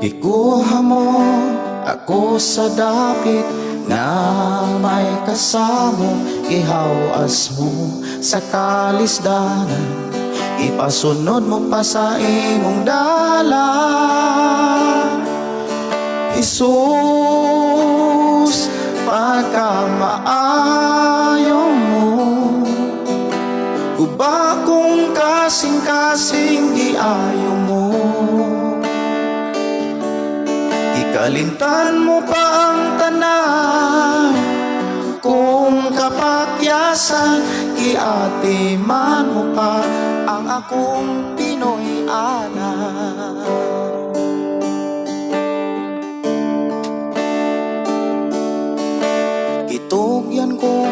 Gikuha mo ako sa dapit nga may kasamok. Gihawas mo sa kalisdanan, ipasunod mo pa sa imong dalan. Jesus, pagkamaayo mo, guba kong kasing-kasing, giayo mo. Ikalimtan mo pa ang tanan kung kapakyasan, giatiman mo pa ang akong Pinoy anak. Gitugyan ko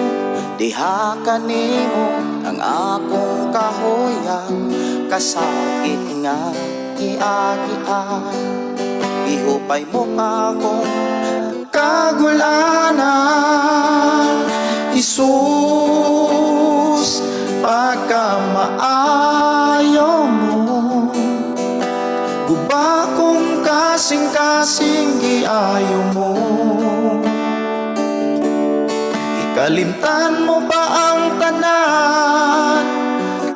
diha kanimo ang akong kahoyan, kasakit nga giagian. Ihupay mo pa akong kagulanan. Jesus, pagkamaayo mo, guba kong kasing-kasing, giayo mo. Ikalimtan mo pa ang tanan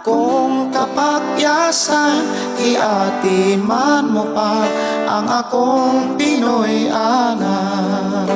kung kapakyasan, iatiman mo pa ang akong Pinoy anak.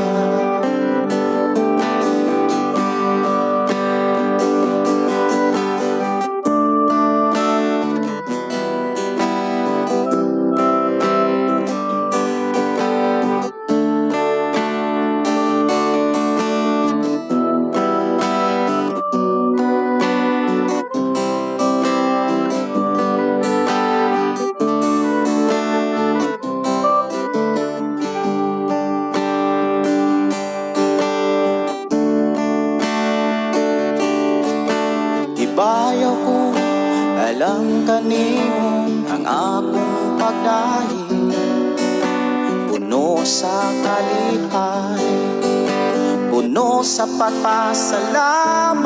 Gibayaw ko alang kanimo ang akong pagdahi, puno sa kalipay, puno sa pagpasalamat.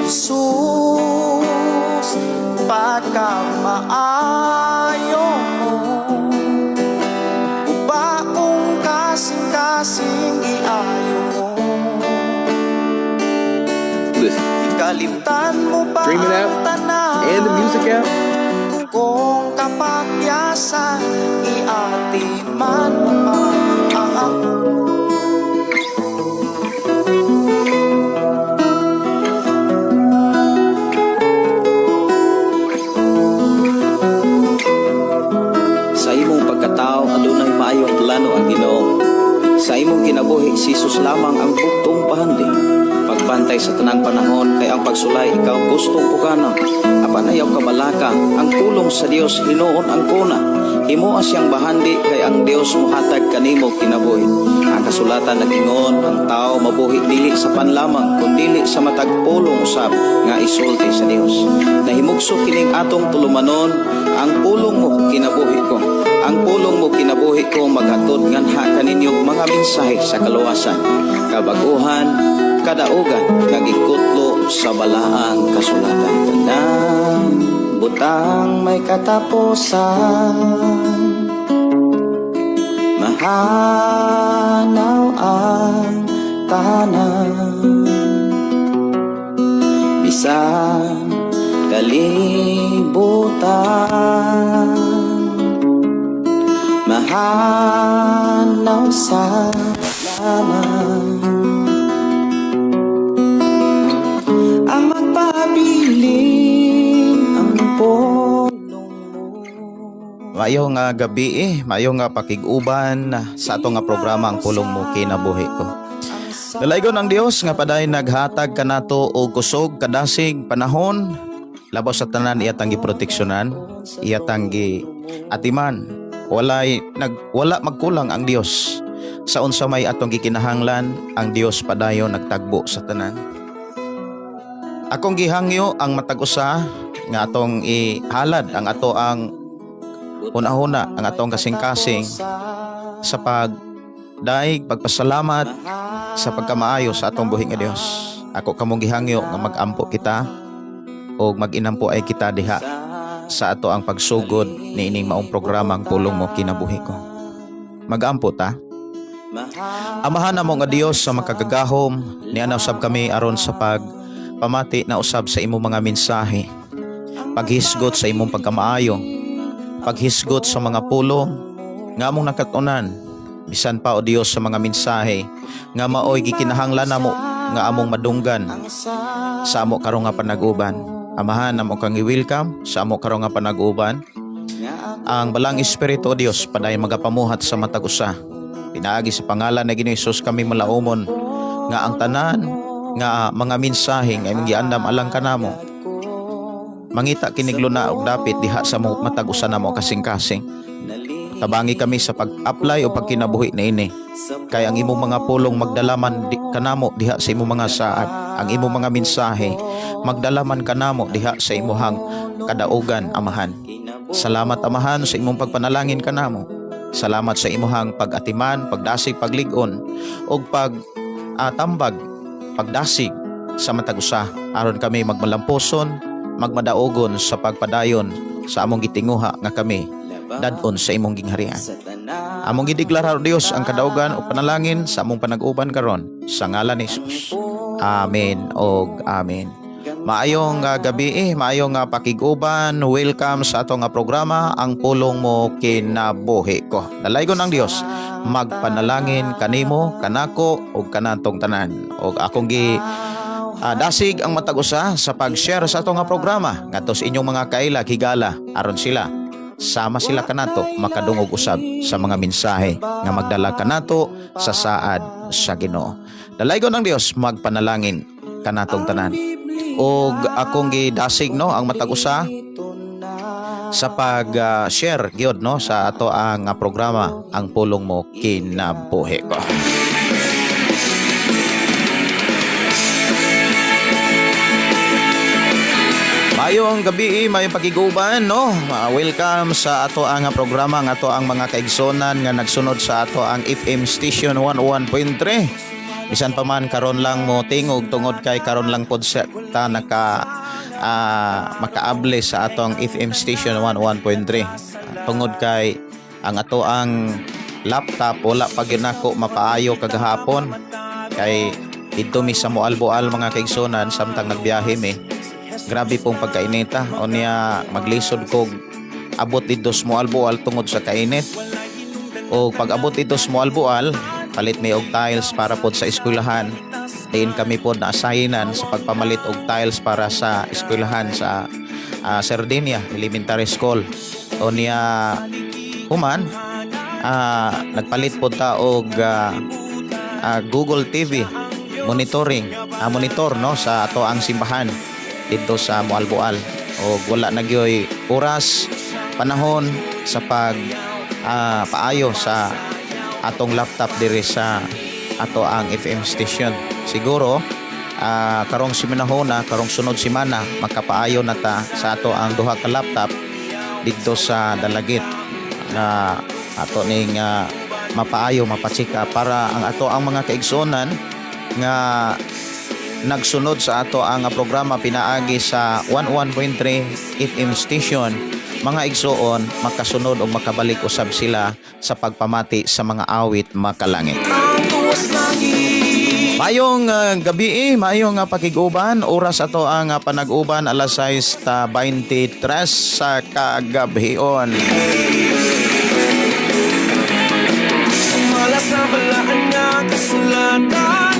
Jesus, pagkamaayo mo, guba kong kasing-kasing, giayo mo. This Ikalimtan mo pa streaming ang app tanan and the music app. kung kapakyasan, iatiman mo pa ang akong. Sa imong pagkatao, adunay maayong plano ang Ginoo. Sa imong kinabuhi, si Jesus lamang ang buktong pahandi. Pagbantay sa tanang panahon kay ang pagsulay ikaw gustong pukana. Apan ayaw kabalaka, ang pulong sa Dios hinuon ang kuna. Himoa siyang bahandi kay ang Dios mohatag kanimo kinabuhi. Ang kasulatan nag-ingon, ang tao mabuhi dili sa panlamang kundili sa matag pulong usab nga isulti sa Dios. Nahimugso kining atong tulumanon, ang pulong mo kinabuhi ko. Ang pulong mo kinabuhi ko maghatod nganha kaninyo mga mensahe sa kaluwasan, kabaguhan, kadaugan nga gikutlo sa balaang kasulatan. Tanang butang may katapusan, mahanaw ang tanan, bisan kalibutan, mahanaw sa laman. Ang magpabilin ang pulong mo. Maayong nga gabi eh, maayong nga pakig-uban sa ato nga programa, Ang Pulong Mo Kinabuhi Ko. Dalaygon ang Dios nga padayon naghatag kanato og kusog, kadasig, panahon, labaw sa tanan iyatang giproteksyonan, iyatang gi atiman. Walay nag wala magkulang ang Dios. Sa unsa may atong gikinahanglan, ang Dios padayon nagtagbo sa tanan. Akong gihangyo ang matag usa nga atong ihalad ang ato ang hunahuna, ang atong kasing-kasing sa pagdaig, pagpasalamat sa pagkamaayo sa atong buhi nga Dios. Ako kamong gihangyo nga mag-ampo kita o mag-inampo ay kita diha. sa ato ang pagsugod niining maong programa, Ang Pulong Mo Kinabuhi Ko. Magampo ta. Amahan namo nga Dios sa makagagahom, niana usab kami aron sa pag pamati na usab sa imong mga mensahe. Paghisgot sa imong pagkamaayo, paghisgot sa mga pulong nga among nakatunan, bisan pa, o Dios, sa mga mensahe nga maoy gikinahanglan namo nga among madunggan sa amo karong nga panag-uban. Amahan, namo kang i-welcome sa amo karong nga panag-uban. Ang Balaang Espiritu, o Dios, padayon magapamuhat sa matag usa. Pinaagi sa pangalan ni Ginoong Hesus kami malaumon nga ang tanan nga mga mensahe nga imong giandam alang kanamo, mangita kinig luna og dapit diha sa matag usa namo kasing-kasing. Tabangi kami sa pag-apply o pagkinabuhi niini. Kay ang imong mga pulong magdalaman kanamo diha sa imong mga saad. Ang imong mga mensahe magdalaman kanamo diha sa imuhang kadaugan, Amahan. Salamat, Amahan, sa imong pagpanalangin kanamo. Salamat sa imuhang pag-atiman, pagdasig, paglig-on ug pag tambag, pagdasig sa matag usa aron kami magmalampuson, magmadaugon sa pagpadayon sa among gitinguha nga kami dad-on sa imong gingharian. Among gideklara, O Dios, ang kadaugan o panalangin sa among panag-uban karon sa ngalan ni Jesus. Amen og amen. Maayong gabi eh, maayong pakig-uban. Welcome sa atong programa, Ang Pulong Mo Kinabuhi Ko. Dalaygon ang Dios magpanalangin kanimo, kanako ug kanatong tanan. Og akong gi dasig ang matag usa sa pag-share sa atong nga programa ngadto sa inyong mga kaila, higala, aron sila sama sila kanato makadungog usab sa mga mensahe nga magdala kanato sa saad sa Ginoo. Dalaygon ang Dios magpanalangin kanatong tanan. Og akong gidasig, no, ang matag usa sa pag share gyud, no, sa ato ang programa, Ang Pulong Mo Kinabuhi Ko. Maayong gabi, maayong pakiguban, no? Welcome sa ato ang programa, ang ato ang mga kaigsonan nga nagsunod sa ato ang FM station 101.3. Bisan pa man karon lang mo tingog tungod kay karon lang pod sa ta naka makaable sa atong FM station 101.3. Tungod kay ang ato ang laptop wala pa gyud nako mapaayo kagahapon kay didto mi sa Moalboal, mga kaigsonan, samtang nagbiyahe mi. Grabe pong pagkainita unya maglisod kog abot didto sa Moalboal tungod sa kainit. O pag abot didto sa Moalboal, palit mi og tiles para pod sa eskwelahan. Diin kami pod na assignan sa pagpamalit og tiles para sa eskwelahan sa Sardinia Elementary School. Unya human nagpalit pod ta og Google TV monitoring, monitor, no, sa ato ang simbahan didto sa Moalboal. Og wala na gyoy oras, panahon sa pag paayo sa atong laptop diri sa ato ang FM station. Siguro karong simanahona, karong sunod semana, makapaayo na ta sa ato ang duha ka laptop didto sa Dalagit na ato ning mapaayo, mapachika para ang ato ang mga kaigsuonan nga nagsunod sa ato ang programa pinaagi sa 11.3 FM station, mga igsuon, makasunod o makabalik usab sila sa pagpamati sa mga awit makalangit. Maayong gabi, maayong pakig-uban. Oras ato ang panag-uban, alas 6:23 sa kagabhion. Sumala sa balaan nga kasulatan,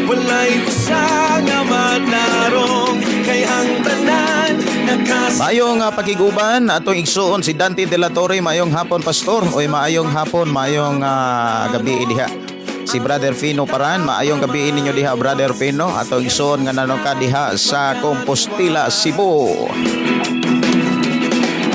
wala'y usa nga matarong, kay ang tanan nakas Maayong pakig-uban atong igsuon si Dante de la Torre. Maayong hapon, pastor. Oy, maayong hapon, maayong gabi diha. Si Brother Fino Paran, maayong gabi ninyo diha, Brother Fino. Atong igsuon nga nanoka diha sa Compostela, Cebu.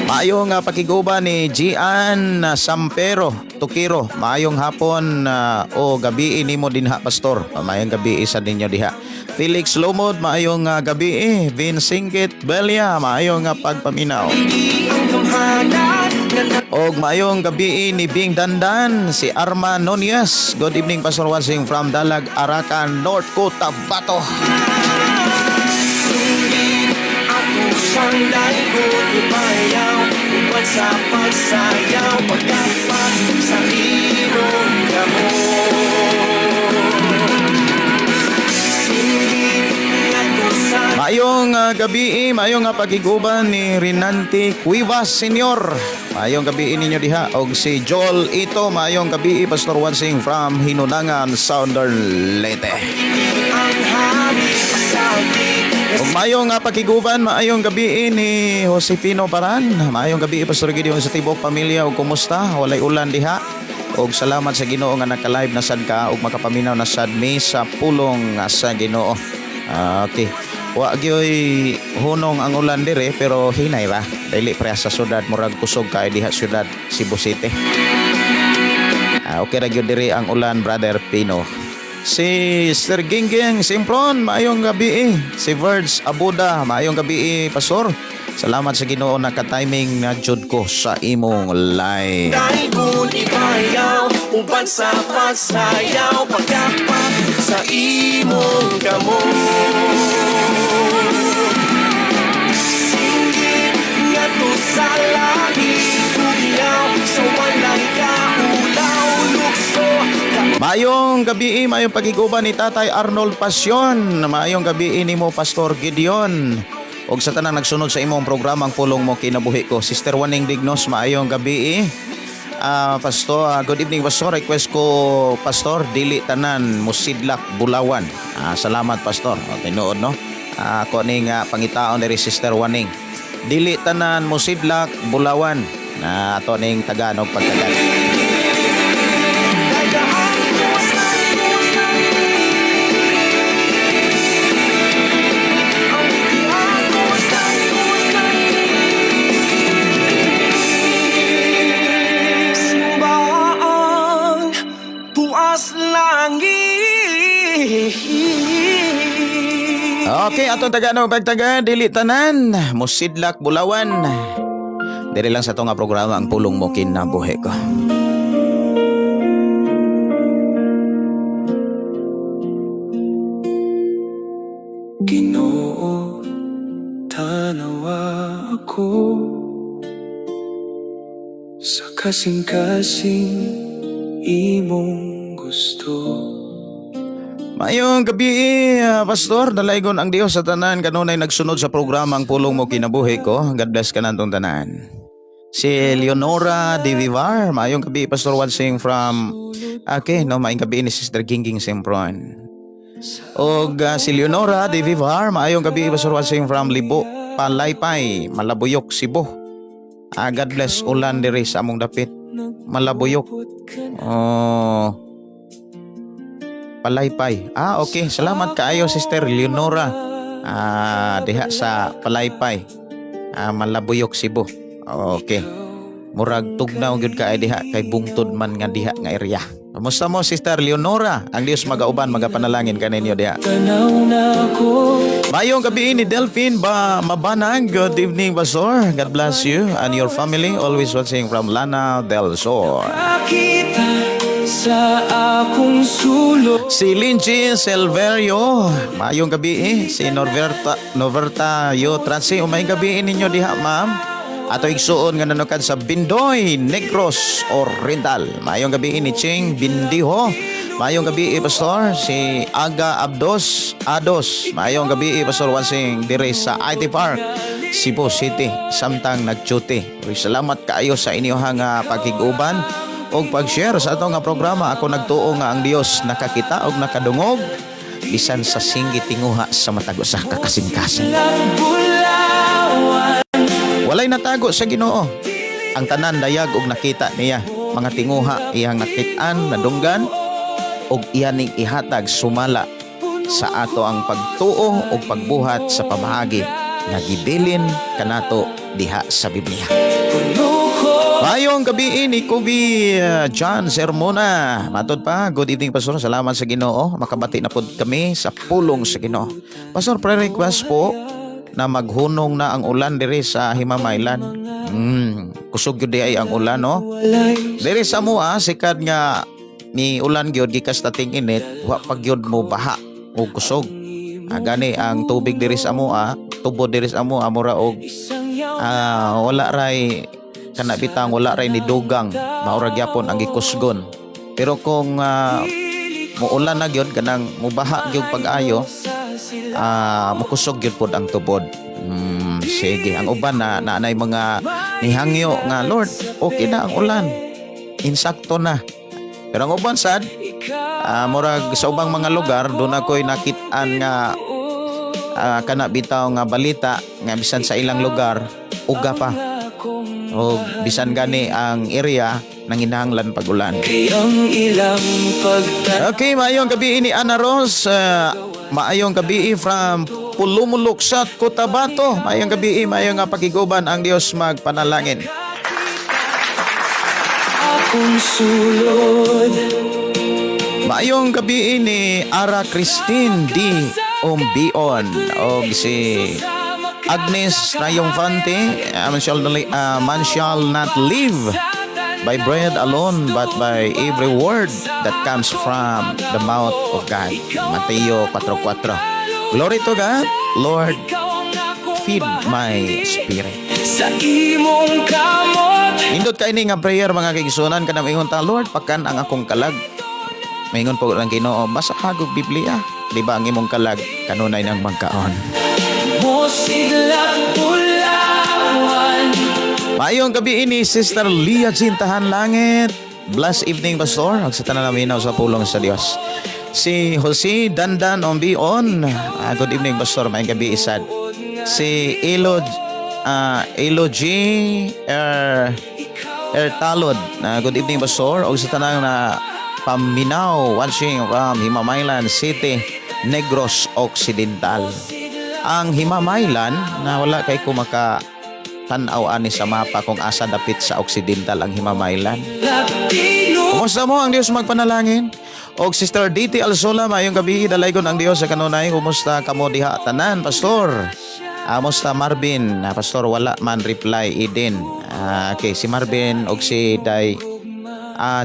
Maayong pakiguban ni Gian Sampero Tukiro. Maayong hapon o gabi nimo dinha, pastor. Maayong gabi sa ninyo diha. Felix Lomod, maayong gabi. Vin Singkit Belia, maayong pagpaminaw. Ang gamhanan nga Og maayong gabi ni Bing Dandan, si Arman Nunez. Good evening, Pastor Wansing from Dalag, Arakan, North Cotabato. Ako siyang daigot. sa pagsayaw, paggapak sa imong kamot. Singgit ngadto sa Maayong gabi, maayong nga pagkig-uban ni Rinante Cuevas Senior. Maayong gabi ninyo diha og si Joel Ito, maayong gabi, Pastor Wansing from Hinunangan, Southern Leyte. Ang hari pasagi. Ug maayong nga pakiguban, maayong gabi ni Josefino Paran. Maayong gabi, Pastor Gideon, sa tibok pamilya ug kumusta? Walay ulan diha. Og salamat sa Ginoo nga naka-live na sad ka ug makapaminaw na sad mi sa pulong sa Ginoo. Ah, okay. Wa gyoy hunong ang ulan dire pero hinay ra. Dili pre sa syudad, murag kusog kay diha syudad Cebu City. Ah, okay ra gyud diri ang ulan, Brother Pino. Si Sir Gingging Simpron, maayong gabi eh. Si Verge Abuda, maayong gabi eh, Pastor. Salamat sa Ginoo, naka-timing na jud ko sa imong live. Daigon ibayaw uban sa pagsayaw, paggapak sa imong kamot. Singgit ngadto sa langit, Hugiyaw sa walay kaulaw. Lukso ka Maayong gabi, maayong pagkig-uban ni Tatay Arnold Pasyon. Maayong gabi nimo, Pastor Gideon. Og sa tanang nagsunod sa imong programa ang Pulong Mo Kinabuhi Ko. Sister Waning Dignos, maayong gabi. Ah, Pastor, good evening, Pastor. Request ko, Pastor, dili tanan musidlak bulawan. Ah, salamat, Pastor. O, tinuod no. Ah, ako ning pangitaon diri, Sister Waning. Dili tanan musidlak bulawan. Na ato ning Tagalog pagtagal. Dayaan ko sa Ang giagos ng Simbaan tuas langit. Okay, atong Tagalog pagtaga, dili tanan musidlak bulawan. Diri lang sa ato nga programa ang Pulong Mo Kinabuhi Ko. Ginoo, tanawa ako sa kasing-kasing imong gusto. Mayong gabi, Pastor. Dalaygon ang Dios sa tanan kanunay nagsunod sa programa ang Pulong Mo Kinabuhi Ko. God bless kanatong tanan. Si Leonora De Vivar, maayong gabi, Pastor Wansing from. Okay, no, maayong gabi ni Sister Gingging Sempron. Og si Leonora De Vivar, maayong gabi, Pastor Wansing from Libo, Palaypay, Malabuyok, Cebu. Ah, God bless, ulan diri sa among dapit. Malabuyok. Oh. Palaypay. Ah, okay. Salamat kaayo, Sister Leonora. Ah, diha sa Palaypay. Ah, Malabuyok, Cebu. Okay. Murag tugnaw gyud kaayo diha kay bungtod man nga diha nga area. Kamusta mo, Sister Leonora? Ang Dios magauban, magapanalangin kaninyo diha. Tanaw na ako. Mayong gabi ni Delphine ba Mabanag. Good evening, Pastor. God bless you and your family. Always watching from Lana del Sur. Nakita sa akong sulok. Si Lindsay Silverio, maayong gabi eh. Si Norberta Yo Transi, umayong gabi ninyo diha, ma'am. Ato igsuon nga nanukad sa Bindoy, Negros Oriental. Maayong gabi ni Ching Bindiho. Maayong gabi eh, Pastor, si Aga Abdos Ados. Maayong gabi eh, Pastor Wansing dire sa IT Park, Cebu City, samtang nag-duty. Uy, salamat kaayo sa inyong nga pagkig-uban og pag-share sa ato nga programa. Ako nagtuo nga ang Dios nakakita og nakadungog bisan sa singgi tinguha sa matag usa ka kasing-kasing. Bulawan. Walay natago sa Ginoo. Ang tanan dayag og nakita niya. Mga tinguha iyang nakit-an, nadunggan og iya ning ihatag sumala sa ato ang pagtuo og pagbuhat sa pamaagi nga gibilin kanato diha sa Biblia. Puno ko. Mayong gabi ni Kobe John Sermona. Matod pa, good evening, Pastor. Salamat sa Ginoo. Makabati na pod kami sa pulong sa Ginoo. Pastor, prayer request po na maghunong na ang ulan diri sa Himamaylan. Kusog gyud diay ang ulan, no? Walay Diri sa mua, sikad nga ni ulan gyud gikas tating init, wa pa gyud mo baha o kusog. Ah, gani ang tubig diri sa mua, tubo diri sa mua mura og Isang yaw wala ray Kana bitang wala ray ni dugang, mao ra gyapon ang gikusgon. Pero kung muulan na gyud, kanang mubaha gyud pag-ayo, mukusog gyud pod ang tubod. Sige, ang uban na naanay mga nihangyo nga, "Lord, okay na ang ulan. Insakto na." Pero ang uban sad, murag sa ubang mga lugar, doon ako'y nakit-an nga kana bitaw nga balita nga bisan sa ilang lugar uga pa o bisan gani ang area nanginahanglan pag-ulan. Kay ang ilang pagta Okay, maayong gabi ni Ana Rose. Maayong gabi from Pulumulok sa Cotabato. Maayong gabi, maayong nga pakiguban, ang Dios magpanalangin. Akong sulod. Maayong gabi ni Ara Christine D. Umbion og si Agnes Triumphante, man shall not live by bread alone but by every word that comes from the mouth of God. Mateo 4.4. Glory to God. Lord, feed my spirit. Sa imong kamot. Nindot kay ni nga prayer, mga kaigsunan, kanang ingon ta, "Lord, pakan ang akong kalag." Maingon po ang Ginoo, "Basa og Biblia. Di ba ang imong kalag kanunay nang magkaon?" Mo sidlak bulawan. Maayong gabi ini Sister Leah Jintahan Langit. Blessed evening, Pastor. Ug sa tanan naminaw sa pulong sa Dios. Si Jose Dandan Ombion. Good evening, Pastor. Maayong gabi isad. Si Elo G Er Ertalod. Good evening, Pastor. Og sa tanang na paminaw watching from Himamaylan City, Negros Occidental. Ang Himamaylan na wala kay ko maka tan-aw ani sa mapa kung asa dapit sa Occidental ang Himamaylan. Latino. Kumusta mo? Ang Diyos magpanalangin. Og Sister DT Alsola, maayong gabi, dalaygon ang Diyos sa kanunay. Kumusta kamo diha tanan, Pastor? Amusta Marvin? Pastor, wala man reply Eden. Okay, si Marvin og si Day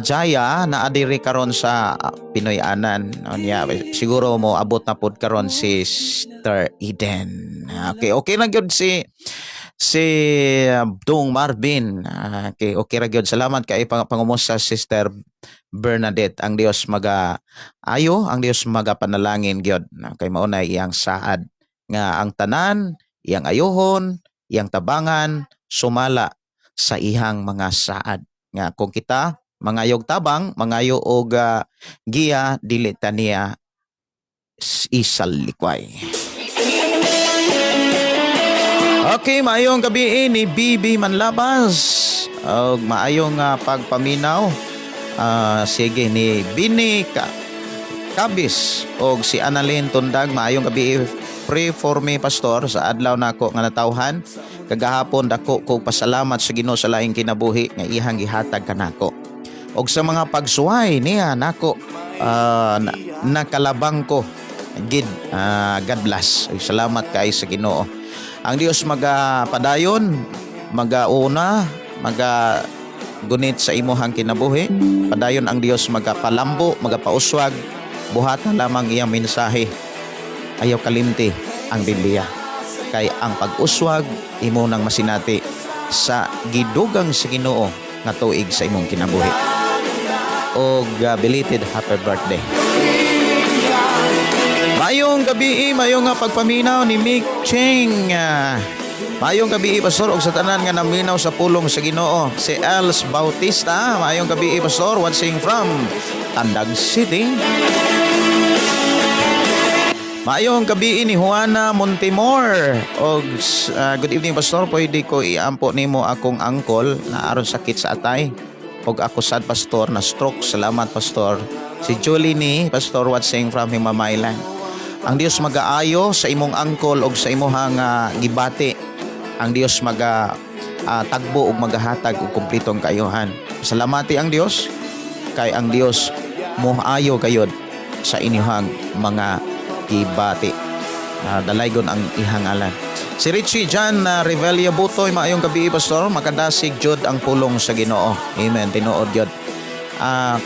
Jaya naa diri karon sa Pinoy Anan. Unya, siguro mo abot na pod karon si Sister Eden. Okay na gyud si Dong Marvin. Okay ra gyud. Salamat kay pangumusta, Sister Bernadette. Ang Dios maga ayo, ang Dios magapanalangin gyud. Kay mao na iyang saad nga ang tanan iyang ayuhon, iyang tabangan sumala sa ihang mga saad. Nga kung kita mangayog tabang, mangayo og giya, dili ta niya isalikway. Okay, maayong gabi ni BB Manlabas. Og maayong pagpaminaw. Sige ni Bini Kabis og si Annalyn Tundag, maayong gabi. Pray for me, Pastor, sa adlaw nako nga natawhan kagahapon. Dako kog pasalamat sa Ginoo sa laing kinabuhi nga ihang gihatag kanako og sa mga pagsuway niya nako, nakalabang ko gid. God bless. Ay, salamat kay sa Ginoo. Ang Dios magapadayon, magauna, maga gunit sa imuhang kinabuhi. Padayon ang Dios magapalambo, magapauswag. Buhatan lamang iyang mensahe. Ayaw kalimti ang Biblia. Kay ang pag-uswag imo nang masinati sa gidugang sa Ginoo nga tuig sa imong kinabuhi. Og belated happy birthday. Maayong gabi, maayong nga pagpaminaw ni Mick Cheng. Maayong gabi, Pastor, og sa tanan nga naminaw sa pulong sa Ginoo. Si Els Bautista, maayong gabi, Pastor, watching from Tandag City. Maayong gabi ni Juana Montemor. Og good evening, Pastor, pwede ko iampo nimo akong angkol na aron sakit sa atay. Og ako sad, Pastor, na stroke. Salamat, Pastor. Si Julie ni Pastor watching from Himamaylan. Ang Dios magaayo sa imong angkol og sa imuhang gibati. Ang Dios maga tagbo og magahatag og kumpletong kaayohan. Salamati ang Dios kay ang Dios moayo gayod sa inyuhang mga gibati. Dalaygon ang ihang alan. Si Richie John Revella Butoy, maayong gabi, Pastor, makadasig jud ang pulong sa Ginoo. Amen, tinuod jud.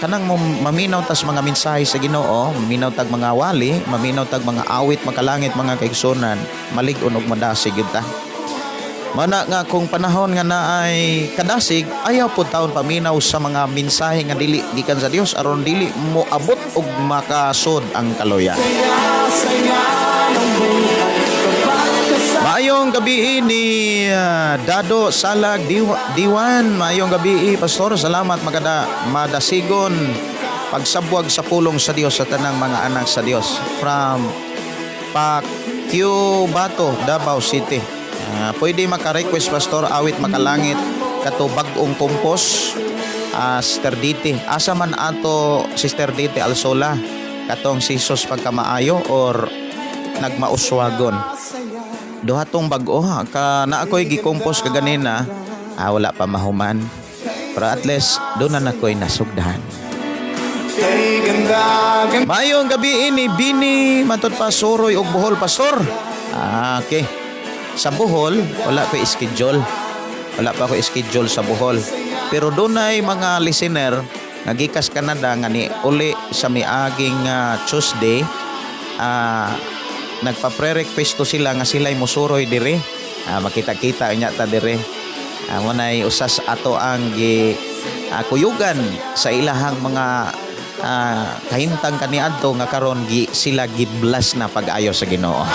Kanang maminaw tas mga mensahe sa Ginoo, maminaw tag mga wali, maminaw tag mga awit makalangit, mga kaigsunan, malig-on og madasig gyud ta. Mana nga kung panahon nga naay kadasig, ayaw pud taon paminaw sa mga mensahe nga dili gikan sa Dios aron dili mo abot og makasod ang kaluya. Maayong gabi ni Dado Salag Diwan. Maayong gabi, Pastor. Salamat magada madasigon pagsabwag sa pulong sa Dios sa tanang mga anak sa Dios. From Paquibato, Davao City. Pwede maka-request, Pastor, awit makalangit kato bag-ong compose, Sister Diti. Asa man ato, Sister Diti Alsola? Katong si Jesus pagkamaayo or nagmauswagon? Duha tong bag-o ha. Ka na ako'y gi-compose kaganina, wala pa mahuman. Pero at least doon na nako'y nasugdahan. Kay ganda ganda. Maayong gabi ini Bini matud pa Suroy og Bohol, Pastor. Okay. Sa Bohol wala ko schedule. Wala pa ko schedule sa Bohol. Pero dunay mga listener nga gikas Canada nga ni uli sa miaging Tuesday, nagpa-pre-request to sila nga sila'y musuroy dire. Makita-kita unya ta dire. Mo nay usas ato ang gi kuyugan sa ilahang mga kahimtang kaniadto nga karon gi sila gi-bless na pag-ayo sa Ginoo.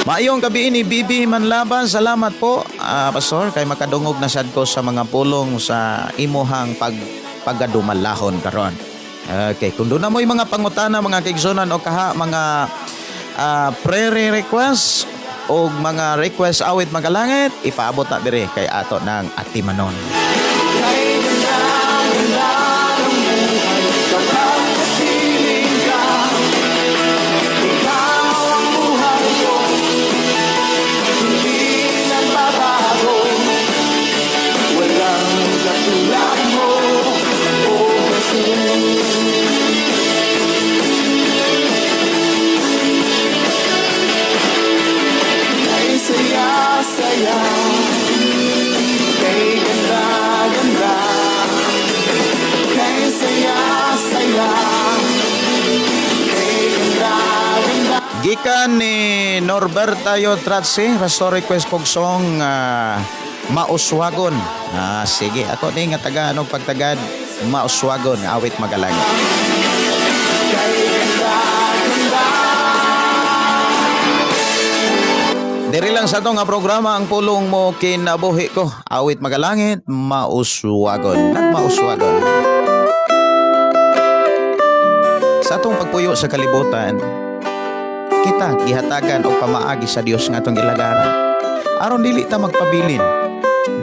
Maayong gabi ni Bibi Manlaban. Salamat po, Pastor, kay makadungog na sad ko sa mga pulong sa imuhang paggadumalahon karon. Okay, kung doon na mo'y mga pangutana, mga kaigsunan o kaha, mga prayer request o mga request awit magalangit, ipaabot na dire kay ato ng atimanon. Kay ganda ganda ng buhay kapag kapiling ka. Ikaw ang buhay ko, hindi nagbabago. Walang katulad mo, O Jesus. Kay saya saya, kay ganda ganda, kay saya saya, kay ganda ganda. Gikan ni Norberta Yotratsi, Pastor, request kog song Mauswagon. Sige, ako ni nga taga anong pagtagad Mauswagon, awit magalangit. Kay ganda ganda. Diri lang sa atong nga programa ang pulong mo kinabuhi ko. Awit magalangit, Mauswagon. Nagmauswagon. Sa atong pagpuyo sa kalibutan, kita gihatagan og pamaagi sa Dios nga atong gilagaran. Aron dili ta magpabilin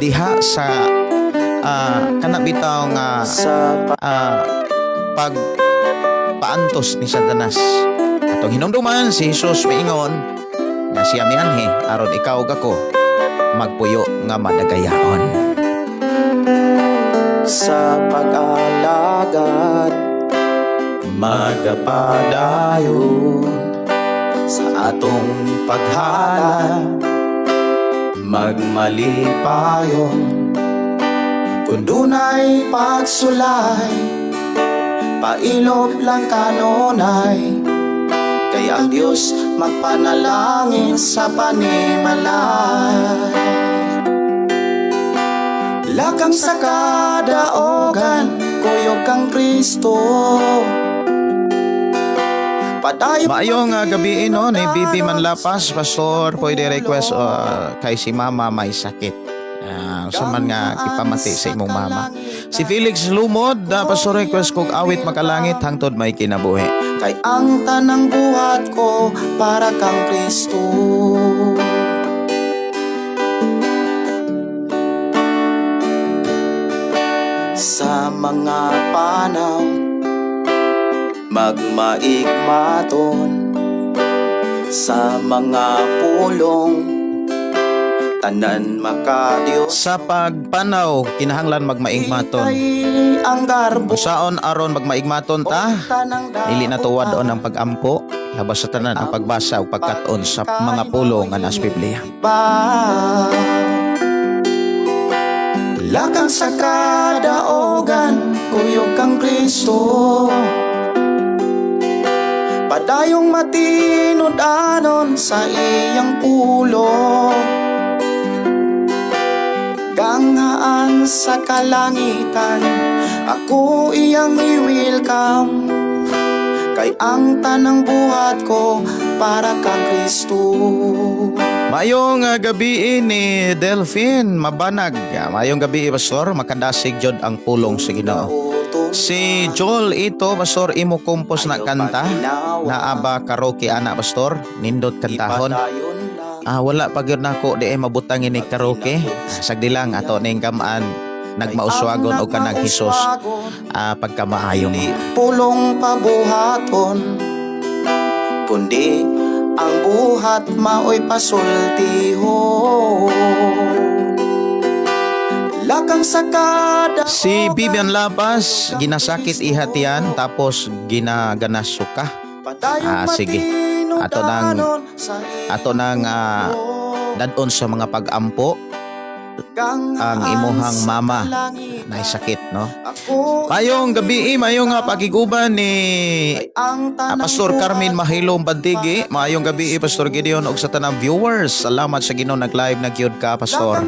diha sa kana bitaw nga Sa pag paantos ni Satanas. Atong hinumduman si Jesus miingon nga siya mianhi aron ikaw ug ako magpuyo nga madagayaon. Sa pag-alagad, Magapadayon sa atong paghalad, magmalipayon kung dunay pagsulay, pailob lang kanunay, kay ang Diyos magpanalangin sa panimalay. Lakang sa kadaogan, kuyog kang Kristo. Padayon. Maayong gabi no ni Bibi Manlapas, Pastor, pwede request kay si Mama may sakit. Sa man nga ipamati sa imong mama. Si Felix Lumod, Pastor, request kog awit makalangit hangtod may kinabuhi. Kay ang tanang buhat ko para kang Kristo. Sa mga panaw, magmaigmaton. Sa mga pulong, tanan makadiyos. Sa pagpanaw, kinahanglan magmaigmaton. Kay ang garbo Usaon aron magmaigmaton ta? tanang Dili na tuwad ang pagampo, labas sa tanan ang pagbasa ug pagkat-on sa mga pulong nga nasa Biblia. Pa. Lakang sa kadaogan, kuyog kang Kristo. Padayong matinud-anon sa iyang pulong. Ganghaan sa kalangitan, ako iyang i-welcome, kay ang tanang buhat ko para kang Kristo. Maayong gabi ni Delphine Mabanag. Maayong gabi, Pastor, makadasig jud ang pulong sa Ginoo. Si Joel ito, Pastor, imo compose na kanta. Naa ba karaoke ana, Pastor? Nindot kantahon. Ah, wala pa gyud nako di ay mabutang ini karaoke. Sagdi lang, ato ning gamaan nagmauswagon og kanang Hesus pagkamaayo mo. Pulong pabuhaton, kundi ang buhat mao'y pasultihon. Lakang sa kada Si Vivian Lapas, ginasakit ihatian tapos ginaganas suka. Ah, sige. Ato nang dadon sa mga pag-ampo ang imuhang mama na sakit, no? Mayong gabi, mayong nga pakiguban ni Pastor Carmen Mahilom Bandigi. Maayong gabi, Pastor Gideon ug sa tanang viewers. Salamat sa Ginoo, nag-live na gyud ka, Pastor.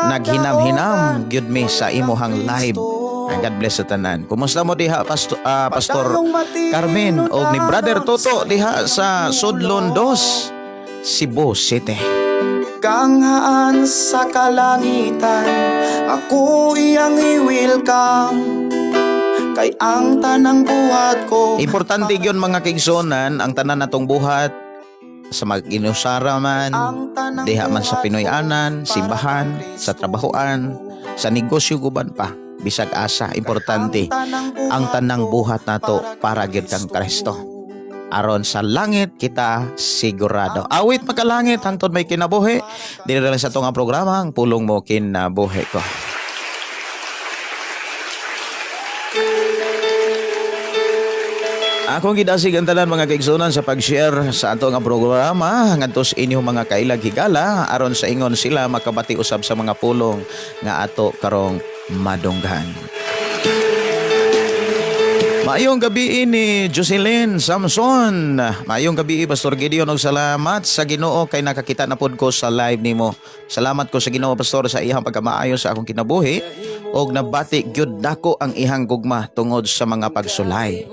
Naghinam-hinam gyud mi sa imuhang live. God bless sa tanan. Kumusta mo diha, Pastor Carmen og ni Brother Toto diha sa Sudlon Dos, Cebu City? Ganghaan sa kalangitan, ako iyang i-welcome, kay ang tanang buhat ko Importante gyud, mga kaigsuonan, ang tanan natong buhat sa mag-inusara man, ang tanang diha man sa buhat ko Pinoy-anan, para simbahan, kang sa Kristo. trabahoan, sa negosyo, guban pa, bisag asa, importante ang tanang buhat nato para gyud kang Kristo. Aron sa langit kita sigurado. Awit makalangit hangtod may kinabuhi. Dili lang sa atong programa ang Pulong Mo Kinabuhi Ko. Akong gidasig ang tanan, mga kaigsunan, sa pag-share sa ato nga programa ngadto sa inyong mga kailag higala aron sa ingon sila makabati usab sa mga pulong nga ato karong madunggan. Maayong gabi ni Jocelyn Samson. Maayong gabi, Pastor Gideon, ug salamat sa Ginoo kay nakakita na pod ko sa live nimo. Salamat ko sa Ginoo, Pastor, sa iyang pagkamaayo sa akong kinabuhi og nabati gyud nako ang ihang gugma tungod sa mga pagsulay.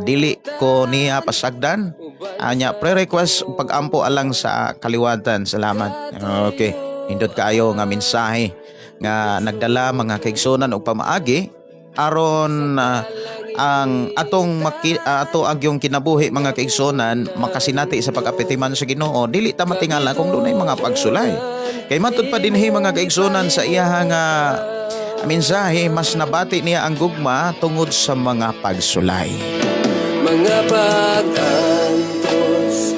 Dili ko niya pasagdan. Anya pre-request pag-ampo alang sa kaliwatan. Salamat. Okay. Nindot kaayo nga mensahe nga nagdala, mga kaigsunan, og pamaagi aron ang atong ato ang yung kinabuhi, mga kaigsunan, makasinati sa pag-apitiman sa Ginoo. Dili ta matingala kung dunay mga pagsulay, kay matud pa dinhi, mga kaigsunan, sa iyaha nga mensahe, mas nabati niya ang gugma tungod sa mga pagsulay. Mga pag-antos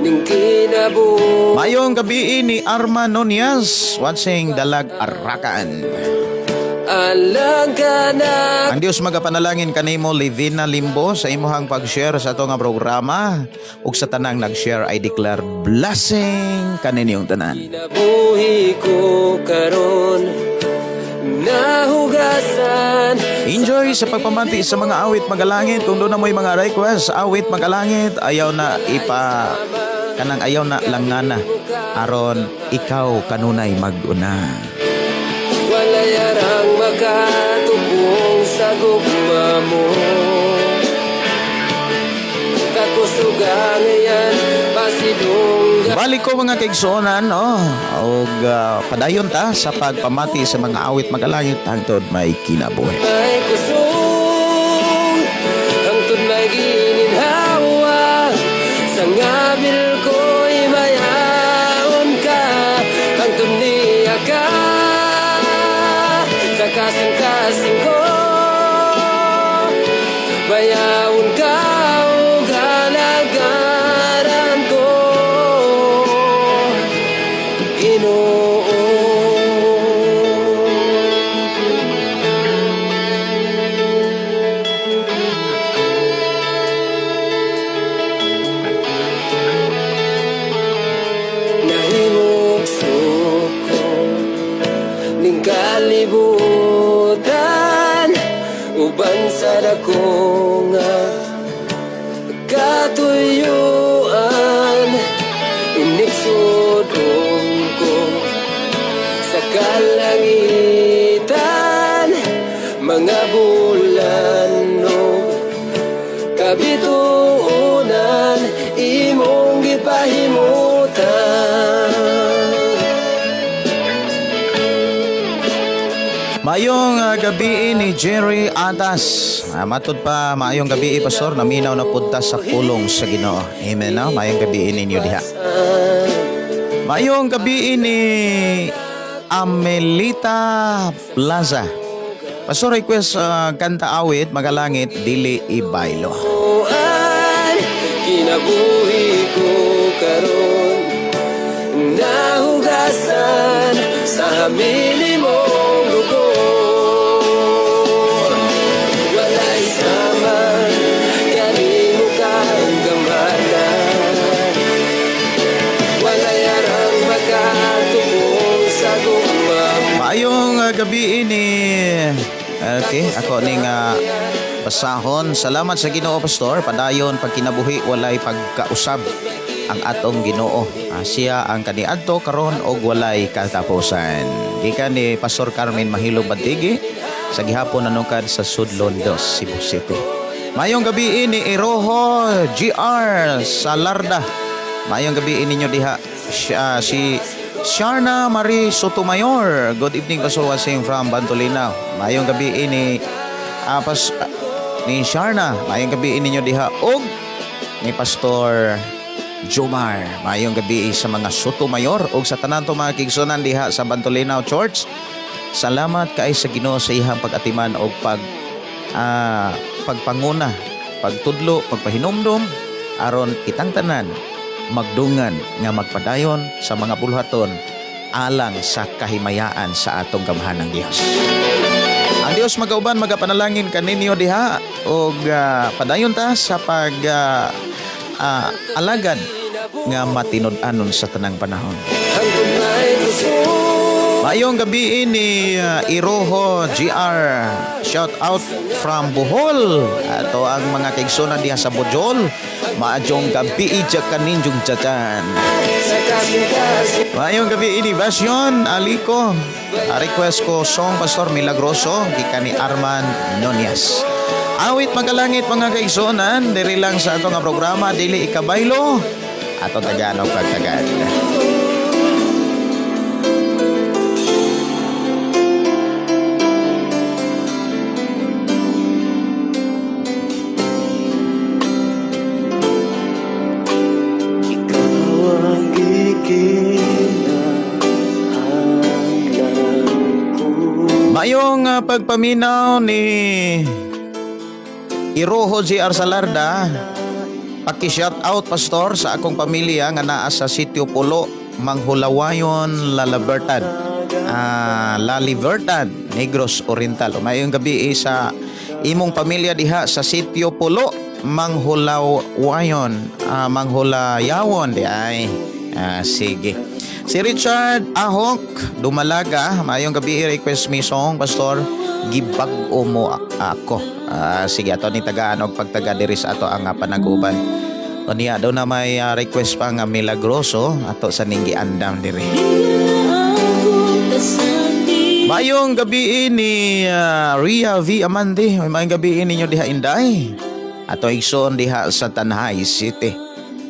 ning kinabuhi. Mayong gabi ni Arma Nonias, watching Dalag Arakan. Alang ka na. Ang Dios magapanalangin kanimo, Livina Limbo, sa imuhang pag-share sa ato nga programa ug sa tanang nag-share, I declare blessing kaninyong tanan. Kinabuhi ko karon nahugasan. Enjoy sa pagpamati sa mga awit magalangit. Kung duna mo'y mga request, awit magalangit, ayaw na ipa kanang ayaw na langana aron ikaw kanunay mag-una. Walay arang makatubong sa gugma mo. Kakusugan ngayan pasidunggan. Balik ko, mga kaigsuonan, no? Og padayon ta sa pagpamati sa mga awit magalangit hangtod may kinabuhi. May kusog hangtod may gininhawa. Sa ngabil ko'y mayaon ka hangtod niya ka sa kasing-kasing ko. Bayawon ka ug alagaran ko, Ginoo. Nahimugso ko ning kalibutan uban sa dako nga. Mga bulan ug kabituonan, imong gipahimutan. Maayong gabi ni Jerry Atas. Matud pa, maayong gabi, Pastor, naminaw na punta sa pulong sa Ginoo. Amen, no? Maayong gabi ninyo diha. Maayong gabi ni Amelita Plaza. Pastor, request kanta awit Magalangit, Dili Ibaylo. An kinabuhi ko karon nahugasan sa hamili mong dugo. Walay sama kanimo kang gamhanan. Walay arang makatubong sa gugma. Maayong gabi ni. Okay, ako ning basahon. Salamat sa Ginoo, Pastor. Padayon pagkinabuhi, walay pagkausab ang atong Ginoo. Siya ang kaniadto, karon og walay katapusan. Gikan ni Pastor Carmen Mahilong Bantigi sa gihapon nanukad sa Sudlon Dos, Cebu City. Maayong gabi ni Iroho GR Salarda. Maayong gabi ninyo diha. Siya, si Sharna Marie Sotomayor. Good evening, Pastor Wasing from Bantolina. Maayong gabi ni ni Sharna. Maayong gabi ninyo diha og ni Pastor Jomar. Maayong gabi sa mga Sotomayor og sa tanan to mga kigsunan diha sa Bantolinaw Church. Salamat kay sa Ginoo sa iyang pag-atiman og pagpanguna, pagtudlo, pagpahinumdom aron kitang tanan magdungan nga magpadayon sa mga buluhaton alang sa kahimayaan sa atong gamhanang Dios. Ang Dios magauban, magapanalangin kaninyo diha og padayon ta sa pag alagad nga matinud-anon sa tanang panahon. Hangtod may kusog. Maayong gabi ni Iroho GR. Shout out from Bohol. Ato ang mga kaigsunan diha sa Bojol. Maayong gabi ija kaninjong jatan. Sa kasing-kasing. Maayong gabi ini Basyon Aliko. Request ko song, Pastor, Milagroso gikan ni Arman Nonias. Awit Magalangit, mga kaigsunan, diri lang sa ato nga programa Dili Ikabaylo. Ato tagaan og pagtagad. Ikaw ang gikinahanglan ko. Maayong pagpaminaw ni Iroho G.R. Salarda. Paki-shout out, Pastor, sa akong pamilya nga naa sa Sitio Pulo, Manghulawayon, Lalabertad. Lalibertad, Negros Oriental. Maayong gabi sa imong pamilya diha sa Sitio Pulo, Manghulawayon, Manghulayawon di ay. Sige. Si Richard Ahok Dumalaga, maayong gabi, request me song, Pastor, Gibag-o Mo Ako. Sige, ato ni tagaan og pagtaga diri sa ato ang panaguban. Unya daw na may request pa nga Milagroso, ato sa ning giandam diri. Maayong gabi ni Ria V. Amandi. Maayong gabi ninyo diha, Inday. Ato igsoon diha sa Tanay City.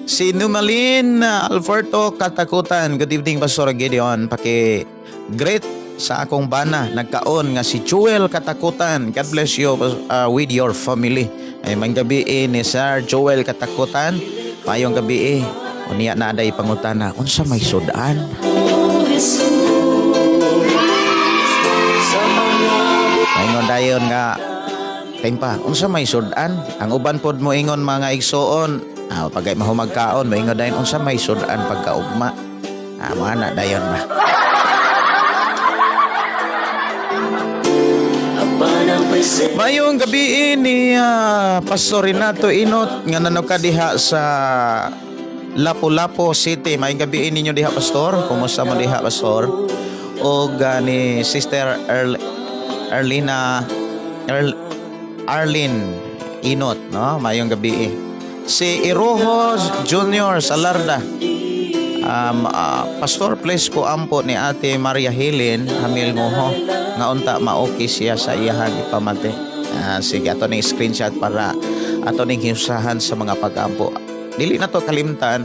Si Numalin Alberto Katakutan. Good evening, Pastor Gideon. Paki greet sa akong bana nagkaon nga si Joel Katakutan. God bless you with your family. Ay maayong gabi ni Sir Joel Katakutan. Maayong gabi. Unya na aday pangutana, unsa may sudan? Maingon dayon nga tempa, unsa may sudan? Ang uban pod mo ingon, mga igsoon, pagay mahumagkaon, moingon dayon unsa may sudan pagkaugma. Mga na dayon ba? Maayong gabi ni Pastor Renato Inot nga nanuka diha sa Lapu-Lapu City. Maayong gabi ninyo diha, Pastor. Kumusta mo diha, Pastor? Og ni Sister Erlina Arlene Inot, no? Maayong gabi. Si Iroho Junior Salarda. Pastor, please ko ampo ni Ate Maria Helen Hamil Ngoho nga unta ma-okay siya sa iyahang ipamati. Sige, ato ning screenshot para ato ning hiusahan sa mga pag-ampo. Dili na to kalimtan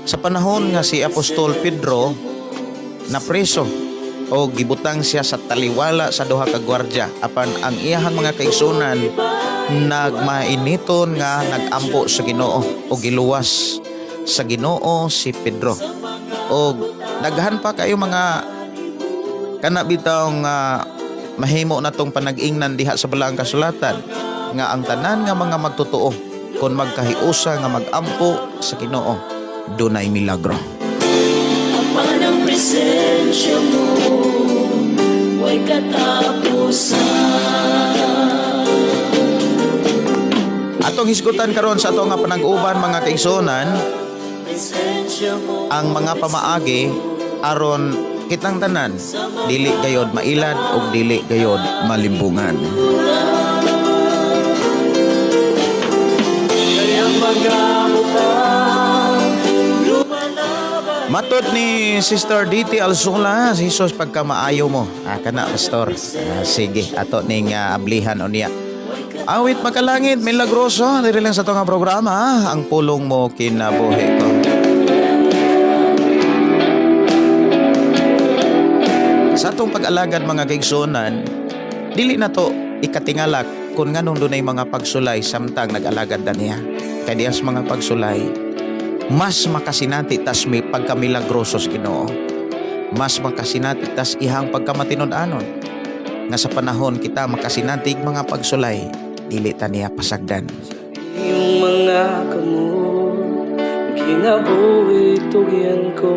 sa panahon nga si Apostol Pedro na preso o gibutang siya sa taliwala sa duha ka gwardya, apan ang iyahang mga kaigsunan nagmainiton nga nagampo sa Ginoo o giluwas sa Ginoo si Pedro. O daghan pa kayo mga kana bitaw nga mahimo natong panag-ingnan diha sa Balaang Kasulatan nga ang tanan nga mga magtotoo, kon magkahiusa nga magampo sa Ginoo, dunay milagro. Apan ang presensya mo way katapusan. Atong hisgutan karon sa atong nga panag-uban, mga kaigsuonan, Presensya mo ang mga pamaagi aron kitang tanan dili gayod mailad ug dili gayod malimbungan. Kay ang mga butang lumalaban. Matod ni Sister DT Alzula, si Jesus pagkamaayo mo. Kana, pastor. Sige, ato ning ablihan unya. Awit Makalangit, milagroso, diri lang sa atong nga programa, Ang Pulong Mo Kinabuhi Ko. Sa atong pag-alagad, mga kaigsuonan, dili na to ikatingalak kung nganong dunay mga pagsulay samtang nag-alagad na niya. Kay diya sa mga pagsulay, mas makasinati tas may pagkamilagroso sa Ginoo. Mas makasinati tas ihang pagkamatinud-anon. Nga sa panahon kita makasinatig mga pagsulay, dili ta niya pasagdan. Iyong mga kamot, kinabuhi tugyan ko.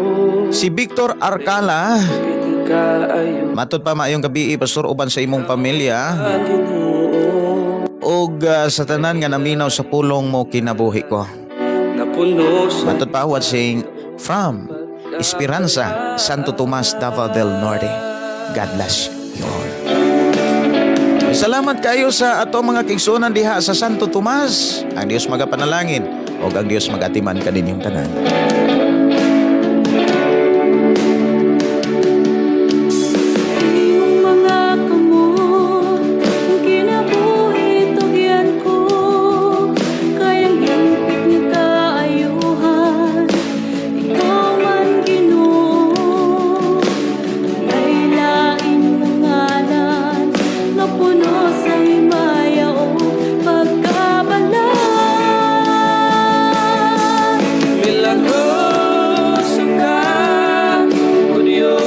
Si Victor Arcala, Pwede kaayo matod pa, maayong gabi, pastor, uban sa imong pamilya Ginoo. ug sa tanan nga naminaw sa Pulong Mo Kinabuhi Ko. Napuno sa Matod pa, watching from Esperanza, Santo Tomas, Davao del Norte. God bless you all. Salamat kayo sa ato mga kaigsuonan diha sa Santo Tomas. Ang Dios magapanalangin o ang Dios magatiman kaninyong tanan. Iyong mga kamot, kinabuhi tugyan ko. Kay ang hingpit nga kaayuhan, ikaw man, Ginoo. Walay lain nga ngalan nga puno sa himaya o pagkabalaan. Milagroso ka, O Diyos.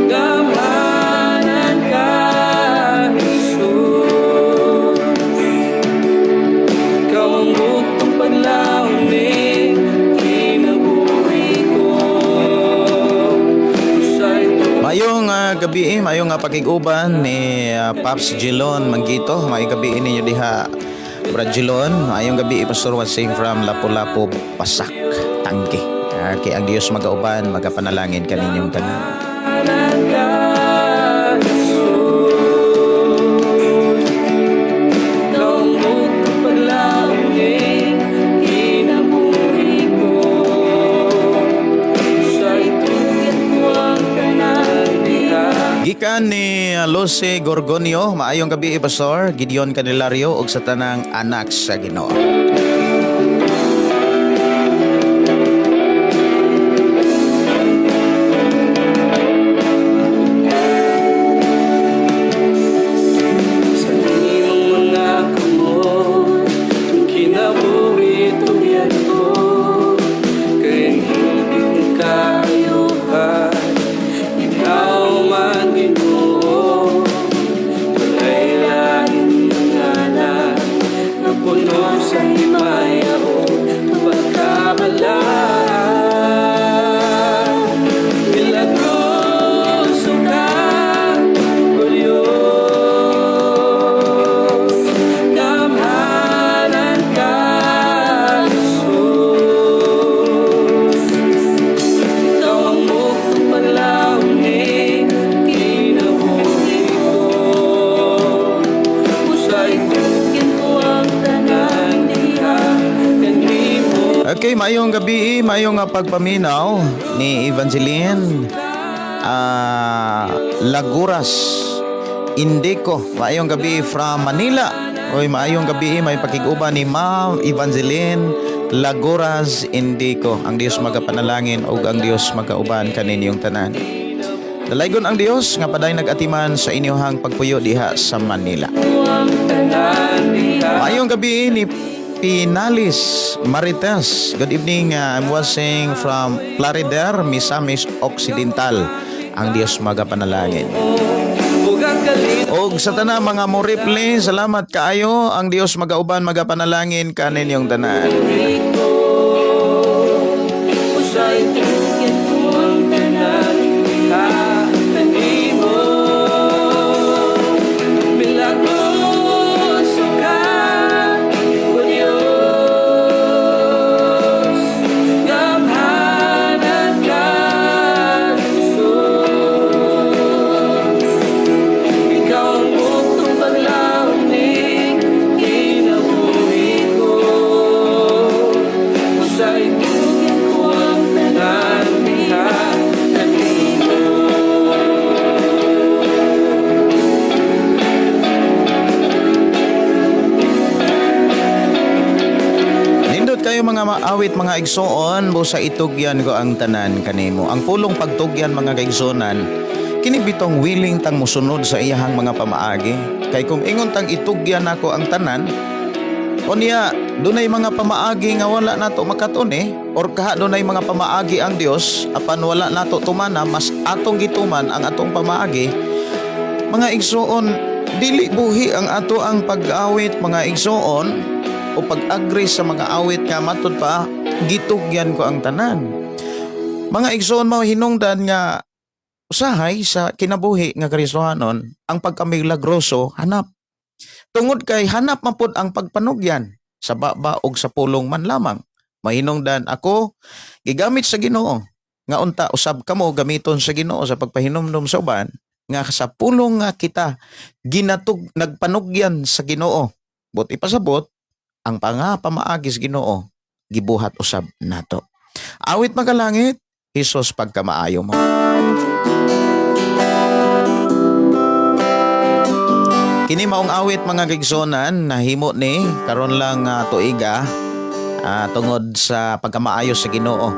Gamhanan ka, Jesus. Ikaw ang buktong paglaom ning kinabuhi ko. Sa ito Mayong gabi, mayong pakig-uban ni Paps Gilon Manggito. Mayong gabi ninyo diha, Brad Gilon. Mayong gabi, Pastor, watching from Lapu-Lapu, Pasak, Tangke. Kay ang Dios magauban, magapanalangin kaninyong tanan. ka, Jesus. Ikaw ang buktong paglaom ning kinabuhi ko. Sa itugyan ko ang tanan diha. Gikan ni Lucy Gorgonio, maayong gabi, Pastor Gideon Candelario ug sa tanang anak sa Ginoo. Sa imong mga kamot, kinabuhi tugyan ko. Kay ang hingpit ng kaayuhan, ikaw man, Ginoo. Walay lain nga ngalan na puno sa Maayong gabi, maayong nga pagpaminaw ni Evangeline Laguras Indico. Maayong gabi from Manila. Oy, maayong gabi, may pakig-uban ni Ma'am Evangeline Laguras Indico. Ang Dios magapanalangin ug ang Dios magauban kaninyong tanan. Dalaygon ang Dios nga padayon nag-atiman sa inyohang pagpuyo diha sa Manila. Maayong gabi ni Pinalis Marites. Good evening. I'm watching from Plaridel, Misamis Occidental. Ang Dios magapanalangin. Og sa tanan mga mo reply, salamat kaayo. Ang Dios magauban, magapanalangin kaninyong tanan. Tugyan ko ang tanan Kanimo Milagroso ka, O Diyos. Gamhanan ka, Jesus. Ikaw ang buktong paglaom ning kinabuhi ko. Sa Tugyan ko ang tanan kanimo. Nindot kayo mga maawit, mga igsoon, busa itugyan ko ang tanan kanimo. Ang pulong pagtugyan, mga kaigsuonan, kini bitong willing tang musunod sa iyahang mga pamaagi. Kay kung ingon tang itugyan nako ang tanan, unya dunay mga pamaagi nga wala nato makaton eh, or kaha dunay mga pamaagi ang Dios apan wala nato tumana, mas atong gituman ang atong pamaagi. Mga igsoon, dili buhi ang ato ang pag-awit, mga igsoon, o pag-agree sa mga awit nga matud pa gitugyan ko ang tanan. Mga igsoon, mao hinungdan nga usahay sa kinabuhi nga Kristohanon ang pagkamilagroso hanap. Tungod kay hanap man pud ang pagpanugyan sa baba og sa pulong man lamang. Mahinungdan ako gigamit sa Ginoo nga unta usab kamo gamiton sa Ginoo sa pagpahinumdum sa uban nga sa pulong nga kita ginatug nagpanugyan sa Ginoo. But ipasabot ang panga pamaagi sa Ginoo gibuhat usab nato. Awit magalangit, Hesus, pagkamaayo mo. Kini maong awit, mga kaigsuonan, nahimo ni karon lang tuiga, tungod sa pagkamaayo sa Ginoo.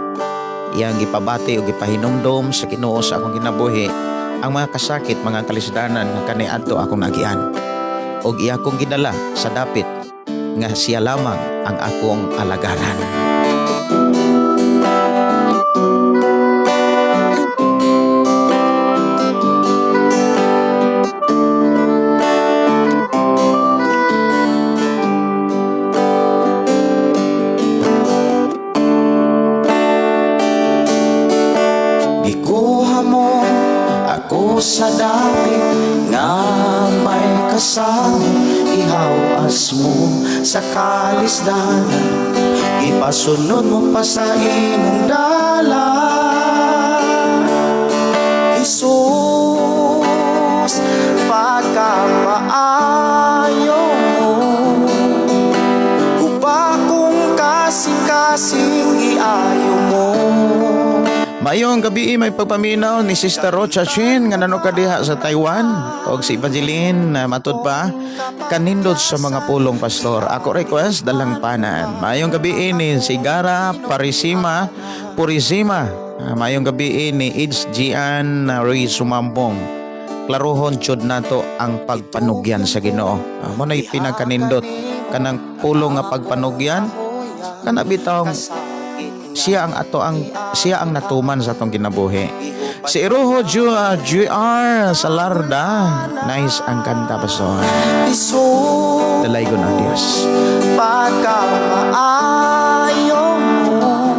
Iyang gipabati o gipahinumdom sa Ginoo sa akong kinabuhi ang mga kasakit, mga kalisdanan nga kaniadto akong nagian. Og iya akong gidala sa dapit nga siya lamang ang akong alagaran. Gikuha mo ako sa dapit nga may kasama, ihawas mo sa kalisdanan, ipasunod mo pa sa imong dalan. Jesus, pagkamaayo mo, guba kong kasing-kasing iayo mo. Maayong gabi, may pagpaminaw ni Sister Rocha Chin nga nano diha sa Taiwan og si Evangeline na matud pa kanindot sa mga pulong, pastor. Ako request Dalangpanan. Maayong gabi ni Sigara Parisima Purisima. Maayong gabi ni Ids Gian Ruiz Sumampong. Klarohon jud nato ang pagpanugyan sa Ginoo. Mo na'y pinakanindot kanang pulong nga pagpanugyan kana bitawng siya ang ato ang siya ang natuman sa atong kinabuhi. Si Iroho GR Salarda, nice ang kanta, pastor. Dalaygon ang Dios. Pagkamaayo mo,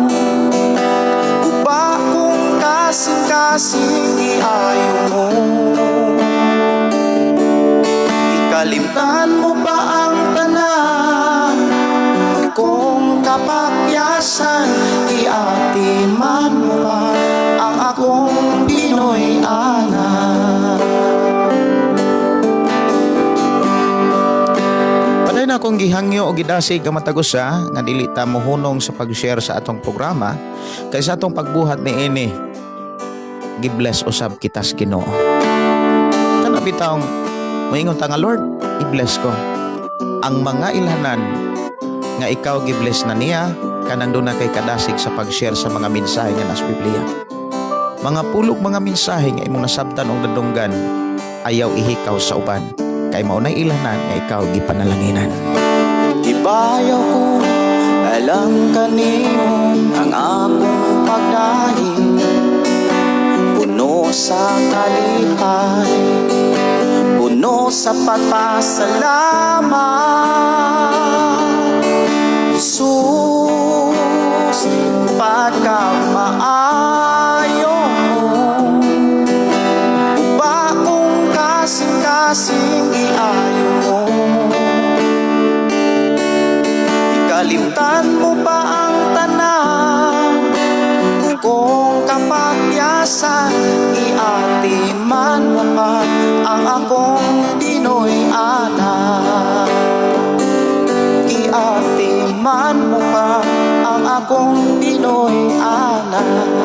guba kong kasing-kasing iayo mo. Ikalimtan mo ba ang tanan kung kapakyasan? Iatiman mo ba ang akong Pinoy anak? Paday na. na akong gihangyo o gidasig ang matag usa nga dili ta mohunong sa pag-share sa atong programa kay sa atong pagbuhat niini, gi-bless usab kita sa Ginoo. Kana bitawng moingon ta nga, "Lord, i-bless ko ang mga ilhanan nga ikaw gi-bless na niya," kanang duna kay kadasig sa pag-share sa mga mensahe nga nasa Biblia. Mga pulog, mga mensahe nga imong nasabtan og nadunggan, ayaw ihikaw sa uban kay mao nay ilhanan nga ikaw gipanalanginan. Gibayaw ko alang kanimo ang akong pagdahi, puno sa kalipay, puno sa pagpasalamat. Jesus, pagkamaayo mo, guba kong kasing-kasing giayo mo. Ikalimtan mo pa ang tanan kung kapakyasan, iatiman mo pa ang akong Pinoy anak. Iatiman mo pa ang akong Pinoy anak.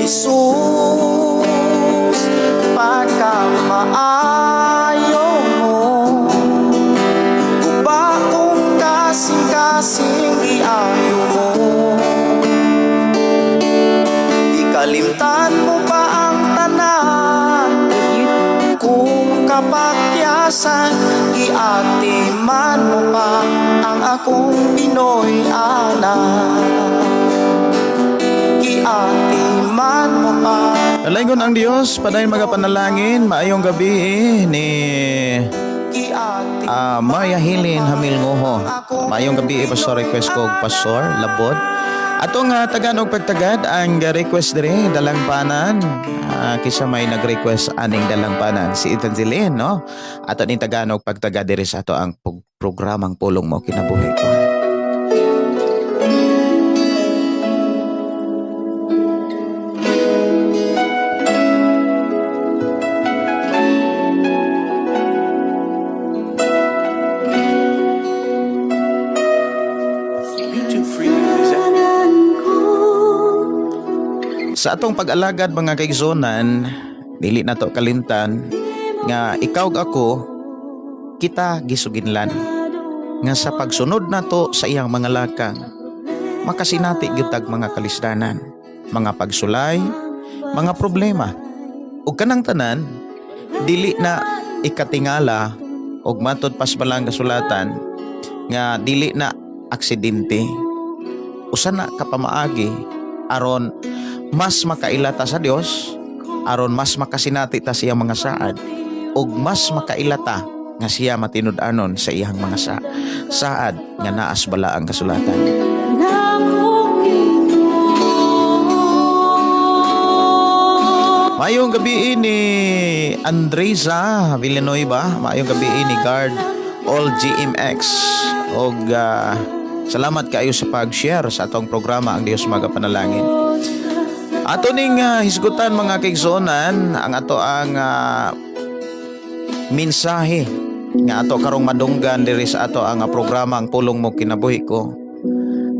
Jesus, pagkamaayo mo, guba kong kasing-kasing iayo mo. Ikalimtan mo pa ang tanan kung kapakyasan, iatiman mo pa ang akong Pinoy anak. Iatiman mo pa. Dalaygon ang Dios, padayon magapanalangin. Maayong gabi ni Iatiman Maria Hilin Hamil Ngoho. Maayong gabi, Pastor, request ko og Pastor Labod. Atong tagan og pagtagad ang request diri, Dalangpanan. Kisa may nag-request aning Dalangpanan? Si Evangeline, no? Ato ning tagan og pagtagad diri sa ato ang programang Pulong Mo Kinabuhi Ko. YouTube Free Music. Ko Sa atong pag-alagad, mga kaigsuonan, dili na to kalimtan nga ikaw ug ako, kita gisuginlan nga sa pagsunod nato sa iyang mga lakang, makasinati gyud tag mga kalisdanan, mga pagsulay, mga problema. Ug kanang tanan dili na ikatingala ug matud pas balang kasulatan nga dili na aksidente. Usa na ka pamaagi aron mas makaila ta sa Dios, aron mas makasinati ta sa iyang mga saad ug mas makaila ta nga siya matinud-anon sa iyang mga saad nga naas bala ang kasulatan. Nako. Maayong gabi ni Andresa Villanueva, maayong gabi ni Guard All GMX og salamat kaayo sa pag-share sa atong programa, ang Dios magapanalangin. Ato ning hisgutan, mga kaigsuonan, ang ato ang mensahe nga ato karong madunggan diri sa ato ang programa ang Pulong Mo Kinabuhi Ko.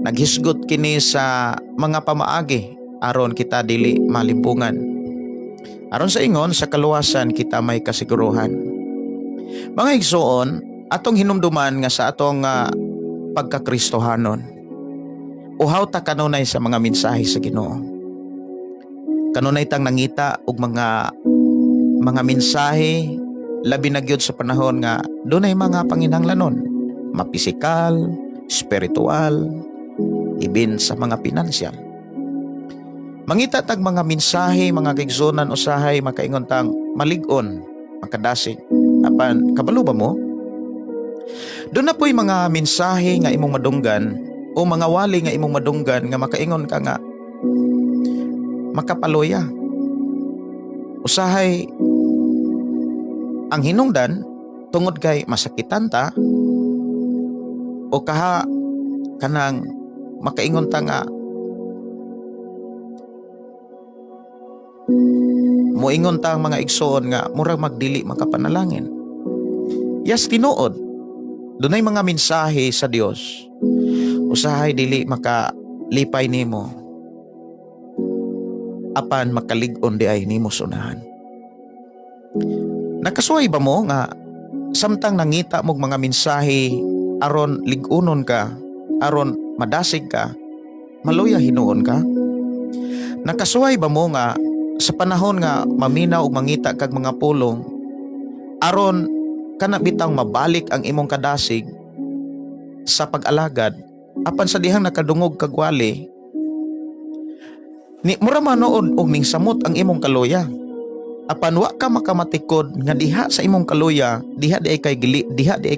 Naghisgot kini sa mga pamaagi aron kita dili malimbungan. Aron sa ingon sa kaluwasan kita may kasiguruhan. Mga igsoon, atong hinumduman nga sa atong pagkakristohanon, uhaw ta kanunay sa mga mensahe sa Ginoo. Kanunay tang nangita og mga mensahe, labi na gyud sa panahon nga dunay mga panginahanglanon, mapisikal, spiritual, ibin sa mga pinansyal. Mangita tag mga mensahe, mga kaigsuonan, usahay makaingon tang malig-on, makadasig. Apan kabalo ba mo? Duna po'y mga mensahe nga imong madunggan o mga wali nga imong madunggan nga makaingon ka nga makapaluya. Usahay ang hinungdan tungod kay masakitan ta o kaha kanang makaingon ta nga Moingon ta, mga igsoon, nga murag magdili makapanalangin. Yes, tinuod. Dunay mga mensahe sa Dios. Usahay dili makalipay nimo, apan makalig-on diay nimo sa unahan. Nakasuway ba mo nga samtang nangita mog mga mensahe aron lig-unon ka, aron madasig ka, maluya hinuon ka? Nakasuway ba mo nga sa panahon nga maminaw og mangita kag mga pulong aron kana bitang mabalik ang imong kadasig sa pag-alagad, apan sa dihang nakadungog kag wali ni mura manood og ning samot ang imong kaluya, apan wa ka makamatikod nga diha sa imong kaluya, diha di ay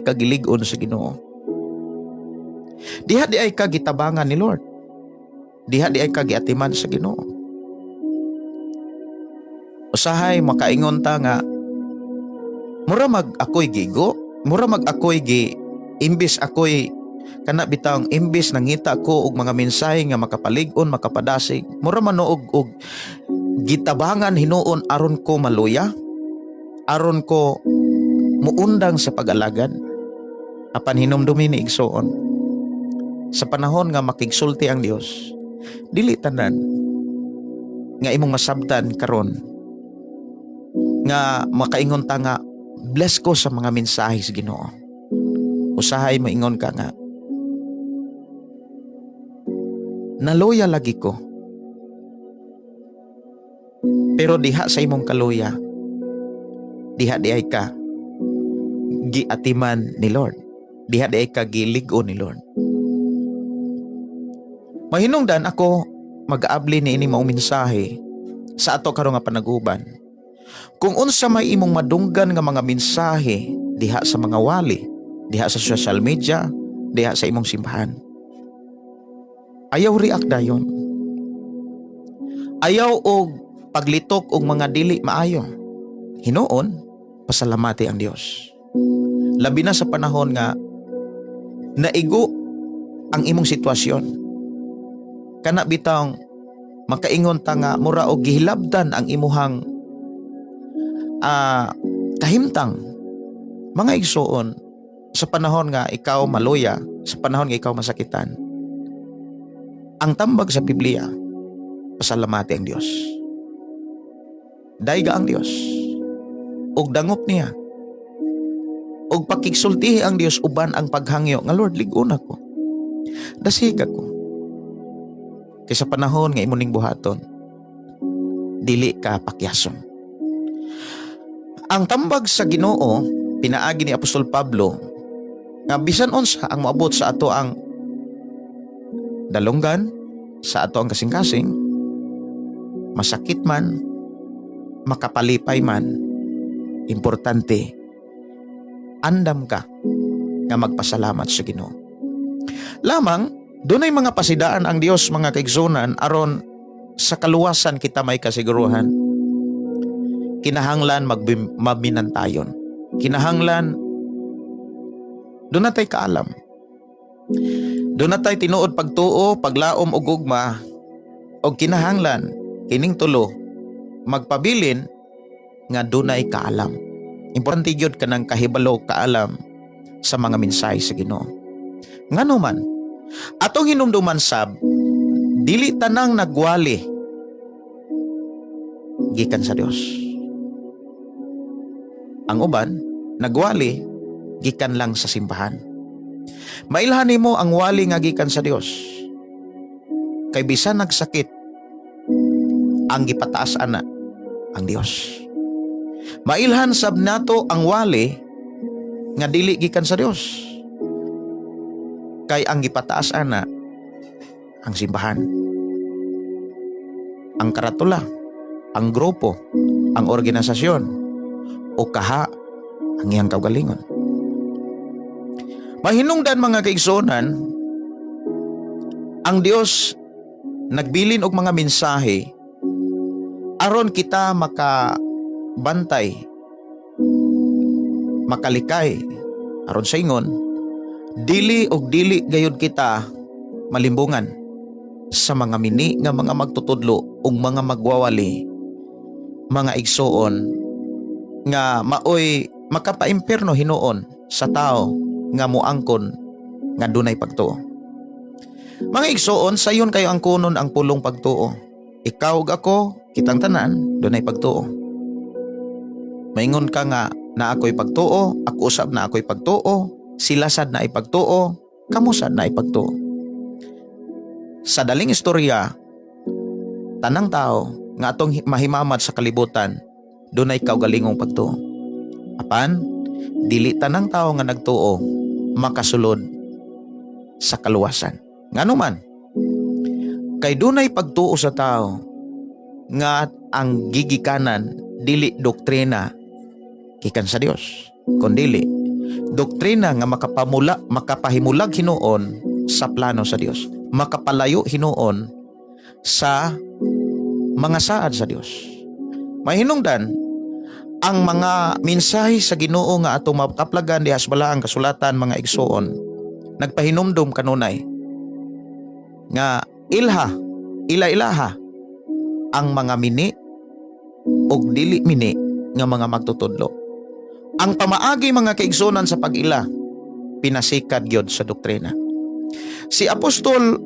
ka gilig-on sa Ginoo, diha di ay ka gitabangan ni Lord, diha di ay ka giatiman sa Ginoo? Usahay makaingon ta nga mura mag ako'y gigo, mura mag ako'y gi imbis ako'y kana bitang imbis nangita ko og mga mensahe nga makapalig-on, makapadasig, mura manuog og gitabangan hinuon aron ko maluya, aron ko muundang sa pag-alagad. Apan hinumdumi ni, igsoon, sa panahon nga makigsulti ang Dios, dili tanan nga imong masabtan karon nga makaingon ta nga bless ko sa mga mensahe sa Ginoo. Usahay maingon ka nga naluya lagi ko. Pero diha sa imong kaluya, diha di ay ka giatiman ni Lord. Diha di ay ka gilig-on ni Lord. Mahinungdan ako mag-aabli ni ini maong mensahe sa ato karon nga panaguban. Kung unsa may imong madunggan nga mga mensahe diha sa mga wali, diha sa social media, diha sa imong simbahan, ayaw react dayon. Ayaw og paglitok og mga dili maayo. Hinuon, pasalamati ang Dios. Labi na sa panahon nga naigo ang imong sitwasyon. Kana bitang makaingon ta nga mura og gihilabdan ang imuhang kahimtang. Mga igsuon, sa panahon nga ikaw maluya, sa panahon nga ikaw masakitan, ang tambag sa Biblia, pasalamati ang Dios. Dayga ang Dios. Ug dangop niya. Ug pakigsultihi ang Dios uban ang paghangyo nga, "Lord, lig-on ako. Dasig ako." Kay sa panahon nga imo ning buhaton, dili ka pakyason. Ang tambag sa Ginoo pinaagi ni Apostol Pablo nga bisan unsa ang moabot sa ato ang dalunggan, sa ato ang kasing-kasing, masakit man, makapalipay man, importante andam ka nga magpasalamat sa Ginoo. Lamang dunay mga pasidaan ang Dios, mga kaigsunan, aron sa kaluwasan kita may kasiguruhan. Kinahanglan maminantayon. Kinahanglan duna tay kaalam. Duna tay tinuod pagtuo, paglaom ug gugma, og kinahanglan kining tulo magpabilin nga dunay kaalam. Importante gyud kanang kahibalo, kaalam sa mga mensahe sa Ginoo. Ngano man, atong hinumduman sab, dili tanang nagwali gikan sa Dios. Ang uban nagwali gikan lang sa simbahan. Mailhan nimo ang wali nga gikan sa Dios. Kay bisan nagsakit, ang gipataas ana ang Dios. Mailhan sab nato ang wali nga dili gikan sa Dios. Kay ang gipataas ana ang simbahan. Ang karatula, ang grupo, ang organisasyon o kaha ang iyang kaugalingon. Mahinungdan, mga kaigsuonan, ang Dios nagbilin og mga mensahe aron kita makabantay, makalikay, aron sa ingon, dili og dili gayud kita malimbungan sa mga mini nga mga magtutudlo ug mga magwawali mga igsuon, nga maoy makapaimpierno hinuon sa tao nga muangkon nga dunay pagtuo. Mga igsuon, sayon kayo ang kunon ang pulong pagtuo. Ikaw ug ako, kitang tanan, dunay pagtuo. Maingon ka nga na ako'y pagtuo, ako usab na ako'y pagtuo, sila sad na pagtuo, kamo sad na pagtuo. Sa daling istorya, tanang tao nga atong mahimamad sa kalibutan, dunay kaugalingong pagtuo. Apan, dili tanang tao nga nagtuo makasulod sa kaluwasan. Ngano man, kay dunay pagtuo sa tao nga ang gigikanan dili doktrina gikan sa Dios, kundili doktrina nga makapamula, makapahimulag hinuon sa plano sa Dios, makapalayo hinuon sa mga saad sa Dios. Mahinungdan, ang mga mensahe sa Ginoo nga atong makaplagan diha sa balaang kasulatan, mga igsuon, nagpahinumdum kanunay nga ilha, ila-ilaha ang mga mini ug dili mini nga mga magtutudlo. Ang pamaagi, mga kaigsunan, sa pag-ila pinasikad gyud sa doktrina. Si Apostol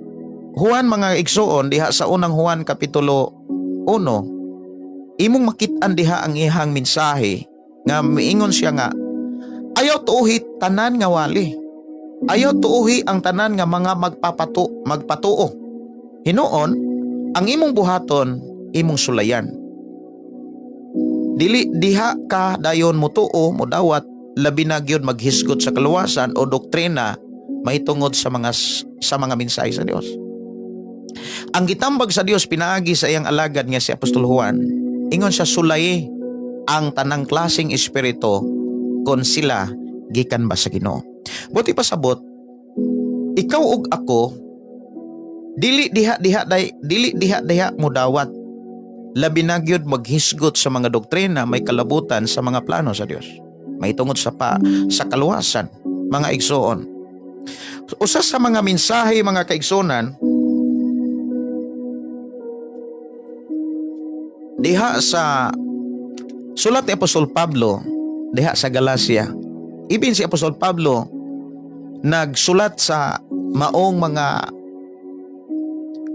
Juan, mga igsuon, diha sa Unang Juan kapitulo 1, imong makit-an diha ang iyang mensahe nga miingon siya nga ayaw tuuhi tanan nga wali. Ayaw tuuhi ang tanan nga mga magpatuo. Hinuon, ang imong buhaton, imong sulayan. Dili diha ka dayon mutuo, mudawat, labi na gyud maghisgot sa kaluwasan o doktrina mahitungod sa mga mensahe sa Dios. Ang gitambag sa Dios pinaagi sa iyang alagad nga si Apostol Juan, ingon siya, sulay ang tanang klaseng espiritu kon sila gikan ba sa Ginoo. Buot ipasabot, ikaw ug ako dili diha diha day dili diha diha mudawat, labi na gyud maghisgot sa mga doktrina may kalabutan sa mga plano sa Dios mahitungod sa kaluwasan, mga igsoon. Usa sa mga mensahe, mga kaigsunan, diha sa sulat ni Apostol Pablo diha sa Galacia. Ibin si Apostol Pablo nagsulat sa maong mga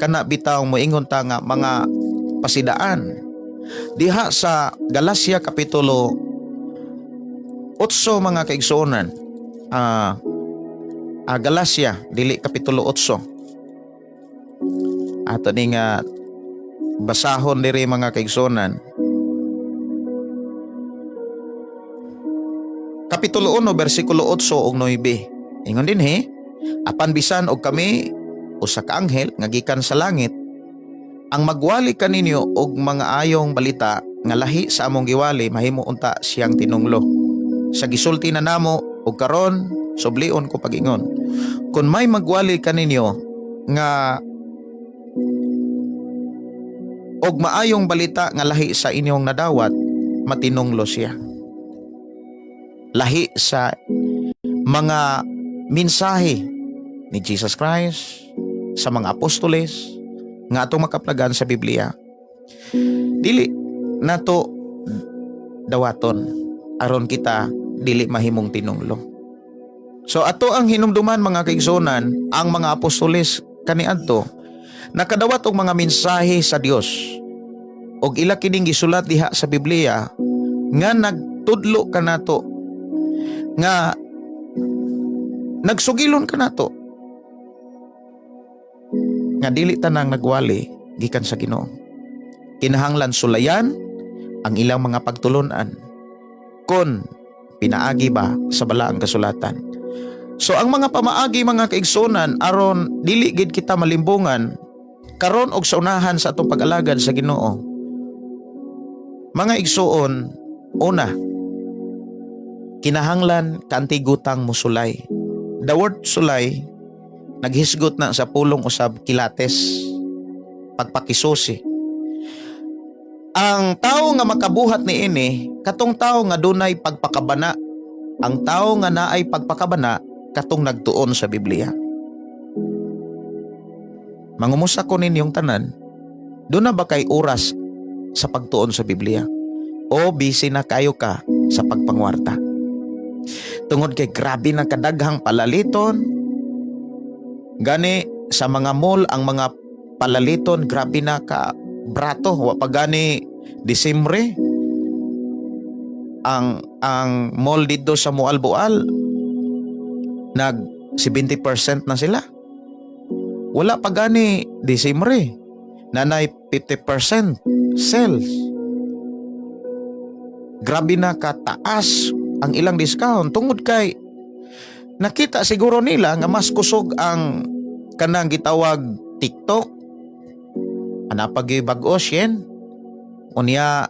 kana bitaw moingon ta nga mga pasidaan diha sa Galacia kapitulo 8, mga kaigsuonan. Galacia dili kapitulo 8, ato ni nga basahon diri, mga kaigsuonan, kapitulo 1 bersikulo 8 ug 9. Ingon dinhi, "Apan bisan og kami usa ka anghel nga gikan sa langit ang magwali kaninyo og mga ayong balita nga lahi sa among giwali, mahimo unta siyang tinunglo. Sa gisulti na namo ug karon sublion ko pagingon, kon may magwali kaninyo nga og maayong balita nga lahi sa inyong nadawat, matinunglo siya." Lahi sa mga mensahe ni Jesus Christ sa mga apostoles nga atong makaplagan sa Biblia, dili nato dawaton aron kita dili mahimong tinunglo. So ato ang hinumduman, mga kaigsunan, ang mga apostoles kaniadto nakadawat og mga mensahe sa Dios og ila kining gisulat diha sa Biblia nga nagtudlo kanato, nga nagsugilon kanato nga dili tanang nagwali gikan sa Ginoo. Kinahanglan sulayan ang ilang mga pagtulunan kon pinaagi ba sa balaang kasulatan. So ang mga pamaagi, mga kaigsunan, aron dili gid kita malimbungan karon og sa unahan sa atong pag-alagad sa Ginoo. Mga igsuon, una, kinahanglan kaantigutang musulay. The word "sulay" naghisgot na sa pulong usab kilates, pagpakisusi. Ang tao nga makabuhat niini, katong tao nga dunay pagpakabana. Ang tao nga naay pagpakabana, katong nagtuon sa Biblia. Mangumusta ko ninyong tanan, duna ba kay oras sa pagtuon sa Biblia? O busy na kayo ka sa pagpangwarta. Tungod kay grabe na kadaghang palaliton. Gani sa mga mall, ang mga palaliton grabe na ka brato, wa pa gani Disembre. Ang mall dito sa Moalboal, nag 70% na sila. Wala pa gani Disembre. Nanay 50% sales. Grabe na kataas ang ilang discount tungod kay nakita siguro nila nga mas kusog ang kanang gitawag TikTok. Ana pag bag-o Shein. Unya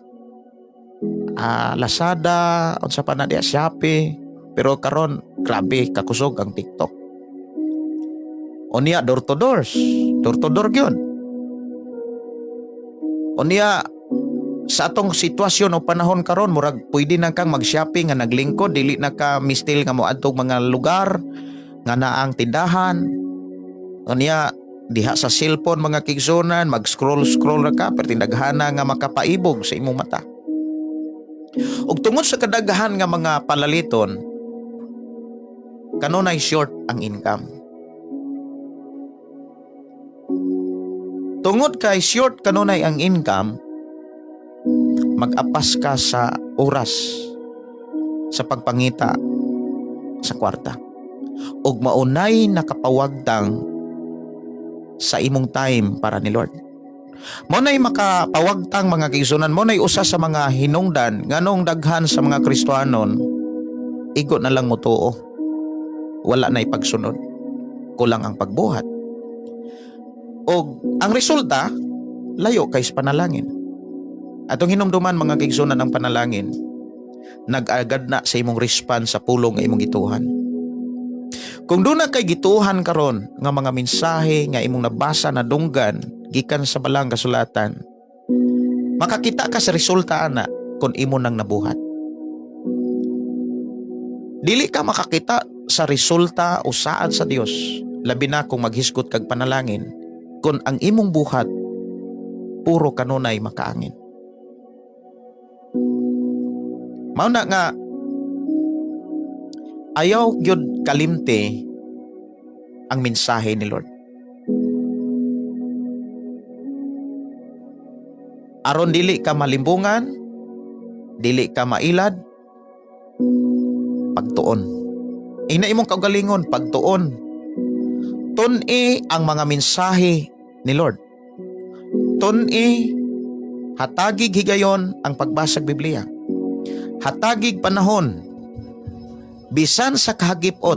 Lazada, unsa pa na diya, Shopee. Pero karon grabe kakusog ang TikTok. Unya door to doors, door to door gyud. Unya sa atong sitwasyon o panahon karon, murag pwede na kang mag-shopping nga naglingkod, dili na ka mistil nga moadtog mga lugar nga naang tindahan. Unya diha sa cellphone, mga kaigsuonan, mag-scroll scroll ra ka, pero tindaghana nga makapaibog sa imong mata. Ug tungod sa kadaghan nga mga palaliton, kanunay short ang income. Tungod kay short kanunay ang income, mag-apas ka sa oras sa pagpangita sa kwarta. Ug maunay nakapawagtang sa imong time para ni Lord. Mao nay makapawagtang, mga kaigsuonan, mao nay usa sa mga hinungdan nganong daghan sa mga Kristohanon igo na lang motuo. Wala na ipagsunod. Kulang ang pagbuhat. Og ang resulta, layo kay sa panalangin. Atong hinumduman, mga kaigsuonan, ang panalangin nag-agad na sa imong response sa pulong nga imong gituhan. Kung duna kay gituhan karon nga mga mensahe nga imong nabasa, nadunggan gikan sa balang kasulatan, makakita ka sa resulta ana kung imo nang nabuhat. Dili ka makakita sa resulta o saad sa Dios, labi na kung maghisgot kag panalangin, kung ang imong buhat puro kanunay makaangin. Mao na nga ayaw gyud kalimti ang mensahe ni Lord. Aron dili ka malimbungan, dili ka mailad, pagtuon. Ina imong kaugalingon, pagtuon. Tun-i ang mga mensahe ni Lord. Tun-i, hatagig higayon ang pagbasag Biblia. Hatagig panahon bisan sa kahagipot.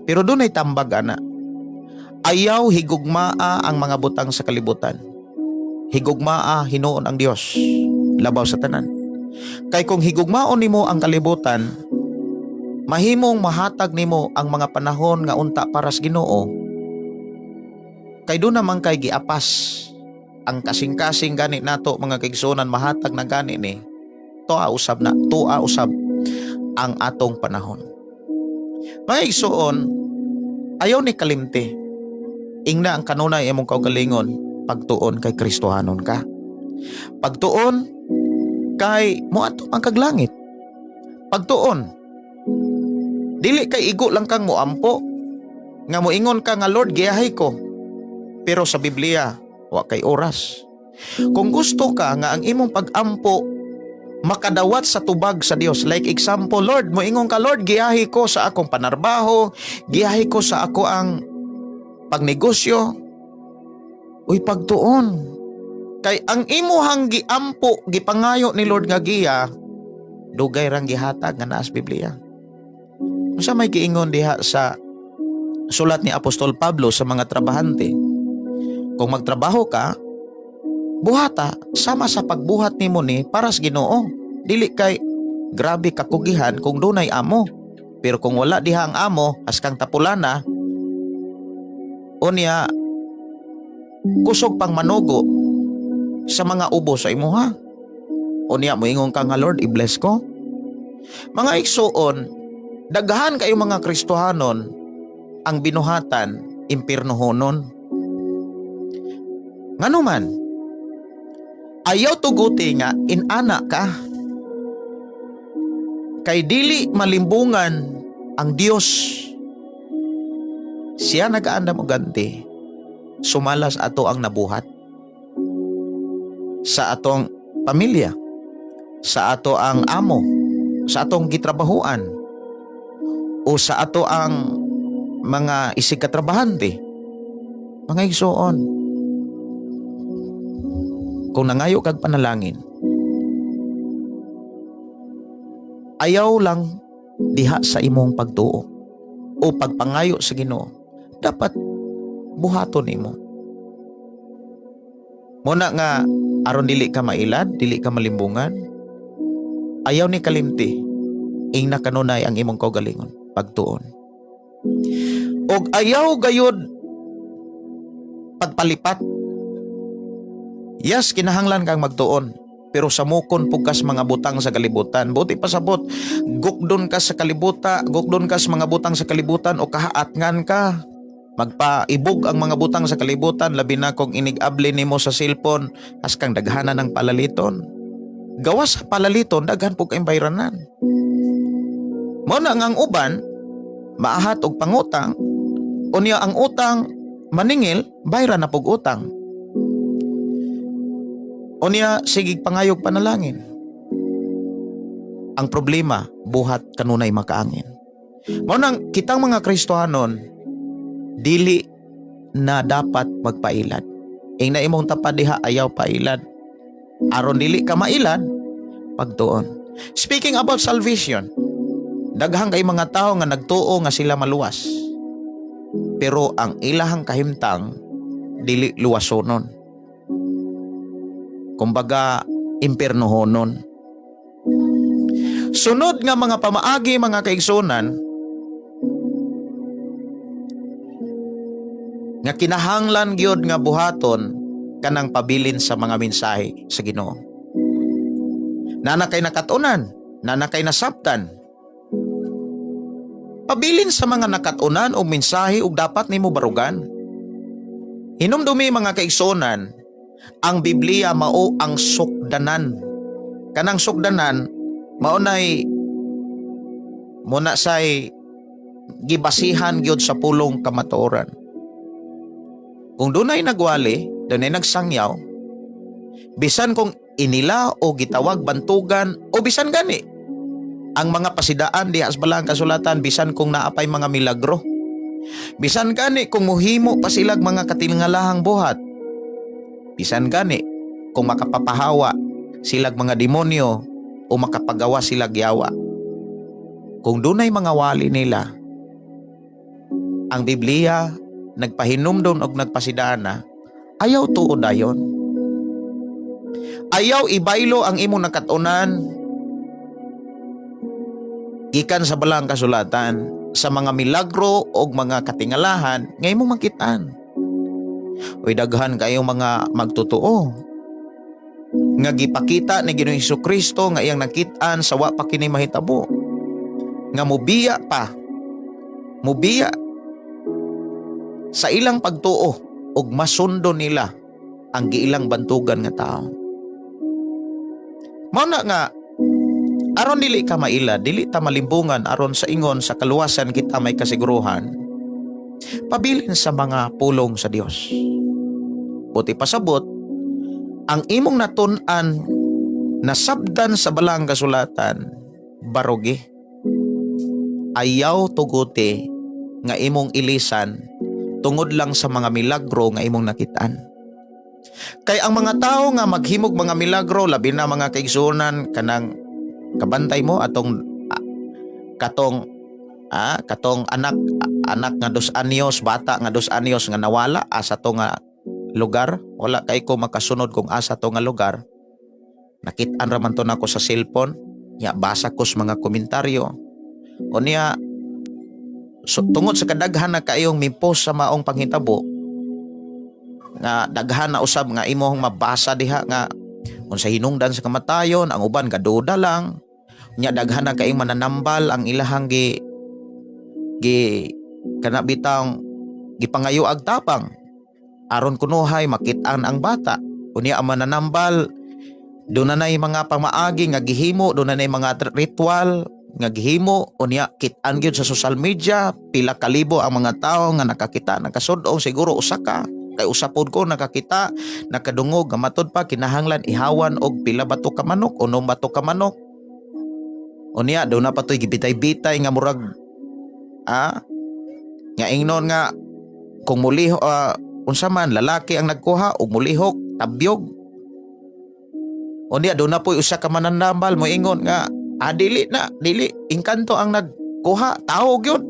Pero dunay tambag ana. Ayaw higugmaa ang mga butang sa kalibutan. Higugmaa hinuon ang Dios labaw sa tanan. Kay kung higugmaon nimo ang kalibutan, mahimong mahatag nimo ang mga panahon nga unta para sa Ginoo. Kay doon naman kay giapas ang kasing-kasing gani nato, mga kaigsuonan, mahatag na gani ni tuwa usab na tuwa usab ang atong panahon. Mga igsuon, ayaw ni kalimti. Ingna ang kanunay imong kaugalingon, pagtuon kay Kristohanon ka. Pagtuon kay moadto ang kaglangit. Pagtuon, dili kay igo lang kang moampo nga moingon ka nga, "Lord, giyahay ko." Pero sa Biblia, wa kay oras. Kung gusto ka nga ang imong pag-ampo makadawat sa tubag sa Dios. Like example, Lord, moingon ka, "Lord, giyahi ko sa akong panarbaho, giyahi ko sa ako ang pagnegosyo." Uy, pagtuon. Kay ang imuhang giampo, gipangayo ni Lord nga giya, dugay rang gihatag nga naas Biblia. Unsa may giingon diha sa sulat ni Apostol Pablo sa mga trabahante? Kung magtrabaho ka, buhata sama sa pagbuhat nimo ni para sa Ginoo. Dili kay grabe kakugihan kung dunay amo. Pero kung wala diha ang amo, askang tapulana, unya kusog pang manugo sa mga ubo sa imuha. Unya moingon ka nga, "Lord, i-bless ko." Mga igsuon, daghan kayo mga Kristohanon ang binuhatan impirnohonon. Ngano man, ayaw tuguti nga inana ka. Kay dili malimbungan ang Dios. Siya nagaandam og ganti sumala sa ato ang nabuhat sa atong pamilya, sa ato ang amo, sa atong gitrabahuan, o sa ato ang mga isig katrabahante. Mga igsoon, kung nangayo kag panalangin, ayaw lang diha sa imong pagtuo o pagpangayo sa Ginoo. Dapat buhaton nimo. Muna nga aron dili ka mailad, dili ka malimbungan, ayaw ni kalimti ingna kanunay ang imong kaugalingon pagtuon. Og ayaw gayud pagpalipat. Yes, kinahanglan kang magtuon, pero samukon pug kas mga butang sa kalibutan. Buti pasabot, gukdon ka sa kalibuta, gukdon ka sa mga butang sa kalibutan o kahaatngan ka. Magpaibog ang mga butang sa kalibutan, labi na kung inig-abli nimo sa cellphone, askang daghanan ng palaliton. Gawas sa palaliton, daghan pug kayong bayranan. Mao na nga ang uban, maahat og pangutang, unya ang utang maningil, bayran na pug utang. Unya sige pangayog panalangin. Ang problema, buhat kanunay makaangin. Mao nang kitang mga Kristohanon, dili na dapat magpailad. Ing na imong tapad diha, ayaw pailad. Aron dili ka mailad, pagtuon. Speaking about salvation, daghang kay mga tao nga nagtuo nga sila maluwas. Pero ang ilahang kahimtang dili luwasonon. Kumbaga impernohonon. Sunod nga mga pamaagi, mga kaigsunan, nga kinahanglan gyud nga buhaton kanang pabilin sa mga mensahe sa Ginoo. Nana kay nakatunan, nana kay nasabtan. Pabilin sa mga nakatunan og mensahe ug dapat nimo barugan. Hinumdumi, mga kaigsunan, ang Biblia mao ang sukdanan. Kanang sukdanan mao nay muna say gibasihan gyud sa pulong kamatuoran. Kung dunay nagwali, dunay nagsangyaw, bisan kung inila o gitawag bantugan o bisan gani ang mga pasidaan diha sa balang kasulatan, bisan kung naapay mga milagro, bisan gani kung muhimo pa silag mga katingalahang buhat, bisan gani kung makapapahawa silag mga demonyo o makapagawa silag yawa, kung dunay mga wali nila, ang Biblia nagpahinumdom og nagpasidaan na ayaw tuod dayon. Ayaw ibaylo ang imong nakatunan gikan sa balang kasulatan sa mga milagro o mga katingalahan nga imong makitaan. Uy, daghan kayong mga magtotoo nga gipakita ni Ginoong Kristo nga iyang nakit-an sa wa pa kini mahitabo, nga mubiya pa, mubiya sa ilang pagtuo ug masundo nila ang giilang bantugan nga tao. Mao na nga aron dili ka maila, dili ta malimbungan, aron sa ingon sa kaluwasan kita may kasiguruhan, pabilin sa mga pulong sa Dios. Buti pasabot, ang imong natun-an nasabdan sa balang kasulatan, barugi. Ayaw tuguti nga imong ilisan tungod lang sa mga milagro nga imong nakitaan. Kay ang mga tao nga maghimog mga milagro, labi na, mga kaigsuonan, kanang kabantay mo atong katong katong anak anak nga 2 anyos, bata nga 2 anyos nga nawala asa to nga lugar. Wala kay ko makasunod kung asa to nga lugar. Nakit-an ra man to nako sa cellphone ya, basa ko sa mga komentaryo. Unya so, tungod sa kadaghan na kayong mipost sa maong panghitabo nga daghan na usab nga imong mabasa diha nga unsa hinungdan sa kamatayon, ang uban gaduda lang. Nya daghan na kayong mananambal ang ilahang gi gi kana bitang gipangayo ag tapang aron kunuhay makit-an ang bata. Unya ang mananambal doon na mga pamaagi nga gihimo, doon na mga ritual. nga gihimo unya kit-an gyud sa social media, pila ka libo ang mga tawo nga nakakita, nakasud-ong. Siguro usa ka kay usa pod ko nakakita, nakadungog nga matud pa kinahanglan ihawan og pila bato ka manok, unom bato ka manok. Unya duna pa to'y gibitay-bitay nga murag nga ingnon nga kung muliho, unsa man, lalaki ang nagkuha og mulihok tabyog. Unya duna po'y usa ka mananambal moingon nga dili na, dili engkanto ang nagkuha, tao gyud.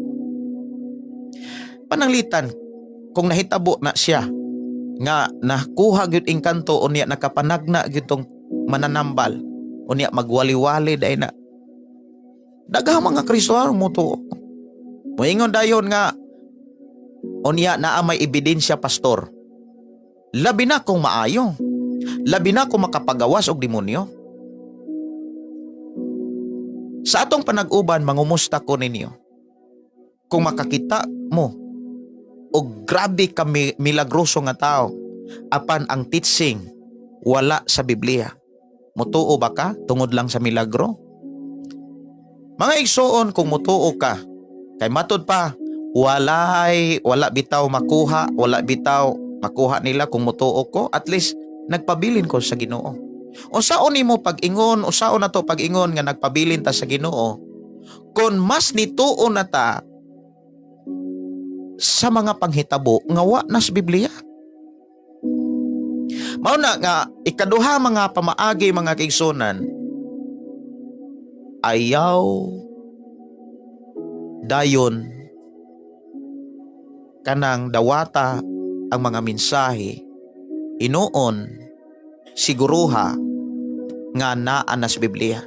Pananglitan kung nahitabo na siya nga nakuha gyud engkanto, unya nakapanagna gyud tong mananambal, unya magwali-wali dai na, daghang mga Kristohano mo. Moingon dayon nga unya naa may ebidensya, pastor. Labi na kung maayo, labi na kung makapagawas og demonyo. Sa atong panag-uban, mangumusta ko ninyo. Kung makakita mo og grabe ka milagroso nga tao apan ang teaching wala sa Biblia, mutuo ba ka tungod lang sa milagro? Mga igsoon, kung mutuo ka kay matud pa walay wala bitaw makuha, wala bitaw makuha nila kung mutuo ko, at least nagpabilin ko sa Ginoo. Unsaon nimo pag-ingon, unsaon na to pag-ingon nga nagpabilin ta sa Ginoo kon mas nituo na ta sa mga panghitabo nga wa na sa Biblia? Mao na nga ikaduha mga pamaagi, mga kaigsunan, ayaw dayon kanang dawata ang mga mensahe, hinuon siguruha nga naa na sa Biblia.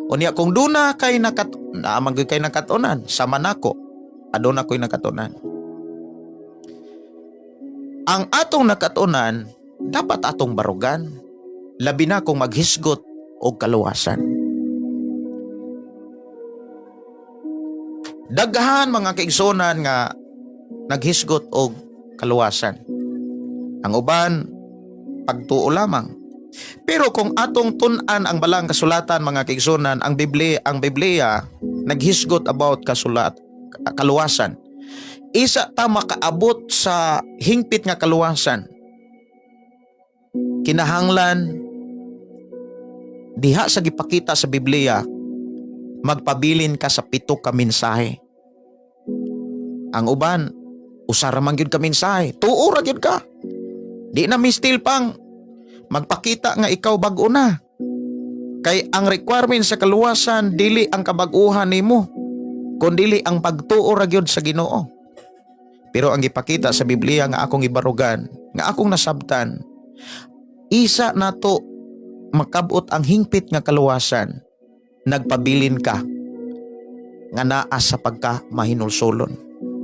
Unya kung duna kay nakat naa man gyud kay nakatunan sama nako, aduna ko'y nakatunan. Ang atong nakatunan dapat atong barugan, labi na kung maghisgot og kaluwasan. Daghan, mga kaigsunan, nga naghisgot og kaluwasan. Ang uban pagtuo lamang. Pero kung atong tun-an ang balang kasulatan, mga kaigsunan, ang Biblia naghisgot about kaluwasan. Isa ta makaabot sa hingpit nga kaluwasan, kinahanglan diha sa gipakita sa Biblia, magpabilin ka sa pito ka mensahe. Ang uban, usa ra man gyud ka mensahe, tuo ra gyud ka. Di na mistil pang magpakita nga ikaw bag-o na. Kay ang requirement sa kaluwasan dili ang kabag-uhan nimo, kundili ang pagtuo ra gyud sa Ginoo. Pero ang gipakita sa Biblia nga akong ibarugan, nga akong nasabtan, isa nato makabot ang hingpit nga kaluwasan, nagpabilin ka nga naa sa pagka mahinulsolon.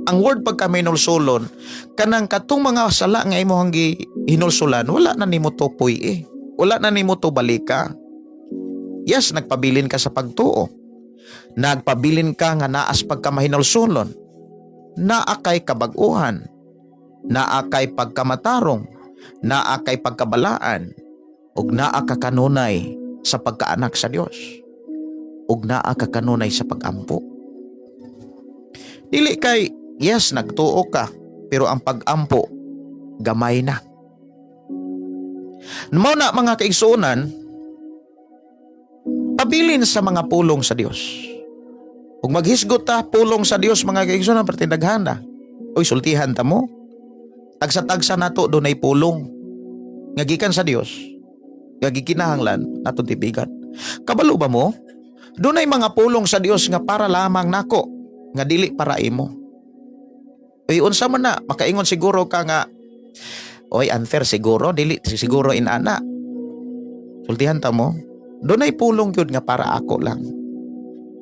Ang word pagka mahinulsolon, kanang katong mga sala nga imong gihinulsolan, wala na nimo to puy eh. Wala na nimo to balika. Yes, nagpabilin ka sa pagtuo. Nagpabilin ka nga naas pagka mahinulsolon. Naa kay kabag-uhan. Naa kay pagkamatarong. Naa kay pagkabalaan. Ug naa ka kanunay sa pagkaanak sa Dios. Ug naa ka kanunay sa pagampo. Dili kay yes, nagtuo ka, pero ang pagampo gamay na. Mao na, mga kaigsuonan, pabilin sa mga pulong sa Dios. Ug maghisgot ta pulong sa Dios, mga kaigsuonan, perti daghana. Uy, sultihan ta mo. Tagsa-tagsa nato dunay pulong nga gikan sa Dios nga gikinahanglan natong tipigan. Kabalo ba mo? Dunay mga pulong sa Dios nga para lamang nako, nga dili para imo. Uy, unsa man na, makaingon siguro ka nga, "Oy, unfair siguro, dili siguro inana." Sultihan ta mo, dunay pulong gyud nga para ako lang.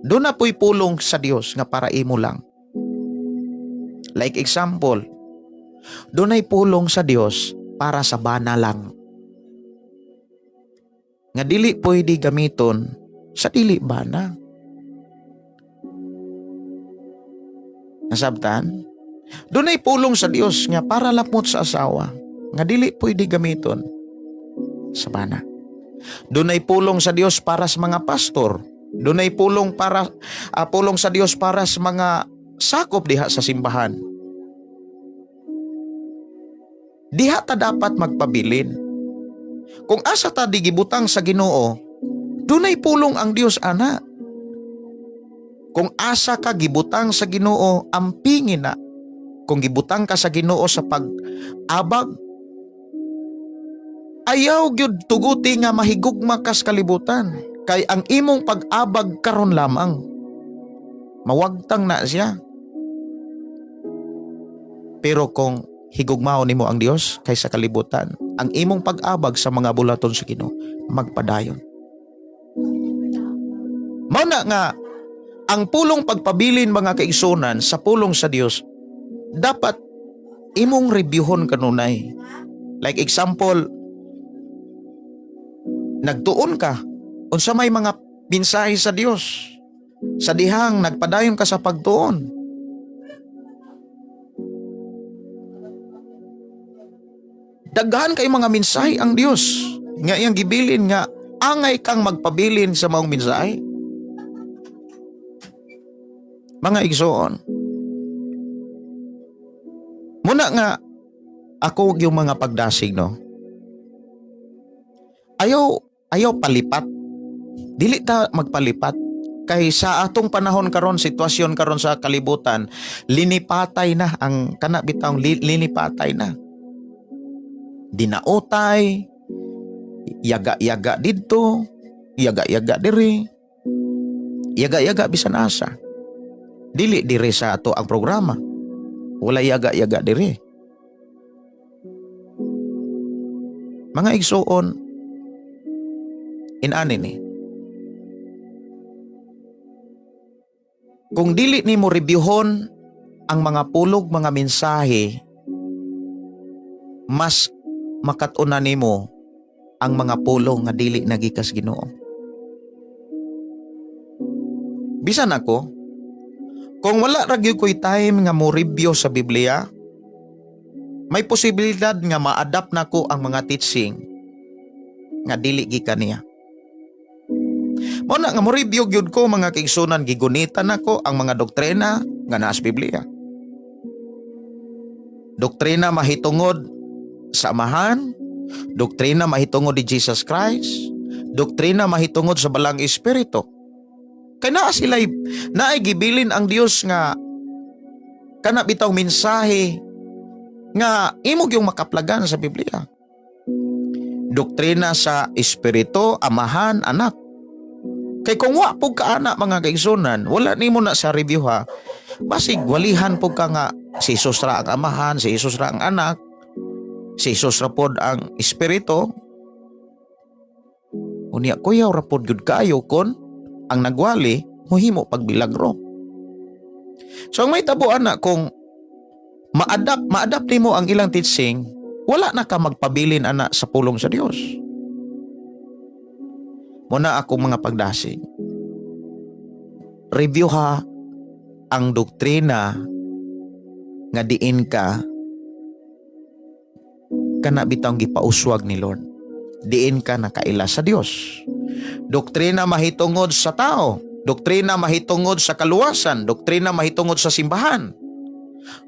Duna po'y pulong sa Dios nga para imo lang. Like example, dunay pulong sa Dios para sa bana lang, nga dili pwede gamiton sa dili bana. Nasabtan? Dunay pulong sa Dios nga para lamot sa asawa nga dili pwede gamiton sa bana. Dunay pulong sa Dios para sa mga pastor. Dunay pulong para pulong sa Dios para sa mga sakop diha sa simbahan. Diha ta dapat magpabilin. Kung asa ta di gibutang sa Ginoo, dunay pulong ang Dios ana. Kung asa ka gibutang sa Ginoo, ampingin na. Kung gibutang ka sa Ginoo sa pag-abag, ayaw gyud tuguti nga mahigugma kas kalibutan kay ang imong pag-abag karon lamang. Mawagtang na siya. Pero kung higugmaon nimo ang Dios kaysa kalibutan, ang imong pag-abag sa mga bulaton sa Ginoo magpadayon. Mao na nga ang pulong pagpabilin, mga kaigsunan, sa pulong sa Dios dapat imong reviewhon kanunay. Like example, nagtuon ka unsa may mga mensahe sa Dios sa dihang nagpadayon ka sa pagtuon. Daghan kay mga mensahe ang Dios nga iyang gibilin nga angay kang magpabilin sa maong mensahe. Mga igsoon, muna nga ako yung mga pagdasig, no, ayaw ayaw palipat. Dili ta magpalipat kay sa atong panahon karon, sitwasyon karon sa kalibutan, linipatay na ang kana bitawng linipatay na, dinaotay, yaga-yaga didto, yaga-yaga diri, yaga-yaga bisan asa. Dili diri sa ato ang programa, wala yaga-yaga diri. Mga igsuon, inani ni kung dili nimo reviewhon ang mga pulog, mga mensahe, mas makat-unan nimo ang mga pulong nga dili nagikas Ginoo. Bisan ako, kung wala ra gyud ko'y time nga mo review sa Biblia, may posibilidad nga ma-adapt nako ang mga teaching nga dili gikan niya. Mao na nga mo review gyud ko, mga kaigsunan, gigunitan nako ang mga doktrina nga naa sa Biblia. Doktrina mahitungod sa Amahan, doktrina mahitungod ni Jesus Christ, doktrina mahitungod sa Balaang Espiritu. Kay naa sila'y naay gibilin ang Dios nga kana bitaw mensahe nga imo gyung makaplagan sa Biblia. Doktrina sa Espiritu, Amahan, Anak. Kay kung wa pud ka ana, mga kaigsunan, wala nimo na sa review ha. Basig walihan pud ka nga si Jesus ra ang Amahan, si Jesus ra ang Anak, si Jesus ra pod ang Espiritu. Unya kuyaw ra pod gyud kaayo kon ang nagwali mohimo pagbilagro. So ang may tabo ana, kung ma-adapt nimo ang ilang teaching, wala na ka magpabilin ana sa pulong sa Dios. Muna akong mga pagdasig. Review ha ang doktrina nga diin ka kana bitawng gipauswag ni Lord. Diin ka nakaila sa Dios. Doktrina mahitungod sa tao, doktrina mahitungod sa kaluwasan, doktrina mahitungod sa simbahan.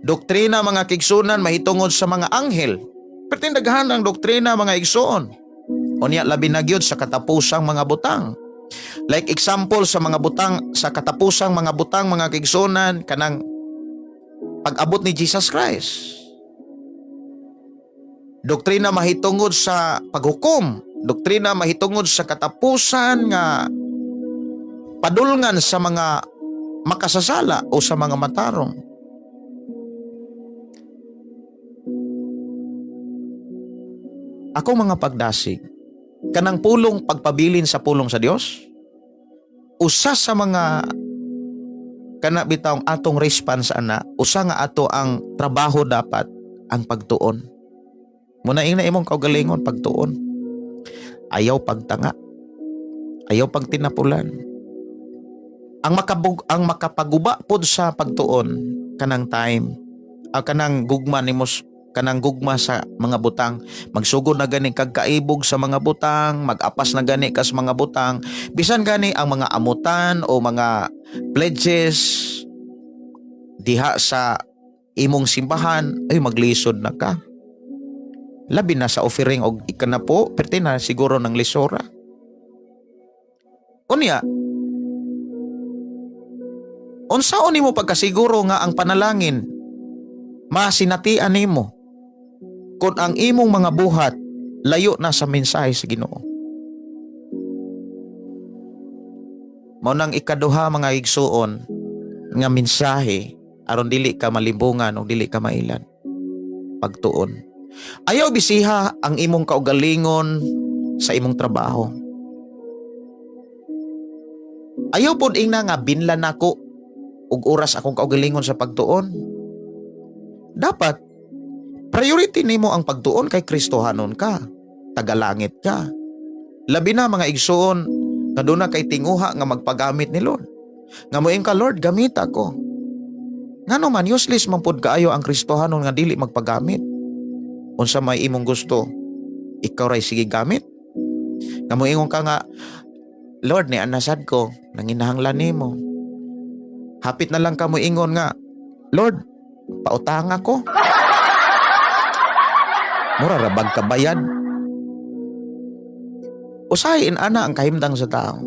Doktrina, mga kaigsunan, mahitungod sa mga anghel. Pero daghan ang doktrina, mga igsoon. Unya labi na gyud sa katapusang mga butang. Like example sa mga butang, sa katapusang mga butang, mga kaigsunan, kanang pag-abot ni Jesus Christ. Doktrina mahitungod sa paghukom, doktrina mahitungod sa katapusan nga padulngan sa mga makasasala o sa mga matarong. Ako mga pagdasig, kanang pulong pagpabilin sa pulong sa Dios, usa sa mga kana bitawng atong response ana, usa nga ato ang trabaho dapat ang pagtuon. Muna ing na imong kaugalingon pagtuon. Ayaw pagtanga. Ayaw pagtinapulan. Ang makapaguba pod sa pagtuon kanang time, kanang gugma nimo Kanang gugma sa mga butang, magsugod na gani kag kaibog sa mga butang, mag-apas na gani kas mga butang, bisan gani ang mga amutan o mga pledges diha sa imong simbahan, ay, maglisod na ka. Labi na sa offering og ikanapo, perti na siguro ng lisora. Unya, unsaon nimo pagkasiguro nga ang panalangin masinatian nimo kung ang imong mga buhat layo na sa mensahe sa Ginoo? Mao nang ikaduha, mga igsuon, nga mensahe aron dili ka malimbungan o dili ka mailad: pagtuon. Ayaw bisiha ang imong kaugalingon sa imong trabaho. Ayaw pod ingna nga binlan nako og oras akong kaugalingon sa pagtuon. Dapat priority nimo ang pagtuon kay Kristohanon ka, tagalangit ka. Labi na, mga igsuon, nga duna kay tinguha nga magpagamit ni Lord. Nga moingon ka, "Lord, gamit ako." Ngano man, useless man pud kaayo ang Kristohanon nga dili magpagamit. Unsa may imong gusto, ikaw ray sige gamit. Nga moingon ka nga, "Lord, ni anasad ko, nanginahanglan nimo." Hapit na lang ka moingon nga, "Lord, pautang ako." Mura ra bag kabayad. Usahay ana ang kahimtang sa tao.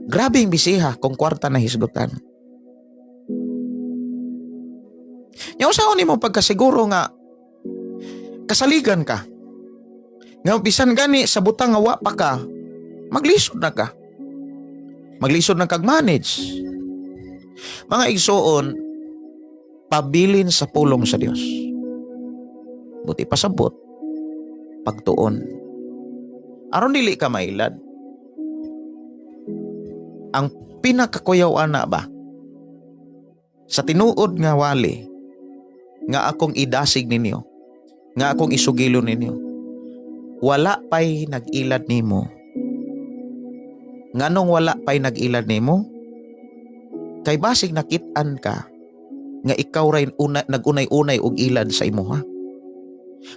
Grabe ang bisiha kung kwarta na hisgutan. Nya unsaon nimo pagkasiguro nga kasaligan ka? Nga bisan gani sa butang nga wa pa ka, maglisod na ka. Maglisod na kag manage. Mga igsuon, pabilin sa pulong sa Dios. Buot pasabot, pagtuon. Aron dili ka mailad. Ang pinakakuyaw ana ba? Sa tinuod nga wali, nga akong idasig ninyo, nga akong isugilo ninyo, wala pa'y nag-ilad nimo. Nganong wala pa'y nag-ilad nimo? Kay basig nakit-an ka nga ikaw ray una, nagunay-unay og ilad sa imuha.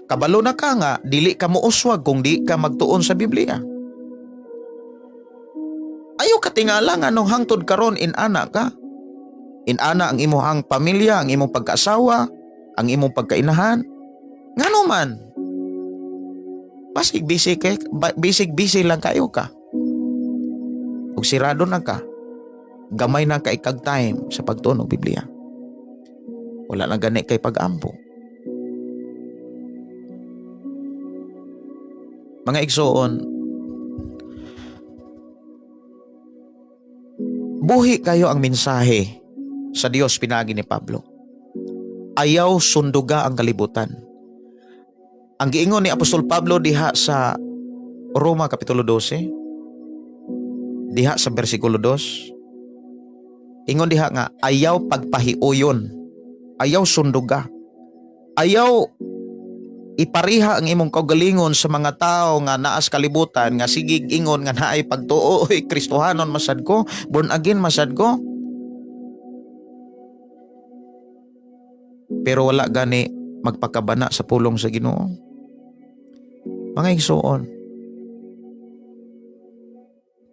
Kabalo na ka nga dili ka mouswag kung di ka magtuon sa Biblia. Ayaw katingala nga nung hangtod karon inana ka. Inana ang imuhang pamilya, ang imong pagkaasawa, ang imong pagkainahan. Ngano man? Basig busy kay bisig busy lang kayo ka. Ug sirado na ka. Gamay na kay kag time sa pagtuon og Biblia. Wala na gani kay pag-ampo. Mga igsoon, buhi kayo ang mensahe sa Dios pinagi ni Pablo. Ayaw sunduga ang kalibutan. Ang giingon ni Apostol Pablo diha sa Roma Kapitulo 12, diha sa bersikulo 2, ingon diha nga ayaw pagpahiuyon, ayaw sunduga, ayaw ipariha ang imong kaugalingon sa mga tao nga naas kalibutan nga sigig ingon nga naay pagtuo, "Oy, Kristohanon masad ko, born again masad ko," pero wala gani magpakabana sa pulong sa Ginoo. Mga igsuon,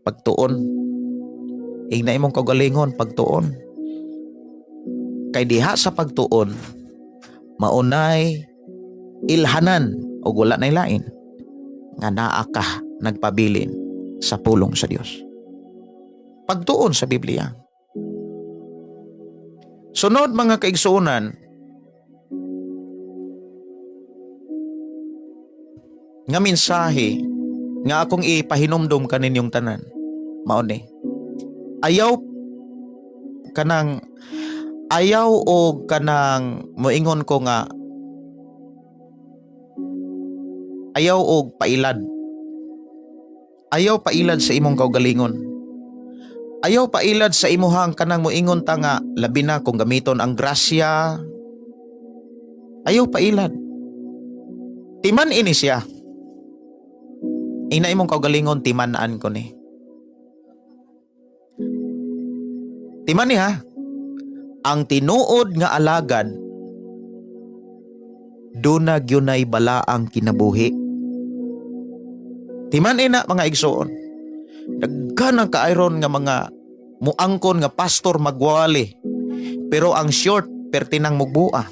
pagtuon. Ingna imong kaugalingon, pagtuon. Kay diha sa pagtuon, maunay ilhanan o wala na lain nga naa ka nagpabilin sa pulong sa Dios. Pagtuon sa Biblia. Sunod, mga kaigsuonan, nga mensahe nga akong ipahinumdom kaninyong tanan, mao ni: Ayaw kanang ayaw og kanang moingon ko nga ayaw og pailad. Ayaw pailad sa imong kaugalingon. Ayaw pailad sa imuhang kanang moingon ta nga labi na kung gamiton ang grasya. Ayaw pailad. Timan ini siya. Ingna imong kaugalingon, timan-an ko ni. Timan ni ha. Ang tinuod nga alagad Duna gyunay balaang kinabuhi. Timan ina, mga igsoon. Daghan ang kaayron nga mga muangkon nga pastor magwali. Pero ang short pertinang mugbua.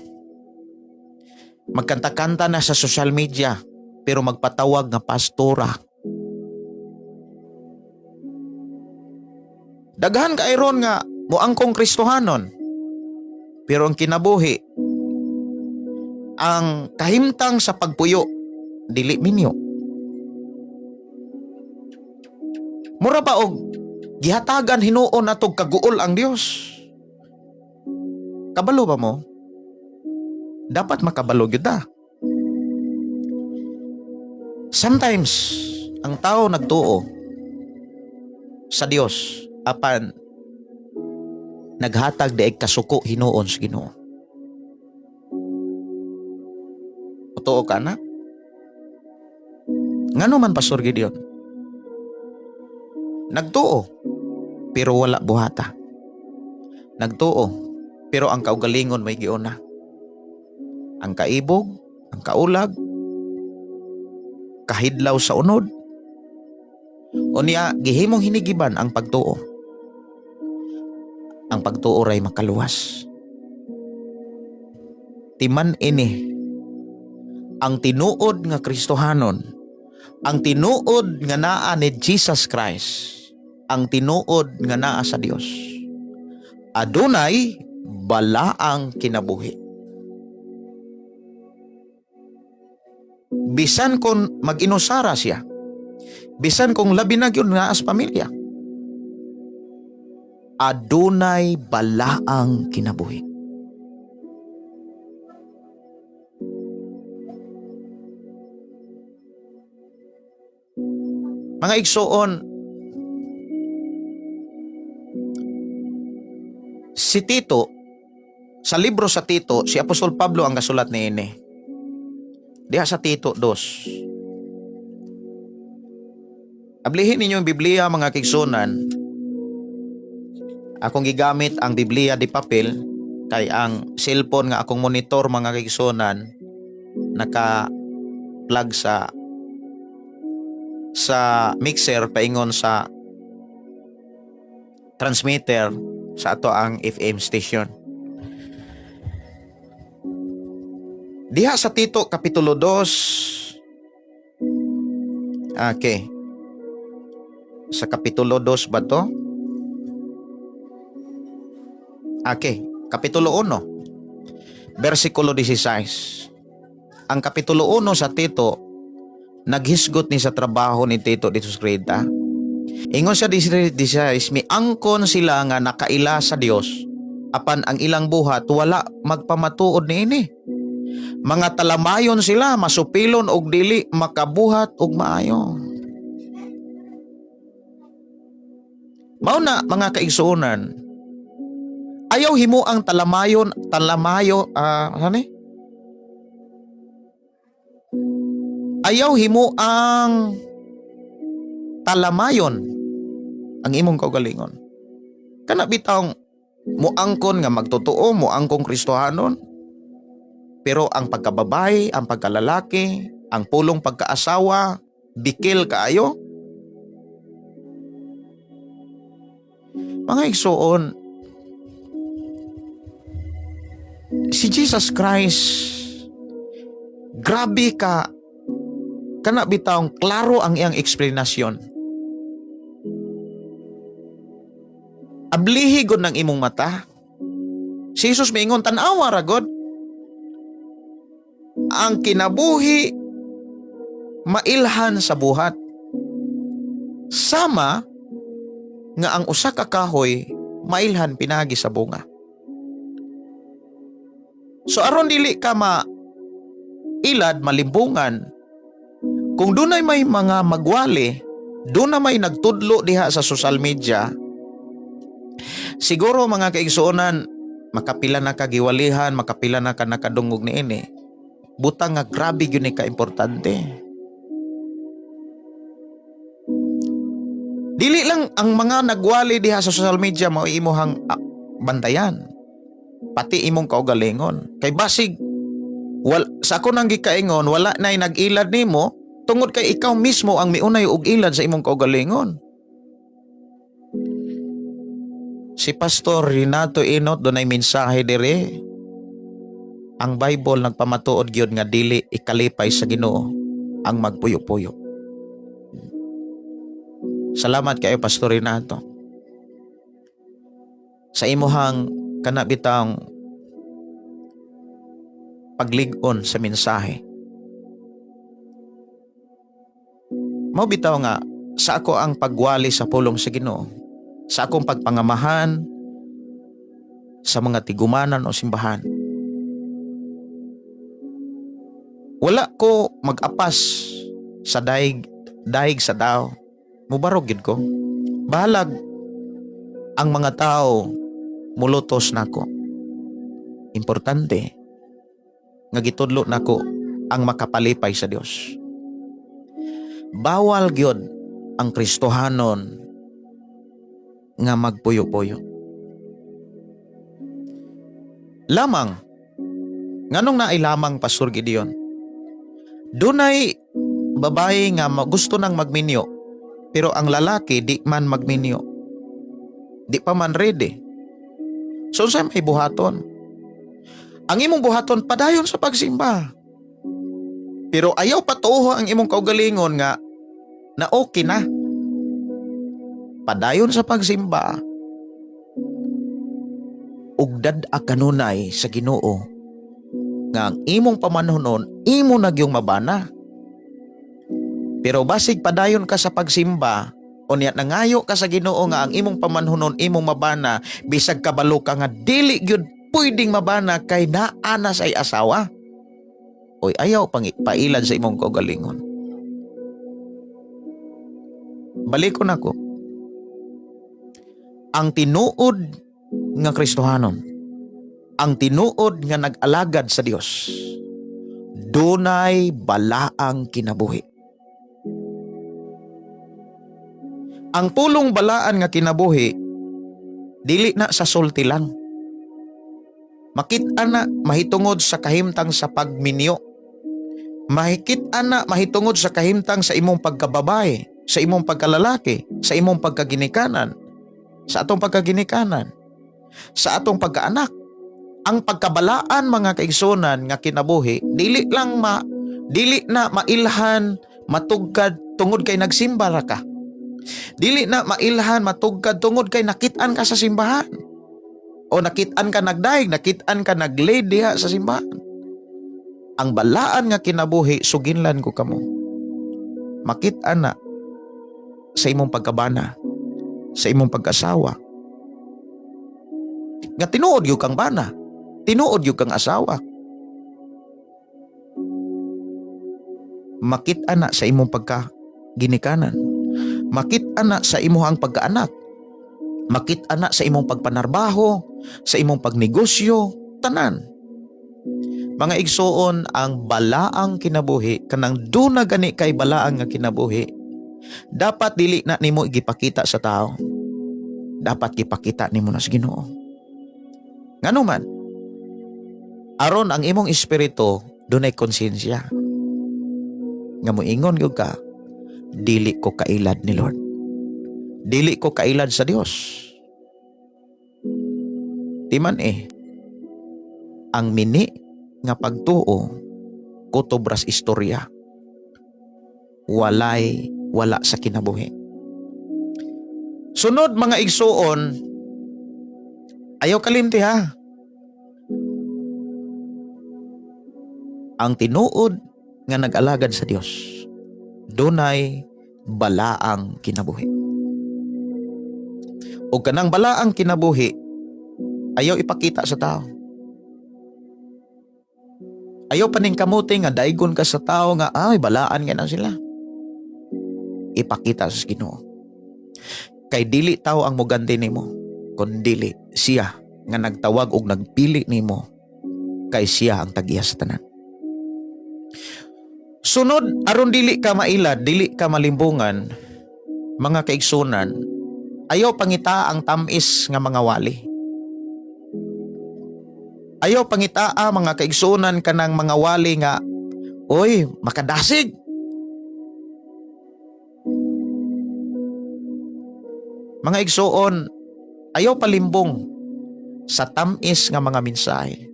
Magkanta-kanta na sa social media pero magpatawag nga pastora. Daghan kaayron nga muangkong Kristohanon. Pero ang kinabuhi, ang kahimtang sa pagpuyo, dili minyo. Mura ba og gihatagan hinuon natog kaguol ang Dios? Kabalo ba mo? Dapat makabalo gyud ta. Sometimes ang tao nagtuo sa Dios apan naghatag diay kasuko hinuon sa Ginoo. Totoo ka na? Ngano man, Pastor Gideon? Nagtuo pero wala buhata. Nagtuo pero ang kaugalingon may giuna. Ang kaibog, ang kaulag, kahidlaw sa unod. Unya gihimong hinigiban ang pagtuo. Ang pagtuo ray makaluwas. Timan ini ang tinuod nga Kristohanon, ang tinuod nga naa ni Jesus Christ, ang tinuod nga naa sa Dios. Adunay balaang kinabuhi. Bisan kung mag-inusara siya, bisan kung labi na gyud naa sa pamilya, adunay balaang kinabuhi. Mga igsoon, si Tito, sa libro sa Tito, si Apostol Pablo ang kasulat ni ini. Diha sa Tito 2. Ablihin ninyo ang Biblia, mga kaigsuonan. Akong gigamit ang Biblia di papel kay ang cellphone nga akong monitor, mga kaigsuonan, naka plug sa mixer paingon sa transmitter sa ato ang FM station. Diha sa Tito Kapitulo 2. Okay. Sa Kapitulo 2 ba to? Okay. Kapitulo 1. Versikulo 16. Ang Kapitulo 1 sa Tito, naghisgot ni sa trabaho ni Tito dito sa Creta. Ingon sa 16, miangkon sila nga nakaila sa Dios apan ang ilang buhat wala magpamatuod niini. Mga talamayon sila, masupilon og dili makabuhat og maayo. Mao na, mga kaigsuonan, ayaw himo ang talamayon, talamayo, ano ni? Ayaw himo ang talamayon ang imong kaugalingon. Kana bitawng muangkon nga magtotoo, muangkong Kristohanon, pero ang pagkababay, ang pagkalalaki, ang pulong pagkaasawa, bikil kaayo. Mga igsoon, si Jesus Christ, grabe ka, kana bitawng klaro ang iyang eksplanasyon. Ablihi gud ng imong mata. Si Jesus miingon, tan-awa ra gud. Ang kinabuhi mailhan sa buhat. Sama nga ang usa ka kahoy mailhan pinagi sa bunga. So aron dili ka ma ilad malimbungan, kung dunay may mga magwali, doon na may nagtudlo diha sa social media, siguro, mga kaigsuonan, makapila na ka giwalihan, makapila na ka nakadungog niini. Butang nga grabe gyud ni ka importante. Dili lang ang mga nagwali diha sa social media mao imuhang bantayan. Pati imong kaugalingon. Kay basig Wal, sa ako nang gikaingon, wala na'y nag-ilad nimo tungod kay ikaw mismo ang miunay og ilad sa imong kaugalingon. Si Pastor Renato Inot, dunay mensahe diri. Ang Bible nagpamatuod gyud nga dili ikalipay sa Ginoo ang magpuyo-puyo. Salamat kayo, Pastor Renato, sa imuhang kana bitang paglig-on sa mensahe. Mao bitaw nga sa ako ang pagwali sa pulong sa Ginoo, sa akong pagpangamahan sa mga tigumanan o simbahan. Wala ko mag-apas sa daig daig sa tao. Mubarog gid ko. Bahalag ang mga tao mulutos nako. Importante nga gitudlo nako ang makapalipay sa Dios. Bawal gyud ang Kristohanon nga magpuyo-puyo. Lamang, nganong naay lamang, Pastor Gideon? Dunay babae nga gusto nang magminyo, pero ang lalaki di man magminyo. Di pa man ready. So unsay may buhaton? Ang imong buhaton, padayon sa pagsimba. Pero ayaw patuho ang imong kaugalingon nga na okay na. Padayon sa pagsimba. Ug dad-a kanunay sa Ginoo nga ang imong pamanhonon imo na gyung mabana. Pero basig padayon ka sa pagsimba, unya nangayo ka sa Ginoo nga ang imong pamanhonon imong mabana, bisag kabalo ka nga dili gyud pwedeng mabana kay naa na say asawa. Oy, ayaw pang pailad sa imong kaugalingon. Balikon ako. Ang tinuod nga Kristohanon, ang tinuod nga nag-alagad sa Dios, dunay balaang kinabuhi. Ang pulong balaan nga kinabuhi, dili na sa sulti lang. Makit-an na mahitungod sa kahimtang sa pagminyo. Mahikit-an na mahitungod sa kahimtang sa imong pagkababae, sa imong pagkalalaki, sa imong pagkaginikanan, sa atong pagkaginikanan, sa atong pagkaanak. Ang pagkabalaan, mga kaigsunan, nga kinabuhi, dili na mailhan matugkad tungod kay nagsimba ra ka. Dili na mailhan matugkad tungod kay nakit-an ka sa simbahan. O nakit-an ka nagdaig, nakit-an ka nag-lead diha sa simbahan. Ang balaan nga kinabuhi, suginlan ko kamo, makit-an na sa imong pagkabana, sa imong pagkasawa. Nga tinuod gyud kang bana, tinuod gyud kang asawa. Makit-an na sa imong pagkaginikanan. Makit-an na sa imong pagkaanak. Makit-an na sa imong pagpanarbaho, sa imong pagnegosyo, tanan. Mga igsuon, ang balaang kinabuhi, kanang duna gani kay balaang nga kinabuhi, dapat dili na nimo igipakita sa tao. Dapat gipakita nimo na sa Ginoo. Ngano man, aron ang imong espiritu dunay konsensya. Nga moingon gyud ka, dili ko kailad ni Lord. Dili ko kailad sa Dios. Di man ang mini nga pagtuo kutob ras istorya. Walay wala sa kinabuhi. Sunod, mga igsuon, ayaw kalimti ha. Ang tinuod nga nag-alagad sa Dios, dunay balaang kinabuhi. O kanang balaang kinabuhi, ayaw ipakita sa tao. Ayaw paningkamuti nga daigon ka sa tao nga ay balaan nga na sila. Ipakita sa Ginoo. Kay dili tao ang muganti nimo, kun dili siya nga nagtawag og nagpili nimo, kay siya ang tag-iya sa tanan. Sunod, aron dili ka mailad, dili ka malimbungan, mga kaigsunan, ayaw pangita ang tamis nga mga wali. Ayaw pangitaa, mga kaigsunan, kanang mga wali nga, oy, makadasig. Mga igsuon, ayaw palimbong sa tamis nga mga mensahe.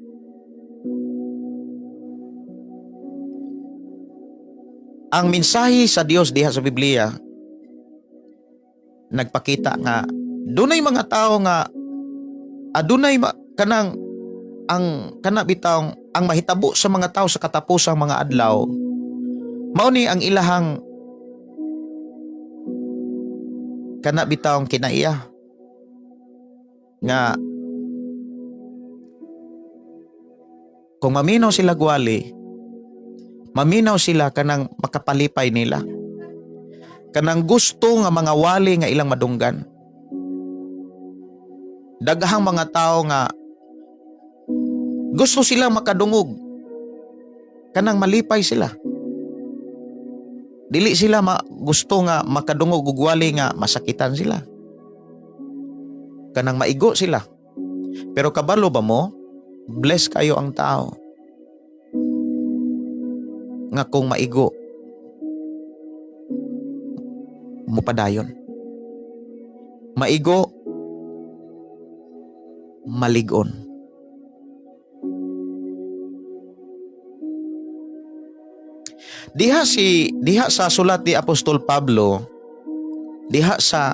Ang mensahe sa Dios diha sa Biblia nagpakita nga dunay mga tao nga adunay kanang ang kana bitawng ang mahitabo sa mga tao sa katapusang mga adlaw, mao ni ang ilahang kana bitawng kinaiya nga kung maminaw sila gwali, maminaw sila kanang makapalipay nila, kanang gusto nga mga wali nga ilang madunggan. Daghang mga tao nga gusto silang makadungog kanang malipay sila. Dili sila gusto nga makadungog og wali nga masakitan sila, kanang maigo sila. Pero kabalo ba mo, bless kayo ang tao nga kung maigo, mupadayon. Maigo, maligon. Diha sa sulat ni Apostol Pablo, diha sa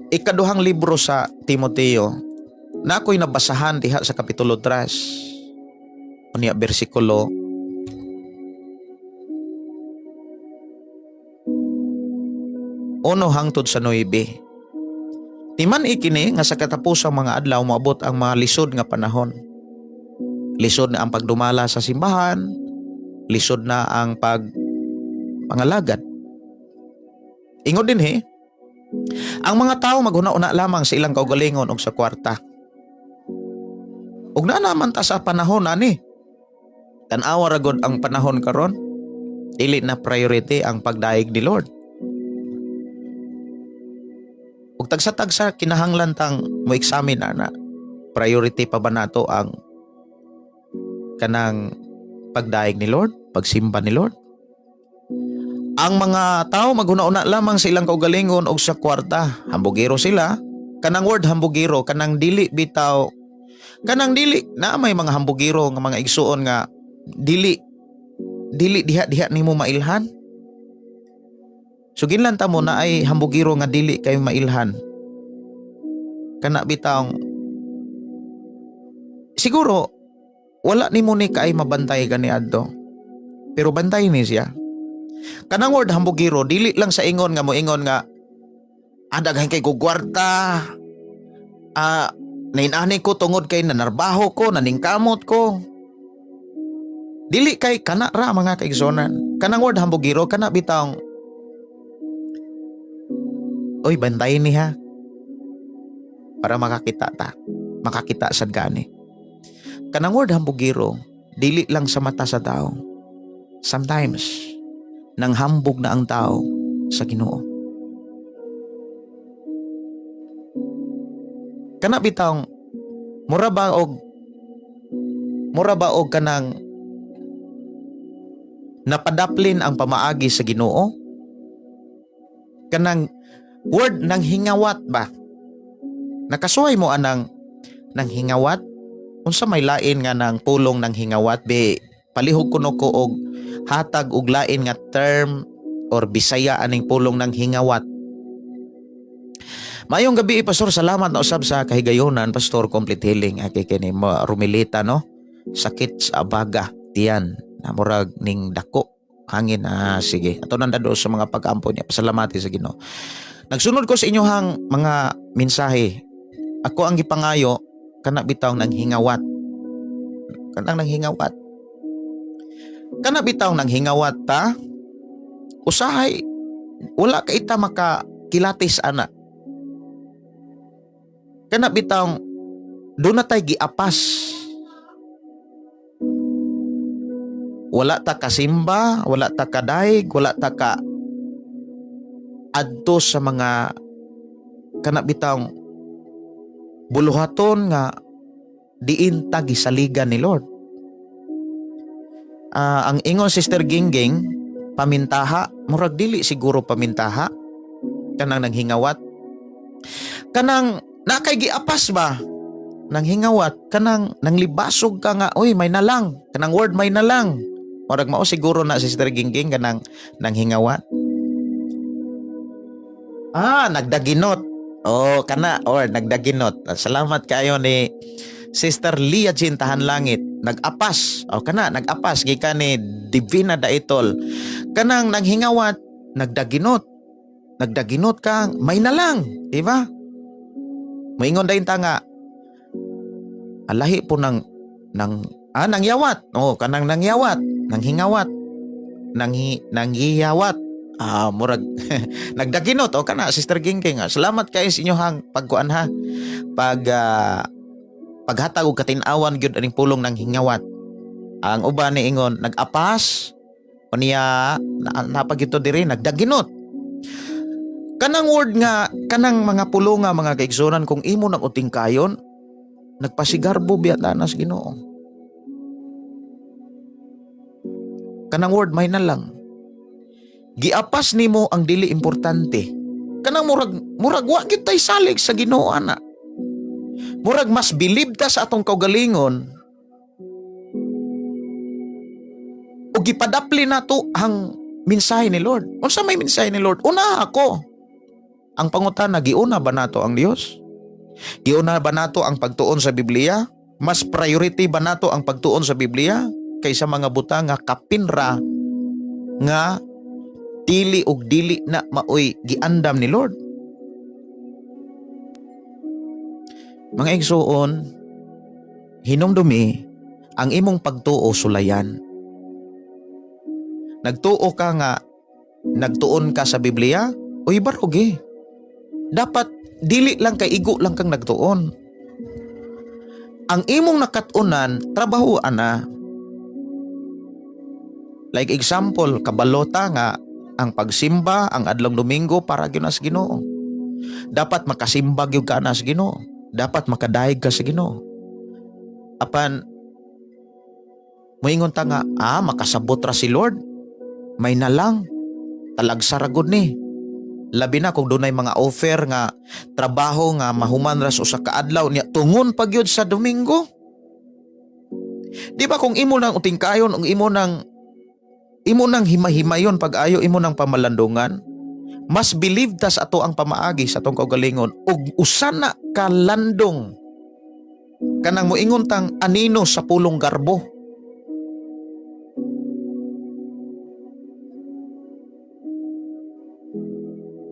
ikaduhang libro sa Timoteo, na ako'y nabasahan diha sa kapitulo 3 unya bersikulo 1 hangtod sa 9. Timan ikini nga sa katapusang mga adlaw moabot ang mga lisod nga panahon. Lisod na ang pagdumala sa simbahan, lisod na ang pag pangalagad. Ingon din he, ang mga tao maghuna-una lamang sa ilang kaugalingon og sa kwarta. Ug naa naman ta sa panahon ani. Tan-awa ra gud ang panahon karon. Dili na priority ang pagdaig ni Lord. Ug tagsa-tagsa kinahanglan tang mo examine ana. Priority pa ba nato ang kanang pagdaig ni Lord, pagsimba ni Lord? Ang mga tao maghuna-una lamang sa ilang kaugalingon og sa kwarta. Hambugero sila. Kanang word hambugero, kanang dili bitaw, kanang dili na may mga hambugero nga mga igsuon nga dili dili diha diha nimo mailhan. So ginlan ta mo na ay hambugiro nga dili kay mailhan. Kana bitawng siguro wala nimo ni kaay mabantay kani adto. Pero bantay ni siya. Kanang word hambugiro dili lang sa ingon nga moingon nga daghan kay ko kwarta. Nainani ko tungod kay nanarbaho ko, naningkamot ko. Dili kay kana ra, mga kaigsonan. Kanang word hambugiro kana bitawng, "Oy, bantay ni ha. Para makakita ta. Makakita sad gani." Kanang word hambugiro, dili lang sa mata sa tao. Sometimes, nanghambog na ang tao sa Ginoo. Kana bitawng mura ba og kanang napadaplin ang pamaagi sa Ginoo? Kanang word nang hingawat ba? Nakasuway mo anang nang hingawat? Unsa may lain nga nang pulong nang hingawat be? Palihog kuno ko og hatag og lain nga term or Bisaya aning pulong ng hingawat. Maayong gabi, Pastor. Salamat na usab sa kahigayonan, Pastor. Complete healing. Ake kini mo Rumilita, no? Sakit sa abaga, tiyan. Na murag ning dako. Hangin, ah, sige. Ato nang dado sa mga pag-ampo niya. Pasalamati sa Ginoo. Nagsunod ko sa inyohang mga mensahe. Ako ang gipangayo kana bitaw nang hingawat. Kanang nang hingawat. Kana bitaw nang hingawat ta. Usahay wala ka ita makakilatis ana. Kana bitawng doon na tay giapas. Wala ta kasimba, wala ta kadaig, wala ta ka adto sa mga kana bitawng buluhaton nga Diin ta gisaligan ni Lord. Ang ingon, Sister Gingging, pamintaha, murag dili siguro pamintaha. Kanang nanghingawat. Kanang nakay giapas ba? Nang hingawat, kanang nanglibasog ka nga, "Oy, may nalang." Kanang word "may nalang." Murag mao siguro na, Sister Gingging, kanang nanghingawat. Nagdaginot. Oh, kana or nagdaginot. Salamat kayo ni Sister Lia Jean Tahan Langit. Nag-apas. O kana, nag-apas gikan ni Divina Daitol. Kanang nanghingawat, nagdaginot. Nagdaginot ka, may nalang, di ba? Moingon dayon ta nga alahi po ng nangyawat. Oh, kanang nangyawat, nanghingawat, nanghiyawat. Murag nagdaginot o kana, Sister Gingging. Salamat kay sa inyohang pagkuan ha. Paghatag og katin-awan gyud aning pulong ng hingawat. Ang uban ni ingon nag-apas o niya na, napagito diri nagdaginot. Kanang word nga kanang mga pulong nga, mga kaigsunan, kung imo nang utingkayon, nagpasigarbo biya ta sa Ginoo. Kanang word "may na lang." Giapas nimo ang dili importante. Kanang murag wa gyud tay salig sa Ginoo ana. Murag mas bilib ta sa atong kaugalingon ug gipadapli nato ang mensahe ni Lord. Unsa may mensahe ni Lord? Una ako. Ang pangutana, giuna ba nato ang Dios? Giuna ba nato ang pagtuon sa Biblia? Mas priority ba nato ang pagtuon sa Biblia kaysa mga butang nga kapinra nga dili ug dili na maoy giandam ni Lord? Mga igsuon, hinumdumi ang imong pagtuo, sulayan. Nagtuo ka nga nagtuon ka sa Biblia, uy, barogi. Dapat dili lang kay igo lang kang nagtuon. Ang imong nakat-unan, trabahoan na. Like example, kabalota nga ang pagsimba ang adlong Domingo para gyud na sa Ginoo. Dapat makasimba gyud ka na sa Ginoo. Dapat makadayeg ka sa Ginoo. Apan moingon ta nga makasabot ra si Lord. May nalang talagsa ra gud ni. Labi na kung dunay mga offer nga trabaho nga mahuman ra sa usa ka adlaw niya tungon pa gyud sa Domingo. Di ba kung imo nang utingkayon ug imo nang himahimayon pag-ayo, imo nang pamalandungan, mas believe ta sa ato ang pamaagi sa atong kaugalingon ug usa na ka landong kanang moingon tang anino sa pulong garbo.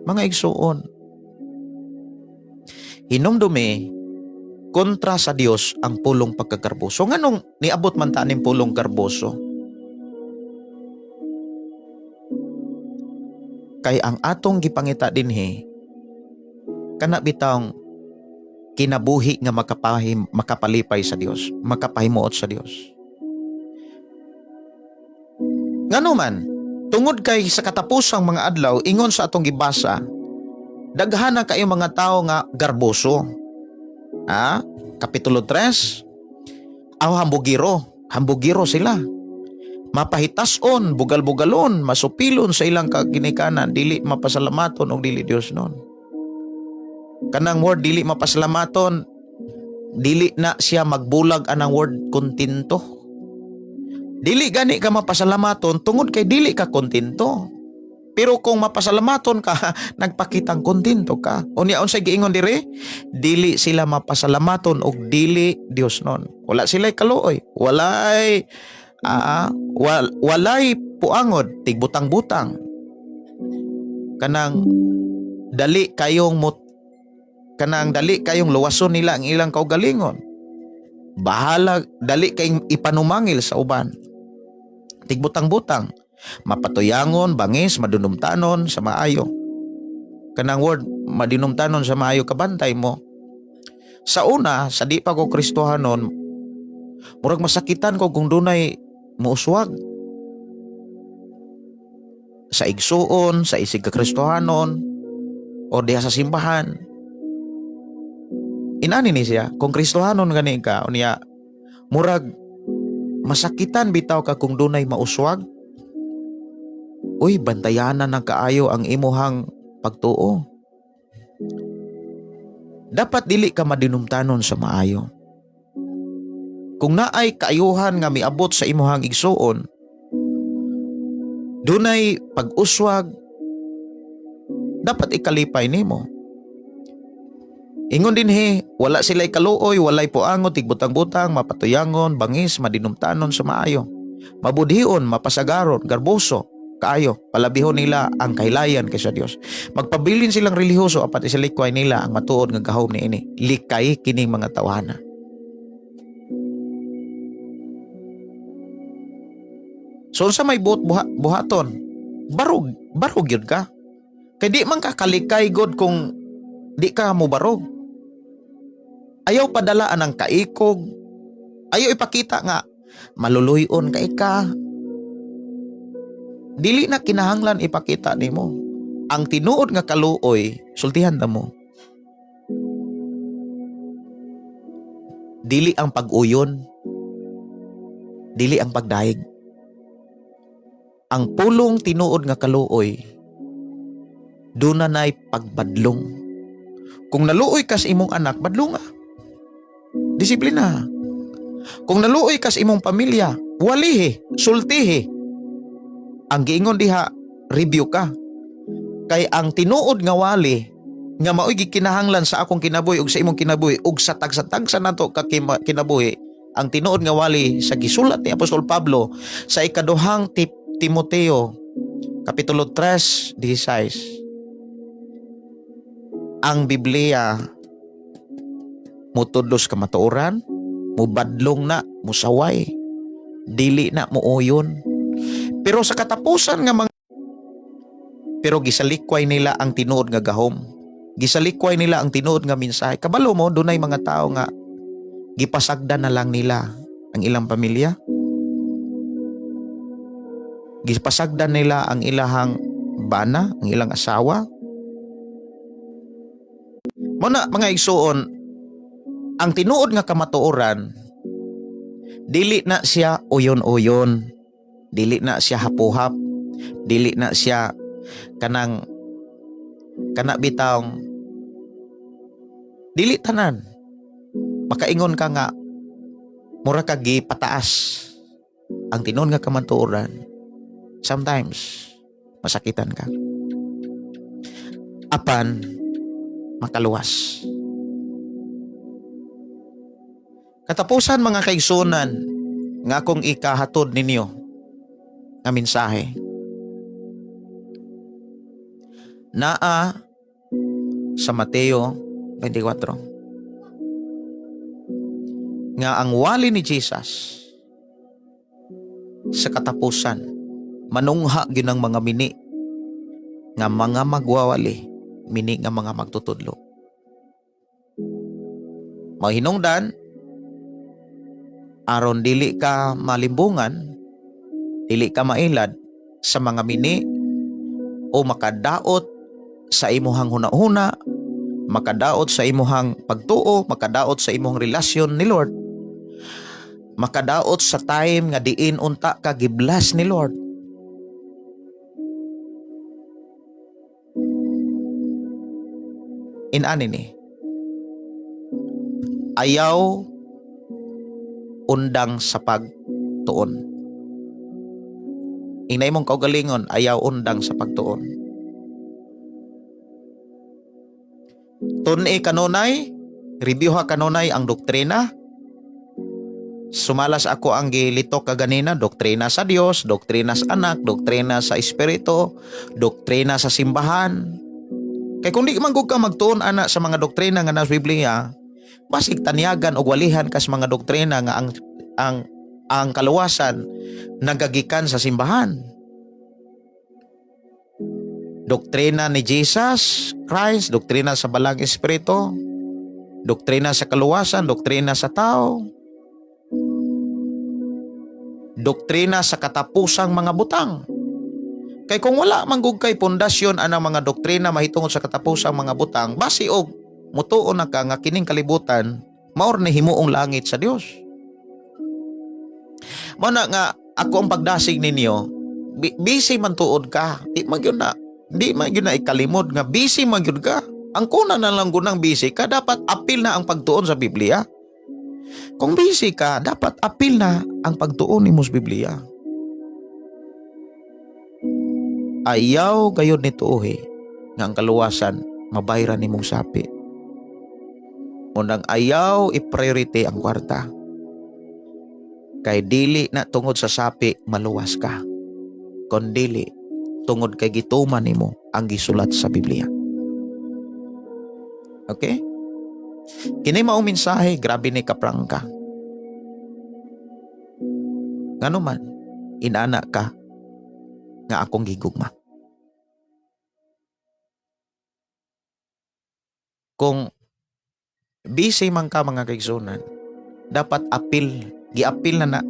Mga igsuon, hinumdumi, kontra sa Dios ang pulong pagkagarboso. Nganong niabot man ta ning pulong garboso? Kay ang atong gipangita dinhi kana bitawng kinabuhi nga makapalipay sa Dios, makapahimuot sa Dios. Ngano man, tungod kay sa katapusang mga adlaw, ingon sa atong gibasa, daghan na kayo mga tao nga garboso. Kapitulo 3, aw hambugiro, hambugiro sila. Mapahitason, bugal-bugalon, masupilon sa ilang kaginikanan, dili mapasalamaton og dili Dios nun. Kanang word "dili mapasalamaton," dili na siya magbulag anang word "kontento." Dili gani ka mapasalamaton tungod kay dili ka kontento. Pero kung mapasalamaton ka, nagpakitang kontento ka. Unya unsay giingon dire? Dili sila mapasalamaton og dili Dios nun. Wala sila'y kaluoy, walay puangod, tigbutang-butang. Kanang dali kayong luwason nila ang ilang kaugalingon. Bahala dali kayong ipanumangil sa uban. Tigbutang-butang, mapatuyangon, bangis, madunumtanon sa maayo. Kanang word "madinumtanon sa maayo," kabantay mo. Sa una, sa di pa ko Kristohanon, murag masakitan ko kung dunay muuswag sa igsuon, sa isig ka Kristohanon, o diha sa simbahan. Inani ni siya, kung Kristohanon gani ka, unya murag masakitan bitaw ka kung dunay mauswag. Uy, bantayanan ng kaayo ang imuhang pagtuo. Dapat dili ka madinumtanon sa maayo. Kung naay kaayuhan nga miabot sa imuhang igsuon, dunay pag-uswag, dapat ikalipay nimo. Ingon dinhi, wala sila'y kaluoy, walay puangot, tigbutang-butang, mapatuyangon, bangis, madinumtanon sa maayo. Mabudhion, mapasagaron, garboso, kaayo, palabihon nila ang kahilayan kaysa Dios. Magpabilin silang relihiyoso apat isalikway nila ang matuod nga gahom niini. Likay kining mga tawhana. So unsa may buot buhaton? Barog, barog yun ka. Kay di man ka kalikay god kung di ka mo barog. Ayaw padalaan ang kaikog. Ayaw ipakita nga maluluyon kay ka. Dili na kinahanglan ipakita nimo. Ang tinuod nga kaluoy, sultihan ta mo. Dili ang pag-uyon. Dili ang pagdayeg. Ang pulong tinuod nga kaluoy, duna na'y pagbadlong. Kung naluoy ka sa imong anak, badlonga. Disiplina. Kung naluoy ka sa imong pamilya, walihi, sultihi. Ang giingon diha, review ka. Kay ang tinuod nga wali, nga mao'y gikinahanglan sa akong kinabuhi ug sa imong kinabuhi ug sa tagsa-tagsa nato ka kinabuhi, ang tinuod nga wali sa gisulat ni Apostol Pablo sa ikaduhang Timoteo kapitulo 3:16, ang Biblia mutudlos kamatuoran, mubadlong na, musaway, dili na muuyon. Pero sa katapusan nga mga pero gisalikway nila ang tinuod nga gahom. Gisalikway nila ang tinuod nga mensahe. Kabalo mo, dunay mga tao nga gipasagdan na lang nila ang ilang pamilya. Gipasagdan nila ang ilahang bana, ang ilang asawa. Muna mga igsuon, ang tinuod nga kamatuoran, dili na siya uyon-uyon, dili na siya hapuhap, dili na siya kanang kana bitawng dili tanan. Makaingon ka nga mura ka gipataas. Ang tinuod nga kamatuoran, sometimes masakitan ka. Apan makaluwas. Katapusan mga kaigsunan nga akong ikahatod ninyo nga mensahe. Naa sa Mateo 24 nga ang wali ni Jesus sa katapusan manungha gyud ang mga mini nga mga magwawali, mini nga mga magtutudlo. Mahinungdan aron dili ka malimbungan, dili ka mailad sa mga mini o makadaot sa imuhang hunahuna, makadaot sa imuhang pagtuo, makadaot sa imuhang relasyon ni Lord, makadaot sa time nga diin unta ka giblas ni Lord. Inani ni, ayaw undang sa pagtuon. Inay mong kaugalingon, ayaw undang sa pagtuon. Tun-i kanunay, review ha kanunay ang doktrina. Sumalas ako ang gilitok kaganina, doktrina sa Dios, doktrina sa anak, doktrina sa Espiritu, doktrina sa simbahan. Kay kung di man gud ka magtuon ana sa mga doktrina nga nasa Biblia, basig tanyagan og walihan kas mga doktrina nga ang kaluwasan nagagikan sa simbahan. Doktrina ni Jesus Christ, doktrina sa Balang Espiritu, doktrina sa kaluwasan, doktrina sa tao, doktrina sa katapusang mga butang. Kay kung wala man gud kay pundasyon anang mga doktrina mahitungod sa katapusang mga butang, basi og Mutuo na ka nga kining kalibutan maor ni himuong langit sa Dios. Mao na nga ako ang pagdasig ninyo, busy man tuod ka, di man gyud na di man gyud na ikalimod nga busy man gyud ka. Ang kuna na lang gunang busy ka, dapat apil na ang pagtuon sa Biblia. Kung busy ka, dapat apil na ang pagtuon nimo sa Biblia. Ayaw gayud ni tuohi nga ang kaluwasan mabayran nimong sapi. Munang ayaw i-priority ang kwarta. Kay dili na tungod sa sapi maluwas ka. Kon dili tungod kay gituman nimo ang gisulat sa Biblia. Okay? Kini mao mensahe, grabe ni kaprangka. Ngano man, inana ka nga akong gigugma. Kung busy man ka, mga kaigsunan, dapat apil, giapil na na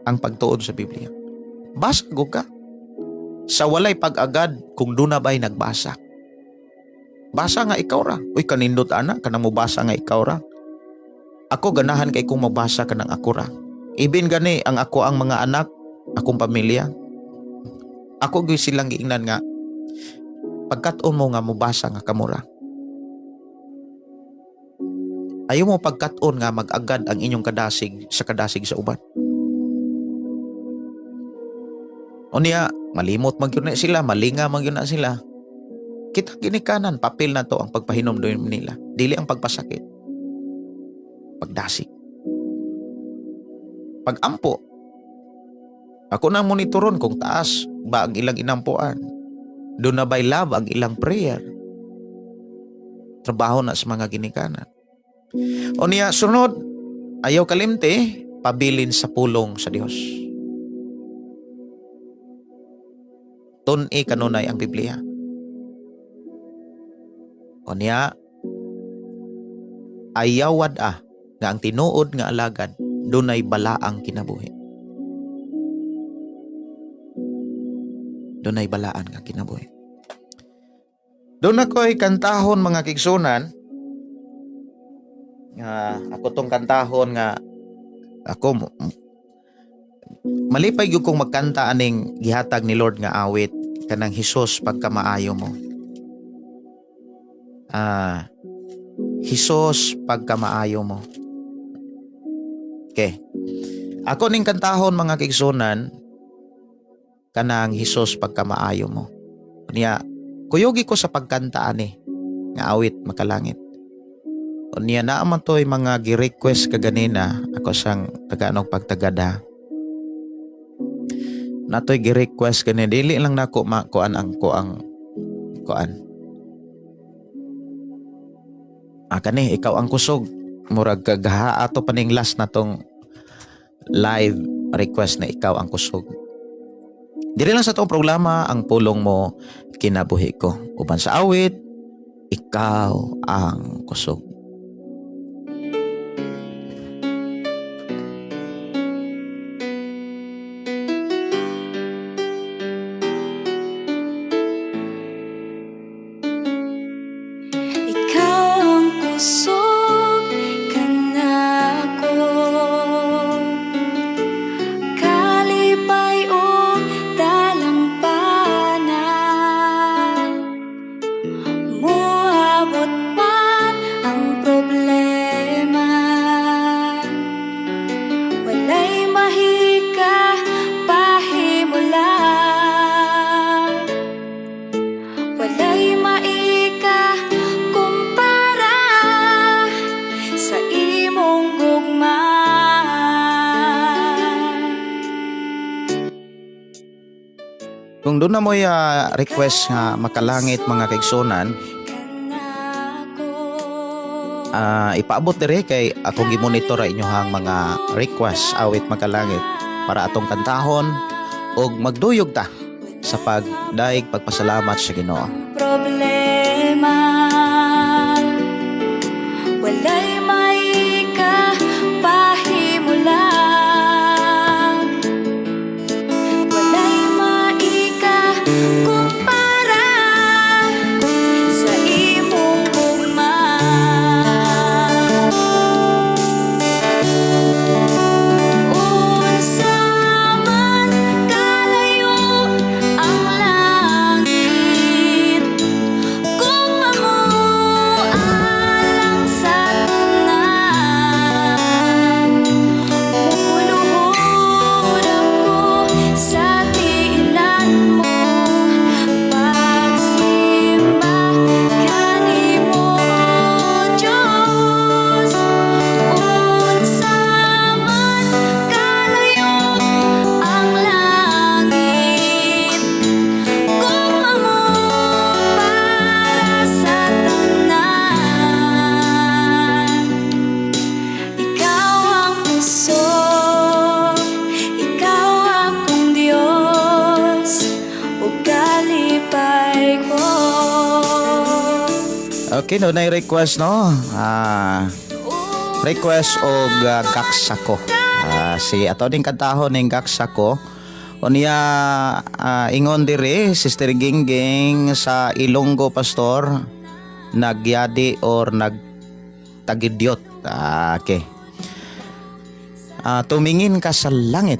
ang pagtuon sa Biblia. Basa gud ka. Sa walay pag-agad kung duna ba'y nagbasa. Basa nga ikaw ra. Uy, kanindot ana, kanang mobasa nga ikaw ra. Ako ganahan kay kung mabasa kanang ako ra. Ibin gani ang ako ang mga anak, akong pamilya. Ako gyud silang giingnan nga pagkat-on mo nga mobasa nga kamura. Ayaw mo pagkat-on nga mag-agad ang inyong kadasig sa kadasig sa uban. Unya, malimot man gyud na sila, malinga man gyud na sila. Kita ginikanan, papel na to ang pagpahinom nila. Dili ang pagpasakit. Pagdasig. Pagampo. Ako nang monitoron kung taas ba ang ilang inampuan. Doon na by love ang ilang prayer. Trabaho na sa mga ginikanan. O niya, sunod, ayaw kalimti, pabilin sa pulong sa Dios. Tun-i kanunay ang Biblia. O niya, ayaw wad-a nga ang tinuod nga alagad dunay balaang kinabuhi. Dunay balaan nga kinabuhi. Doon ako'y kantahon, mga kigsunan, nga ako tong kantahon nga ako malipay gyud kong magkanta aning gihatag ni Lord nga awit, kanang "Hesus Pagkamaayo Mo". "Hesus Pagkamaayo Mo". Okay. Ako ning kantahon, mga kigsunan, kanang "Hesus Pagkamaayo Mo". Niya, kuyugi ko sa pagkanta ani nga awit, makalangit. Unya naa man to'y mga gi-request kaganina, ako sang taganog pagtagada. Natoy gi-request kani, dili lang nako makuan ang kuang kuan. Ah, kani "Ikaw ang Kusog". Murag kagaha ato paning last na tong live request na "Ikaw ang Kusog". Diri lang sa atong programa ang Pulong Mo Kinabuhi Ko. Uban sa awit "Ikaw ang Kusog". Ikaw ang kusog kanako, kalipay ug dalampana. Moabot man ang problema, walay mahika pahimulag. Walay maika kumpara sa imong gugma. Kung doon na mo'y request nga, makalangit, mga kaigsunan, ipaabot dire kay akong gimonitor ra inyohang mga request awit, makalangit, para atong kantahon og magduyog ta sa pagdaig pagpasalamat sa Ginoo. Problema, walay maika pahimulag. Walay maika kumpara sa imong gugma. Okay, no, na request, no? Request og Gaksako. Si ato ning kantahon ning Gaksako. Unya ingon diri Sister Gingging sa Ilonggo, Pastor, nagyadi or nagtagidyot. Okay. Tumingin ka sa langit.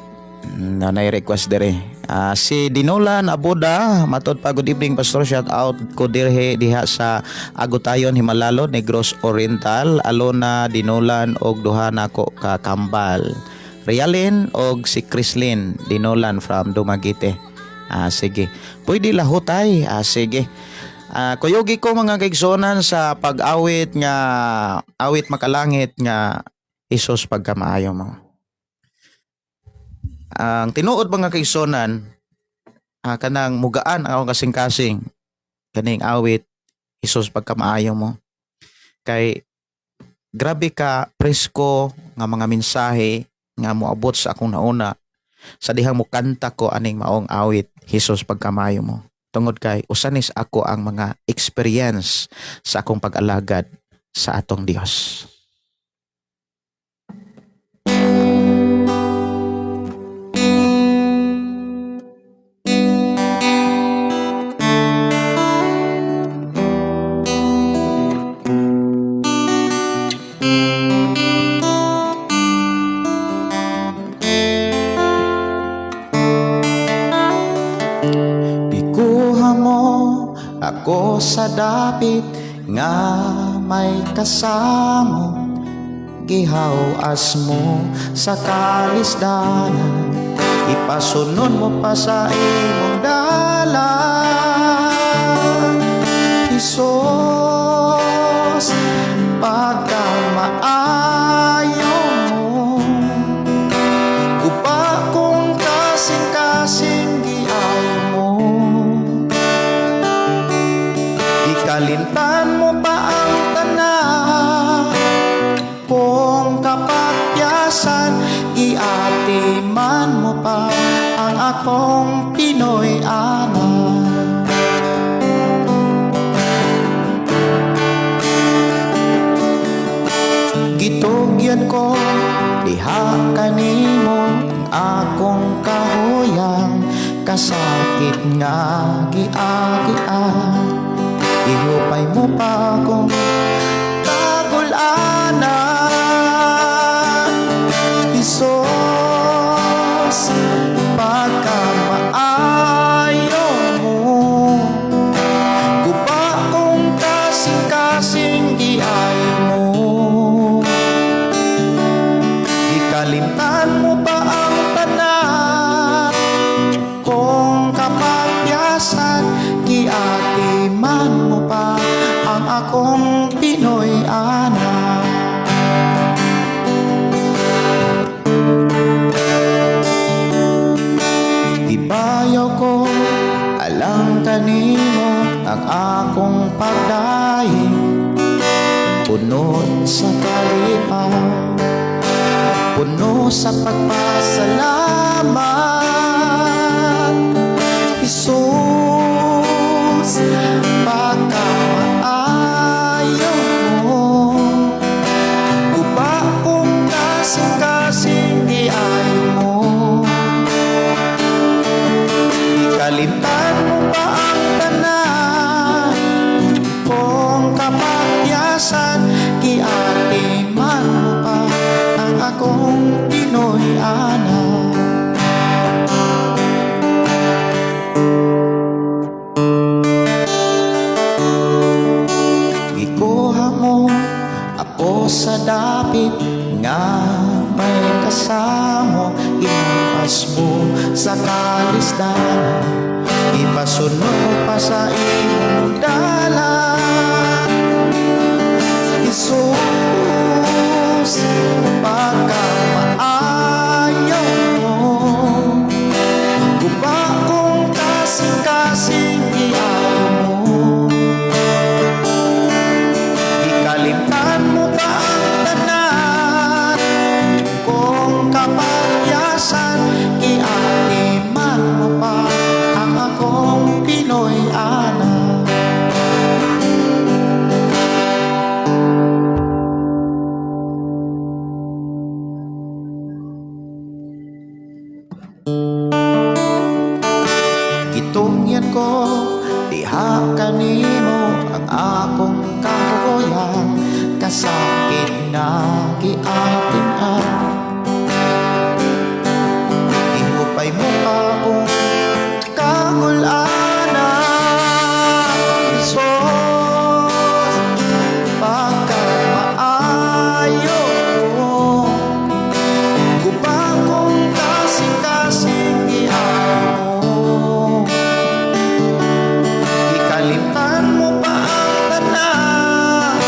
Na request dire. Si Dinolan Abuda, matod pa, "Good evening, Pastor, shout out ko dirhe diha sa Agutayon, Himalalo, Negros Oriental, Alona Dinolan og duha nako ka kambal. Rialin og si Chrislyn Dinolan from Dumaguete." Sige. Pwede lahutay. Sige. Kuyugi ko, mga kaigsuonan, sa pag-awit nga awit makalangit nga "Hesus Pagkamaayo Mo." Ang tinuod, mga kaigsuonan, kanang mugaan ang akong kasing-kasing kaning awit "Hesus Pagkamaayo Mo." Kay grabe ka presko nga mga mensahe nga moabot sa akong nauna sa dihang mukanta ko aning maong awit "Hesus Pagkamaayo Mo." Tungod kay usanis ako ang mga experience sa akong pag-alagad sa atong Dios. Gikuha mo ako sa dapit nga may kasamot, gihawas mo sa kalisdanan, ipasunod mo pa sa imong dalan. Hesus, pagkamaayo mo, guba kong kasing-kasing giayo mo. Ikalimtan mo pa ang tanan kong kapakyasan, giatiman mo pa ang akong Pinoy anak. Gitugyan ko diha kanimo ang akong kahuyang, kasakit nga giagian, ihupay mo pa akong kagulanan. Hesus, pagkamaayo mo, guba kong kasing-kasing giayo mo. Ikalimtan mo pa ang tanan kong kapakyasan, giatiman mo pa ang akong Pinoy anak. Ibayaw ko alang kanimo ang akong pagdaig, puno sa kalipay, puno sa pagpasalamat. Hesus, pagkamaayo mo, guba kong kasing-kasing giayo mo. Ikalimtan mo pa ang tanan kong kapakyasan, giatiman mo pa ang akong Pinoy anak. Gikuha mo ako sa dapit nga may kasamo, inampas mo sa kalisdanan, ipasunod mo pa sa imong dalan. Hesus, pagkamaayo mo, guba kong kasing-kasing giayo mo. Ikalimtan mo pa ang tanan kong kapakyasan, giatiman mo pa ang akong Pinoy anak. Diha kanimo ang akong kahuyan, kasakit na giatin. Ihupay mo akong kagulana, Jesus, pagkamaayo mo. Guba kong kasing-kasing giayo mo. Ikalimtan mo pa ang tanan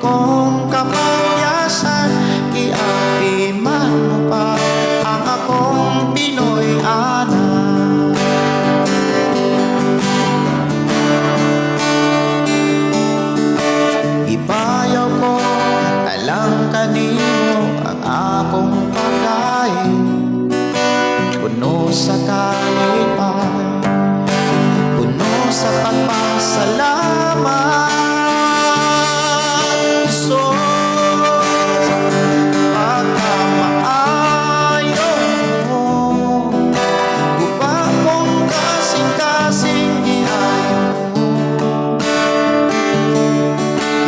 kung kapakyasan, giatiman mo pa ang akong Pinoy anak. Ipayaw ko alang kanimo ang akong pagkain, puno sa kalipay, puno sa pagpasalamat. Jesus, pagkamaayo mo, guba kong kasing-kasing giayo mo.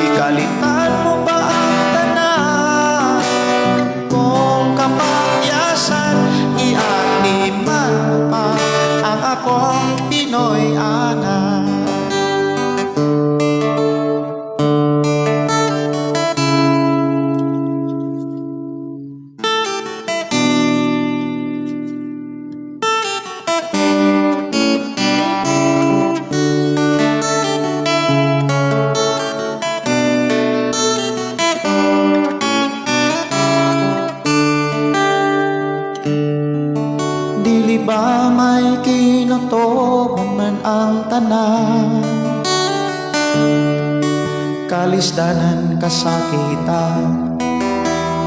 Ikalitan mo pa ang tanan kung kapakyasan, iatiman mo pa ang akong Pinoy anak. Dili ba may kinutoban man ang tanan, kalisdanan, kasakitan,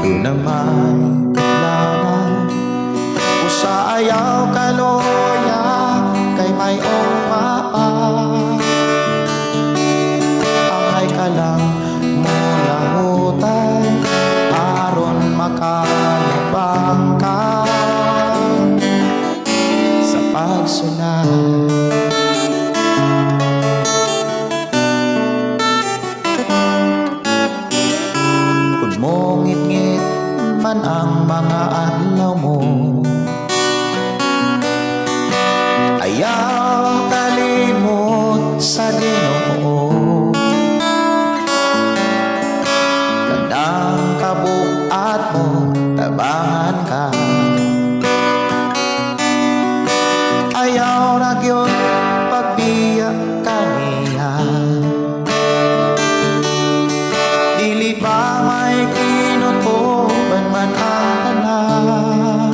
doon na may kaklanan. Usa ayaw kaloya kay may pa. Angay ka lang mulahutan aron makalabang ka sa pagsulay. Kung mongit-ngit man ang mga adlaw mo, ayaw kalimot sa Ginoo. Kanang kabuat mo, tabangan ka. Ayaw ra gyud pagbiya kaniya. Dili ba may kinutuban man ang tanan,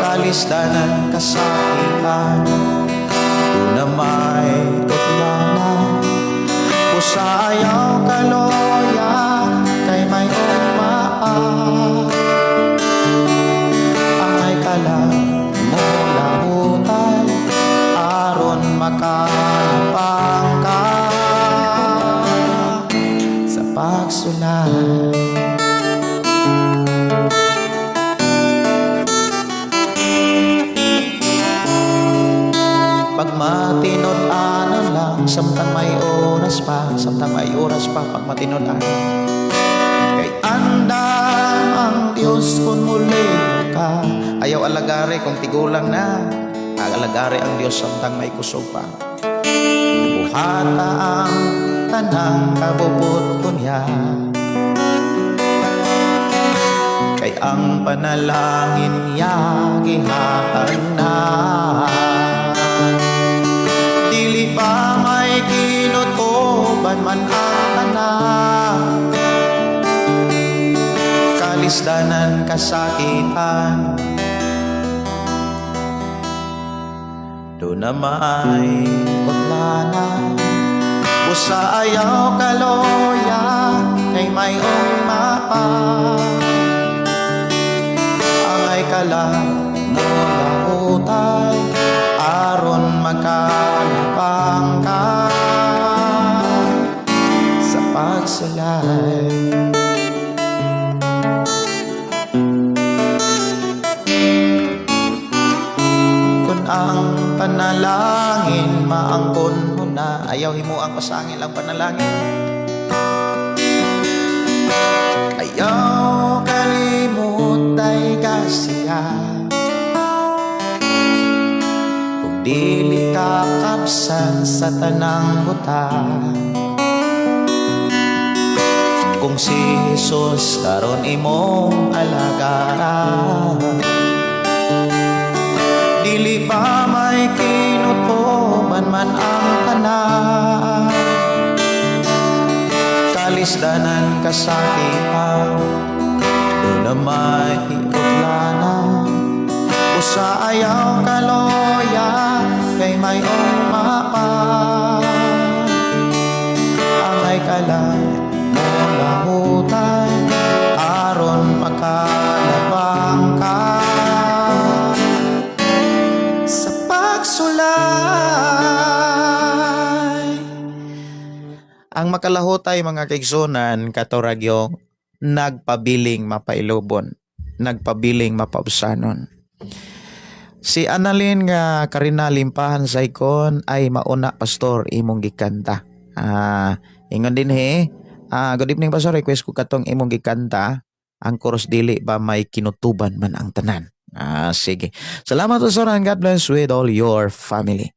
kalisdanan, kasakitan, doon na may utlanan. Usa ayaw kaloya kay may ugmaa. Angay ka lang mulahutan aron makalapang ka sa pagsulay. Pag matinud-anon lang samtang may oras pa, samtang may oras pa, pag matinud-anon. Kay andam ang Diyos kung muli ka. Ayaw alagari kung tigulang na. Alagari ang Diyos samtang may kusog pa. Buhata ang tanang kabubut niya. Kay ang panalangin niya gihatag na. Dili pa may kinutuban man ang tanan, kalisdanan, kasakitan, doon na may kutlana. Busa ayaw kaloya kay may mapa. Angay ka lang mulautay aron makalapang ka sa pagsulay. Kung ang Panalangin maangkon mo na. Ayaw himo ang pasangil ang panalangin. Ayaw kalimutay ka siya. Kung dili ka kapsan sa tanang buta. Kung si Jesus karon imong alagaran, dili ba may kinutuban man ang tanan? Kalisdanan kasakitan, doon na may utlanan. Usa ayaw kaloya, kay mayong mapa. Angay ka lang molahutay, aron makalabang ka sa pagsulay. Ang makalahutay, mga kaigsunan, kato ra gyung nagpabiling mapailubon, nagpabiling mapaubsanon. Si Annalyn nga Karina Limpahan Saikon ay mauna, pastor, imong gikanta. Ingon din he. Good evening, pastor, request ko katong imong gikanta ang chorus, "Dili ba may kinutuban man ang tanan." Sige. Salamat, pastor, and God bless with all your family.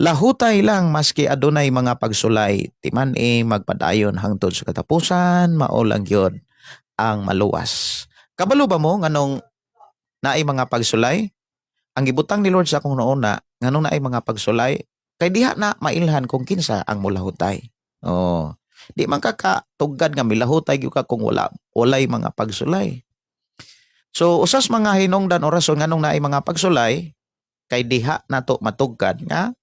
Lahutay lang maski adunay mga pagsulay, timan-i magpadayon hangtod sa katapusan, mao lang gyud ang maluwas. Kabalo ba mo nganong naay mga pagsulay? Ang gibutang ni Lord sa akong nauna, nganong naay mga pagsulay, kay diha na mailhan kung kinsa ang mulahutay. Oh. Di man ka katugad nga milahutay gyud ka kung walay mga pagsulay. So usas mga hinungdan o rason nganong naay mga pagsulay, kay diha nato matugkad nga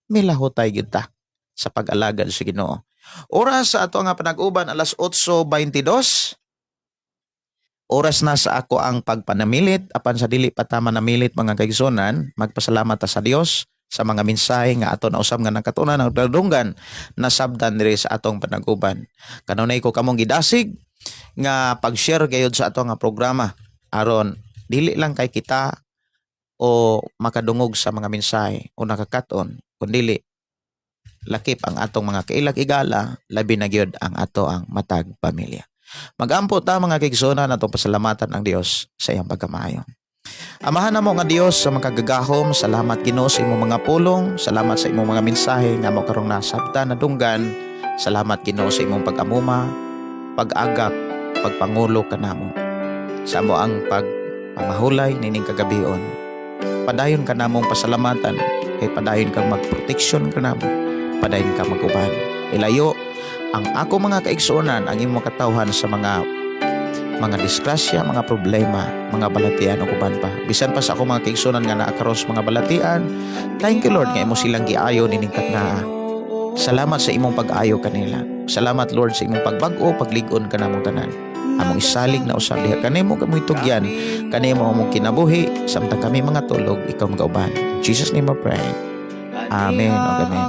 milahutay gyud ta sa pag-alagad sa Ginoo. Oras sa ato nga panag-uban, alas 8:22. Oras na sa ako ang pagpanamilit. Apan sa dili pa ta manamilit, mga kaigsunan, magpasalamat ta sa Dios sa mga mensahe nga ato na usab nga nakatunan ang nadunggan nasabdan diri sa atong panaguban. Kanunay ko kamong gidasig nga pag-share gayud sa ato nga programa aron dili lang kay kita o makadungog sa mga mensahe o nakakaton, kundili lakip ang atong mga kailag igala, labi na gyud ang ato ang matag pamilya. Magampo ta, mga kaigsunan, atong pasalamatan ang Dios sa iyang pagkamaayo. Amahan namo nga Dios sa makagagahom, salamat, Ginoo, sa imong mga pulong, salamat sa imong mga mensahe nga amo karong nasabtan, nadunggan. Salamat, Ginoo, sa imong pag-amuma, pag-agak, pagpangulo kanamo. Sa amo ang pagpamahulay nining kagabion. Padayon ka namong pasalamatan kay padayon kang magproteksyon kanamo, padayon ka maguban. Ilayo ang ako mga kaigsuonan, ang imong katawhan sa mga disgrasya, mga problema, mga balatian o uban pa. Bisan pa sa ako mga kaigsuonan nga naa karon sa mga balatian, thank you, Lord, nga imo silang giayo nining katnaa. Salamat sa imong pag-ayo kanila. Salamat, Lord, sa imong pagbag-o, paglig-on kanamong tanan. Among isalig na usab diha kanimo, kamo itugyan kanimo among kinabuhi samtang kami mga tulog, ikaw magauban. In Jesus' name I pray. Amen ug amen.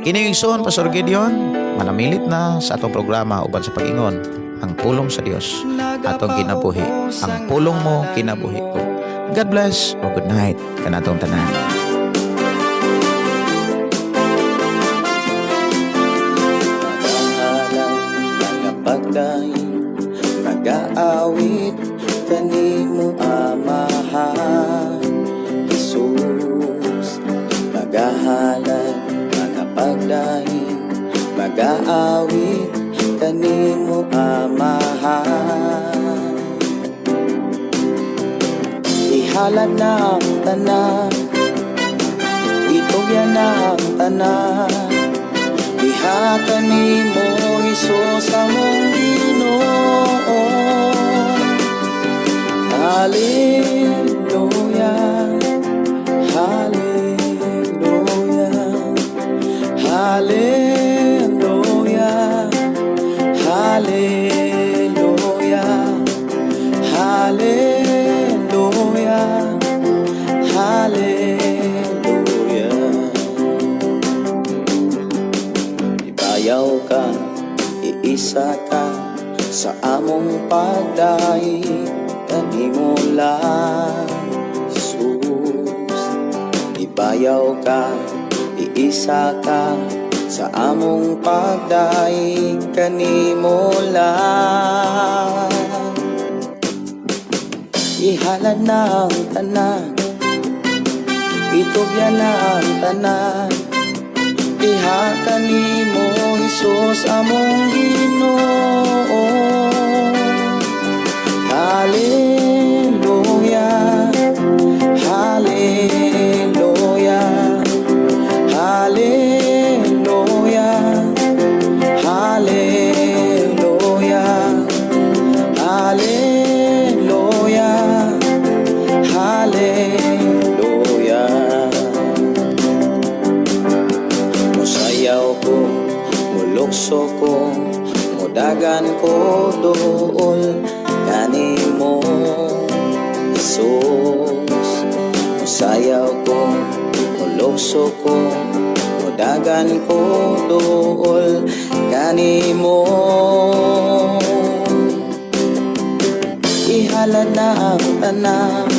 Kini igsoon, Pastor Gideon, manamilit na sa atong programa uban sa pag-ingon ang pulong sa Dios atong kinabuhi. Ang pulong mo, kinabuhi ko. God bless o good night kanatong tanan. Magahalay, magapagdaig, magaawit kanimo, Amahan Jesus. Magahalay, magapagdaig, magaawit kanimo, Amahan. Ihalad na ang tanan, itugyan na ang tanan diha kanimo, Hesus among Ginoo. Hallelujah, Hallelujah, Hallelujah, Hallelujah, Hallelujah, Hallelujah. Ibayaw ka, iisa ka sa among pagdaig kanimo lang, Jesus. Bayaw ka, iisa ka sa among pagdaig kanimo lang. Ihalad na ang tanan, itugyan na ang tanan, diha kanimo, Hesus among Ginoo. Hallelujah, Hallelujah, Hallelujah, Hallelujah, Hallelujah, Hallelujah. Musayaw ko, mulukso ko, mudagan ko duol kanimo, Jesus. Musayaw ko, mulukso ko, mudagan ko duol kanimo. Ihalad na ang tanan.